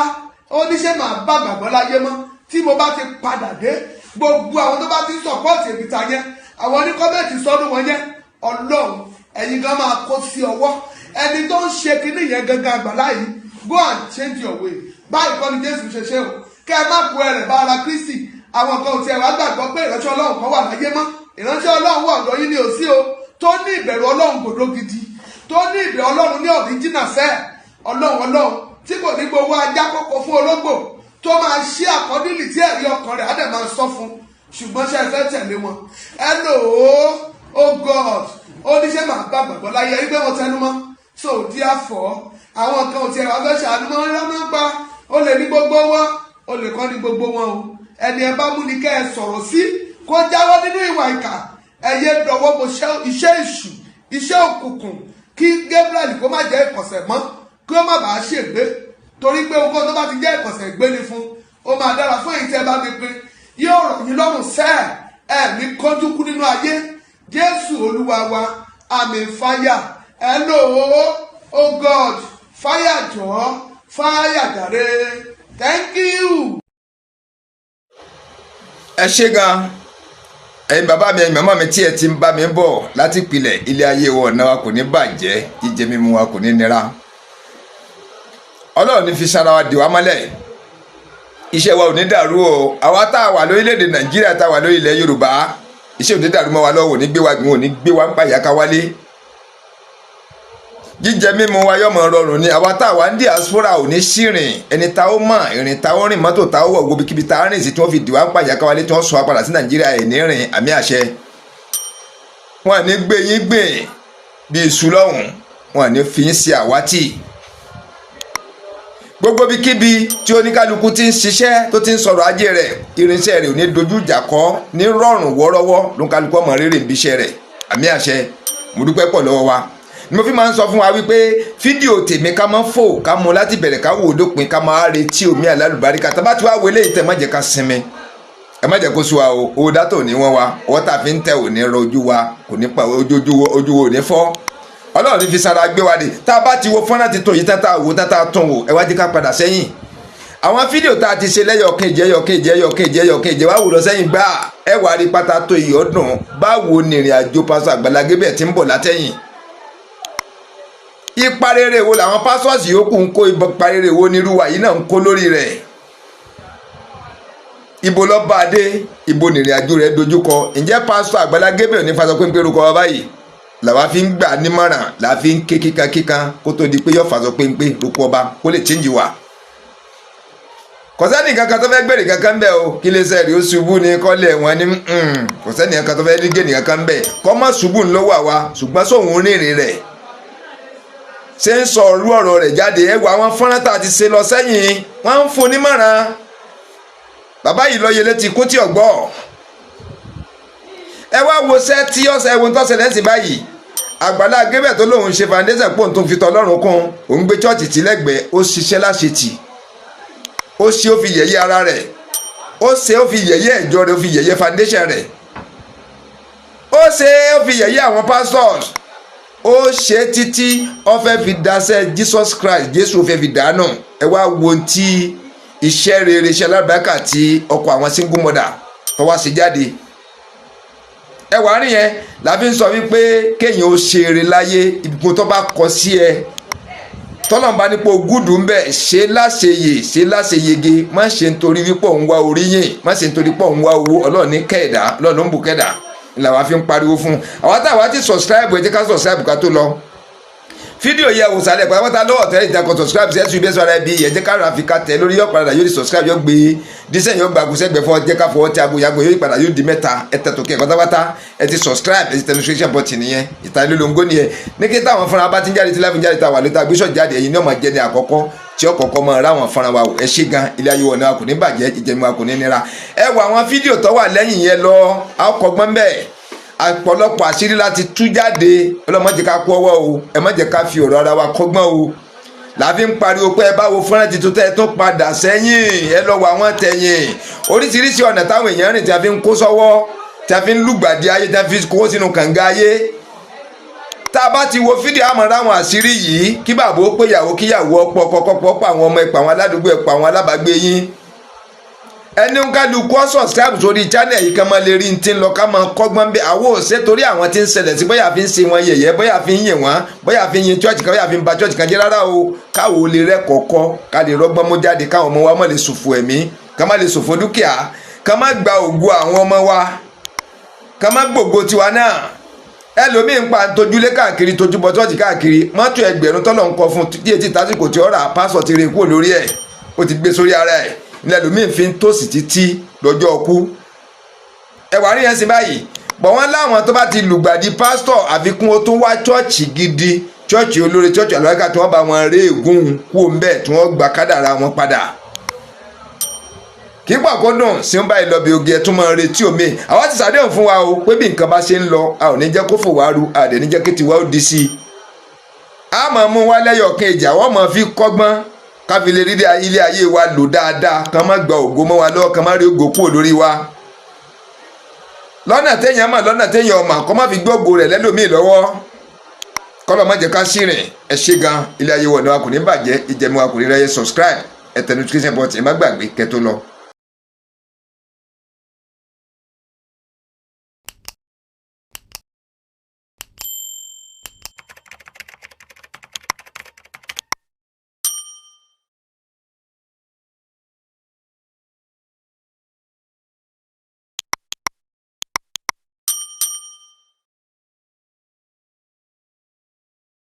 ó ní ṣe máa bá gbàgbọ́ láyé mọ́. Tí mo bá ti padà dé, gbogbo àwọn tó bá ti ń support èbìtà yẹn, àwọn oní comment sọ́dún wọn yẹn, Ọlọ́run, ẹ̀yin gan máa kó sí ọwọ́ ẹni tó ń ṣe kinní yẹn gangan. Àgbàlá yìí, go and change your way. Báyìí kọ́ ni Jésù ṣe ṣe o. Kẹ́ ẹ má kó ẹrẹ̀ bá ara Kristi. Àwọn kan ò tiẹ̀ wá gbàgbọ́ pé ìránṣẹ́ Ọlọ́run kan wà láyé mọ́. Ìránṣẹ́ Ọlọ́run wà ọ̀dọ̀ yín ní òsí o, tó ní ìbẹ̀rù Ọlọ́run gbòdó gidi, tó ní ìbẹ̀rù Ọlọ́run ní original sẹ́ẹ̀. Ọlọ́run, Ọlọ́run, tí kò ní gbowó ajá kókó fún ológbò, tó máa ṣí àkọ́dílì tí ẹ̀rí ọkàn rẹ̀ á dẹ̀ máa sọ fún. Ṣùgbọ́n ṣe ẹ fẹ́ tẹ̀lé wọn? Ẹ lò ó. Oh God, ó ní ṣé màá bá gbàgbọ́ láyé ẹni pé wọ́n tẹnu mọ́. So therefore, àwọn kan ò tiẹ̀ wá fẹ́ ṣàánú mọ́. Ńlá máa ń pa ó lè ní gbogbo wọn, ó lè kọ́ ní gbogbo wọn o. Ẹni ẹ bá mú ni kẹ́ ẹ sọ̀rọ̀ sí, kó jáwọ́ nínú ìwà ìkà. Ẹ yé dọwọ́ bo iṣẹ́ èṣù, iṣẹ́ òkùnkùn. Kí Gabriel kó má jẹ́ ìkọ̀sẹ̀ mọ́, kí ó má bàa ṣègbé, torí pé ohunkóhun tó bá ti jẹ́ ìkọ̀sẹ̀, ìgbé ni fún. Ó máa dára fún èyí tẹ́ ẹ bá mi pín. Yóò rọ̀ yín lọ́rùn sẹ́ẹ̀, ẹ̀ ní kánjú kú nínú ayé. Jésù Olúwa wa, àmín. Fáyà, hello. Oh God, fáyà, jọ̀ọ́, fáyà jàre. Thank you. Ẹ ṣé gan, ẹ̀yin bàbá mi, ẹ̀yin màmá mi tí ẹ ti ń bá mi bọ̀ láti ìpìlẹ̀. Ilé ayé wa, ọ̀nà wa kò ní bàjẹ́, jíjẹ mímu wa kò ní nira. Ọlọ́run ní fi sára wa dì wá mọ́lẹ̀. Iṣẹ́ wa ò ní dàrú o. Àwa tá a wà lórílẹ̀‐èdè Nàìjíríà, tá a wà lórí ilẹ̀ Yorùbá, iṣẹ́ ò ní dàrú mọ́ wa lọ́wọ́, ò ní gbé wa gbìn, ò ní gbé wa ń pa ìyá ká wálé. Jíjẹ mímu wa yọmọ rọrùn ni. Àwa tá a wà ní diaspora ò ní ṣìrìn. Ẹni tá ó mọ̀ ìrìn tá ó rìn, mọ́tò tá ó wọ̀, gbogbo kíbi tá a rìn sí tí wọ́n fi dì wá ń pa ìyá ká wálé, tí wọ́n sọ wa padà sí Nàìjíríà, ẹ̀ ní rìn. Àmì àṣẹ. Wọn ní gbé yín gbìn bí iṣu lọ́hùn, wọn ní fi yín ṣe àwátì. Gbogbo ibikíbi tí oníkálukú ti ń ṣiṣẹ́, tó ti ń sọ̀rọ̀ ajé rẹ̀, irinṣẹ́ rẹ̀ ò ní dojú ìjà kọ́ ní rọrùn wọ́rọ́wọ́ lóńkálukú ọmọ rírì ń bíṣẹ́ rẹ̀. Àmì àṣẹ. Mo dúpẹ́ pọ̀ lọ́wọ́ wa ni. Mo fi máa ń sọ fún wa wípé fídíò tèmi, ká máa fò, ká mú láti bẹ̀rẹ̀, ká wò ó dópin, ká máa retí omi àlálùbáríkà. Tá bá ti wá wọlé ìtẹ̀, má jẹ́ ká sinmi, ẹ má jẹ́ kó sú wa o. Owó dátà ò ní wọ́n wa, ọwọ́ tá a fi ń tẹ̀ ò ní rọ ojú wa, kò ní pa ojú, ojú wo ò ní fọ́. Ọlọ́run ní fi sára gbé wa dé. Tá a bá ti wo fọ́nrán ti tó yìí, tá a wò, tá a tún wò, ẹ wá jẹ́ ká padà sẹ́yìn. Àwọn fídíò tá a ti ṣe lẹ́yọ̀kejì, ẹyọ̀kejì, ẹyọ̀kejì, ẹyọ̀kejì, wá wò lọ sẹ́yìn gbà ẹ wàá rí pátá tó ìyọ́dún. Báwo ni ìrìn àjò Pásítọ̀ Àgbàlá Gabriel ti ń bọ̀ látẹ̀yìn? Ipa rere wo làwọn pastors yòókù ń kó? Ipa rere wo nírú wa yìí náà ń kó lórí rẹ̀? Ibo lọ bá a dé? Ibo nìrìn àjò rẹ̀ dojúkọ? Ǹjẹ́ Pásítọ̀ Àgbàlá Gabriel ní fasọ péńpé orúkọ wa báyìí làwa fi ń gbà nímọ̀ràn, làwa fi ń ké kíkankíkan kó tó di pé yọ fasọ péńpé orúkọ ọba kó lè change wa? Kò sẹ́ni kankan tó fẹ́ gbèrè kankan bẹ́ẹ̀ o. Kí lè sẹ́ẹ̀rì ó ṣubú ni kọ́lẹ̀ wọn ní. Kò sẹ́ni kankan tó fẹ́ rí gènì kankan bẹ́ẹ̀ kọ́ mọ́ ṣubú ńlọ́wọ́ àwa, ṣùgbọ́n sóhun rìnrìn rẹ̀ ṣe ń sọ ọ̀rú ọ̀rọ̀ rẹ̀ jáde. Ẹ wo àwọn fọ́nrán tá a ti ṣe lọ sẹ́yìn, wọ́n ń fún nímọ̀ràn. Bàbá yìí lọ yẹlé ti kún tí ọ̀gbọ́. Ẹ wá wo ṣẹ́ tí ọ̀sẹ̀ ẹ̀wọ̀n tó ṣẹlẹ̀ sí báyìí. Àgbàlá Gabriel tó lóun ṣe foundation pò ń tún fi tọlọ́run kún, òun gbé church tí lẹ́gbẹ̀ẹ́, ó ṣiṣẹ́ láṣetì, ó ṣe, ó fi yẹ̀yẹ́ ara rẹ̀, ó ṣe, ó fi yẹ̀yẹ́ ìjọ rẹ̀, ó fi yẹ̀yẹ́ foundation rẹ̀, ó ṣe, ó fi yẹ̀yẹ́ àwọn pastors, ó ṣe títí ó fẹ́ fi daṣẹ́ Jesus Christ, Jésù, ó fẹ́ fi dànù. Ẹ wá wo tí iṣẹ́ rere, iṣẹ́ alábàákà tí ọkọ̀ àwọn single mother tó wá ṣe jáde. Ẹ wàá rí yẹn la fi ń sọ wípé kéèyàn ó ṣe eré láyé, ìbùkún tó bá kọ sí ẹ, tọ́lọ́mbà nípò gúdù ń bẹ̀, ṣe láṣeyè, ṣe láṣeyege. Má ṣe nítorí wípé òun wá oríyìn, má ṣe nítorí pé òun wá owó. Ọlọ́run ní kẹ̀dá, Ọlọ́run ló ń bù kẹ̀dá. Làwa fi ń pariwo fún àwọn táwa ti subscribe. Ẹ jẹ́ ká subscribe ká tó lọ. Fídíò yẹ wò sálẹ̀ pátápátá lọ́wọ́ tẹ́lẹ̀ ìjà kan. Subscribe sí SUBS RIB. Ẹ jẹ́ ká ra fi ká tẹ̀ lórí, yóò padà yóò di subscribe, yóò gbé dísẹ́, yóò gba agùsẹ́gbẹ̀ fọ́. Jẹ́ ká fọwọ́ tí aago yàgò, yóò padà yóò di mẹ́ta. Ẹ tẹ̀ tó kẹ́ pátápátá, ẹ ti subscribe, ẹ ti tẹ notification button nìyẹn, ìtanilólóńgó nìyẹn. Ní kí táwọn fúnra bá ti ń jáde, tí láfi ń jáde, tá a wà lóta gbéṣọ̀ jáde, ẹ̀yin ní ọmọ jẹ́ ní àkọ́kọ́ tí ó kọ́kọ́ mọ ráwọn fúnra wa. Ẹ ṣé gan. Ilé ayé wọn ni wa kò ní bàjẹ́, ìjẹun wa kò ní nira. Ẹ wọ àwọn fídíò tó wà lẹ́yìn yẹn lọ, a kọ́gbọ́n bẹ́ẹ̀. Ọ̀pọ̀lọpọ̀ àṣírí láti tú jáde. Ọlọ́mọ jẹ́ ká kú ọwọ́ o, ẹ má jẹ́ ká fi ọ̀rọ̀ ara wa kọ́gbọ́n o. Làfi ń pariwo pé ẹ bá wo fúnra tuntun tẹ́ ẹ tún padà sẹ́yìn, ẹ lọ wọ àwọn tẹ̀yìn. Oríṣiríṣi ọ̀nà táwọn èèyàn rìn tí a fi ń kó sọ́wọ́, tí a fi ń lùgbàdì ayé, tí a fi kó sínú kànga ayé. Tá a bá ti wo fídíò, àmọ́ ráwọn àṣírí yìí. Kí bàbá ó pé ìyàwó, kíyàwó ọ̀pọ̀ kọ́kọ́ pa àwọn ọmọ, ẹ̀pọ̀ àwọn aládùúgbò, ẹ̀pọ̀ àwọn alábàágbé yín. Ẹni ń kálukú ọ subscribe sórí channel yìí, ká máa lè rí ní ti ń lọ, ká máa kọ́gbọ́n bí àwọn òṣè, torí àwọn tí ń ṣẹlẹ̀ sí, bóyá fi ń ṣe wọn yẹ̀yẹ́, bóyá fi ń yìn wọ́n, bóyá fi ń yin church kan, bóyá fi ń ba church kan jẹ́. Rárá o, káwo lè rẹ́ kọ̀ọ̀kọ́, ká lè rọ́gbọ́n mú jáde, káwọn ọmọ wa má lè ṣòfò ẹ̀mí, ká má lè ṣòfò dúkìá, ká má gba ògo àwọn ọmọ wa, ká má gbògo tiwa náà. Ẹlòmíín pa tojúlé káàkiri, tojúbọ church káàkiri, mọ́tò ẹgbẹ̀rún tọ́lọ̀ ń kọ fún díẹ̀ tí tásìkò tí ó rà, pásọ̀ ti rè kúrò lórí ẹ̀, ó ti gbé sórí ara ẹ̀. Lẹ́lòmíín fi ń tòsí títí lọ́jọ́ ọkú. Ẹwà rí yẹn sí báyìí bọ̀. Wọ́n láwọn tó bá ti lùgbàdì pásítọ̀, àfikún ó tún wá church gidi, church olóore, church àlùbáríkà, tí wọ́n bá wọn ré ègún kú òǹbẹ̀, tí wọ́n gba kádàrá wọn padà. Kì í pọ̀ kó dùn sí ń báyìí lọ bí oge. Ẹ̀ tún máa retí omi. Àwa ti sàdéhùn fún wa o pé bí nǹkan bá ṣe ń lọ, a ò ní jẹ́ kó fò wá ru, a dẹ̀ ní jẹ́ kí tiwa ó di sí i. A máa mú wa lẹ́yọ̀ kan ìjà, wọ́n máa fi kọ́gbọ́n, ká fi lè rí ilé ayé wa lò dáadáa, kàn má gba ògo mọ́ wa lọ́wọ́, kàn má rí ògo kúrò lórí wa lọ́nà téèyàn mọ̀, lọ́nà téèyàn ọmọ, kọ́ má fi gbógo rẹ̀ lẹ́lòmíì lọ́wọ́. Kọ́lọ́ má jẹ́ ká ṣìrìn. Ẹ ṣé gan. Ilé ayé wọ̀ ni wa kò ní bàjẹ́, ìjẹ̀mú wa kò ní rẹ́yẹ. Subscribe, ẹ tẹ notification button, ẹ má gbàgbé kẹ́ tó lọ.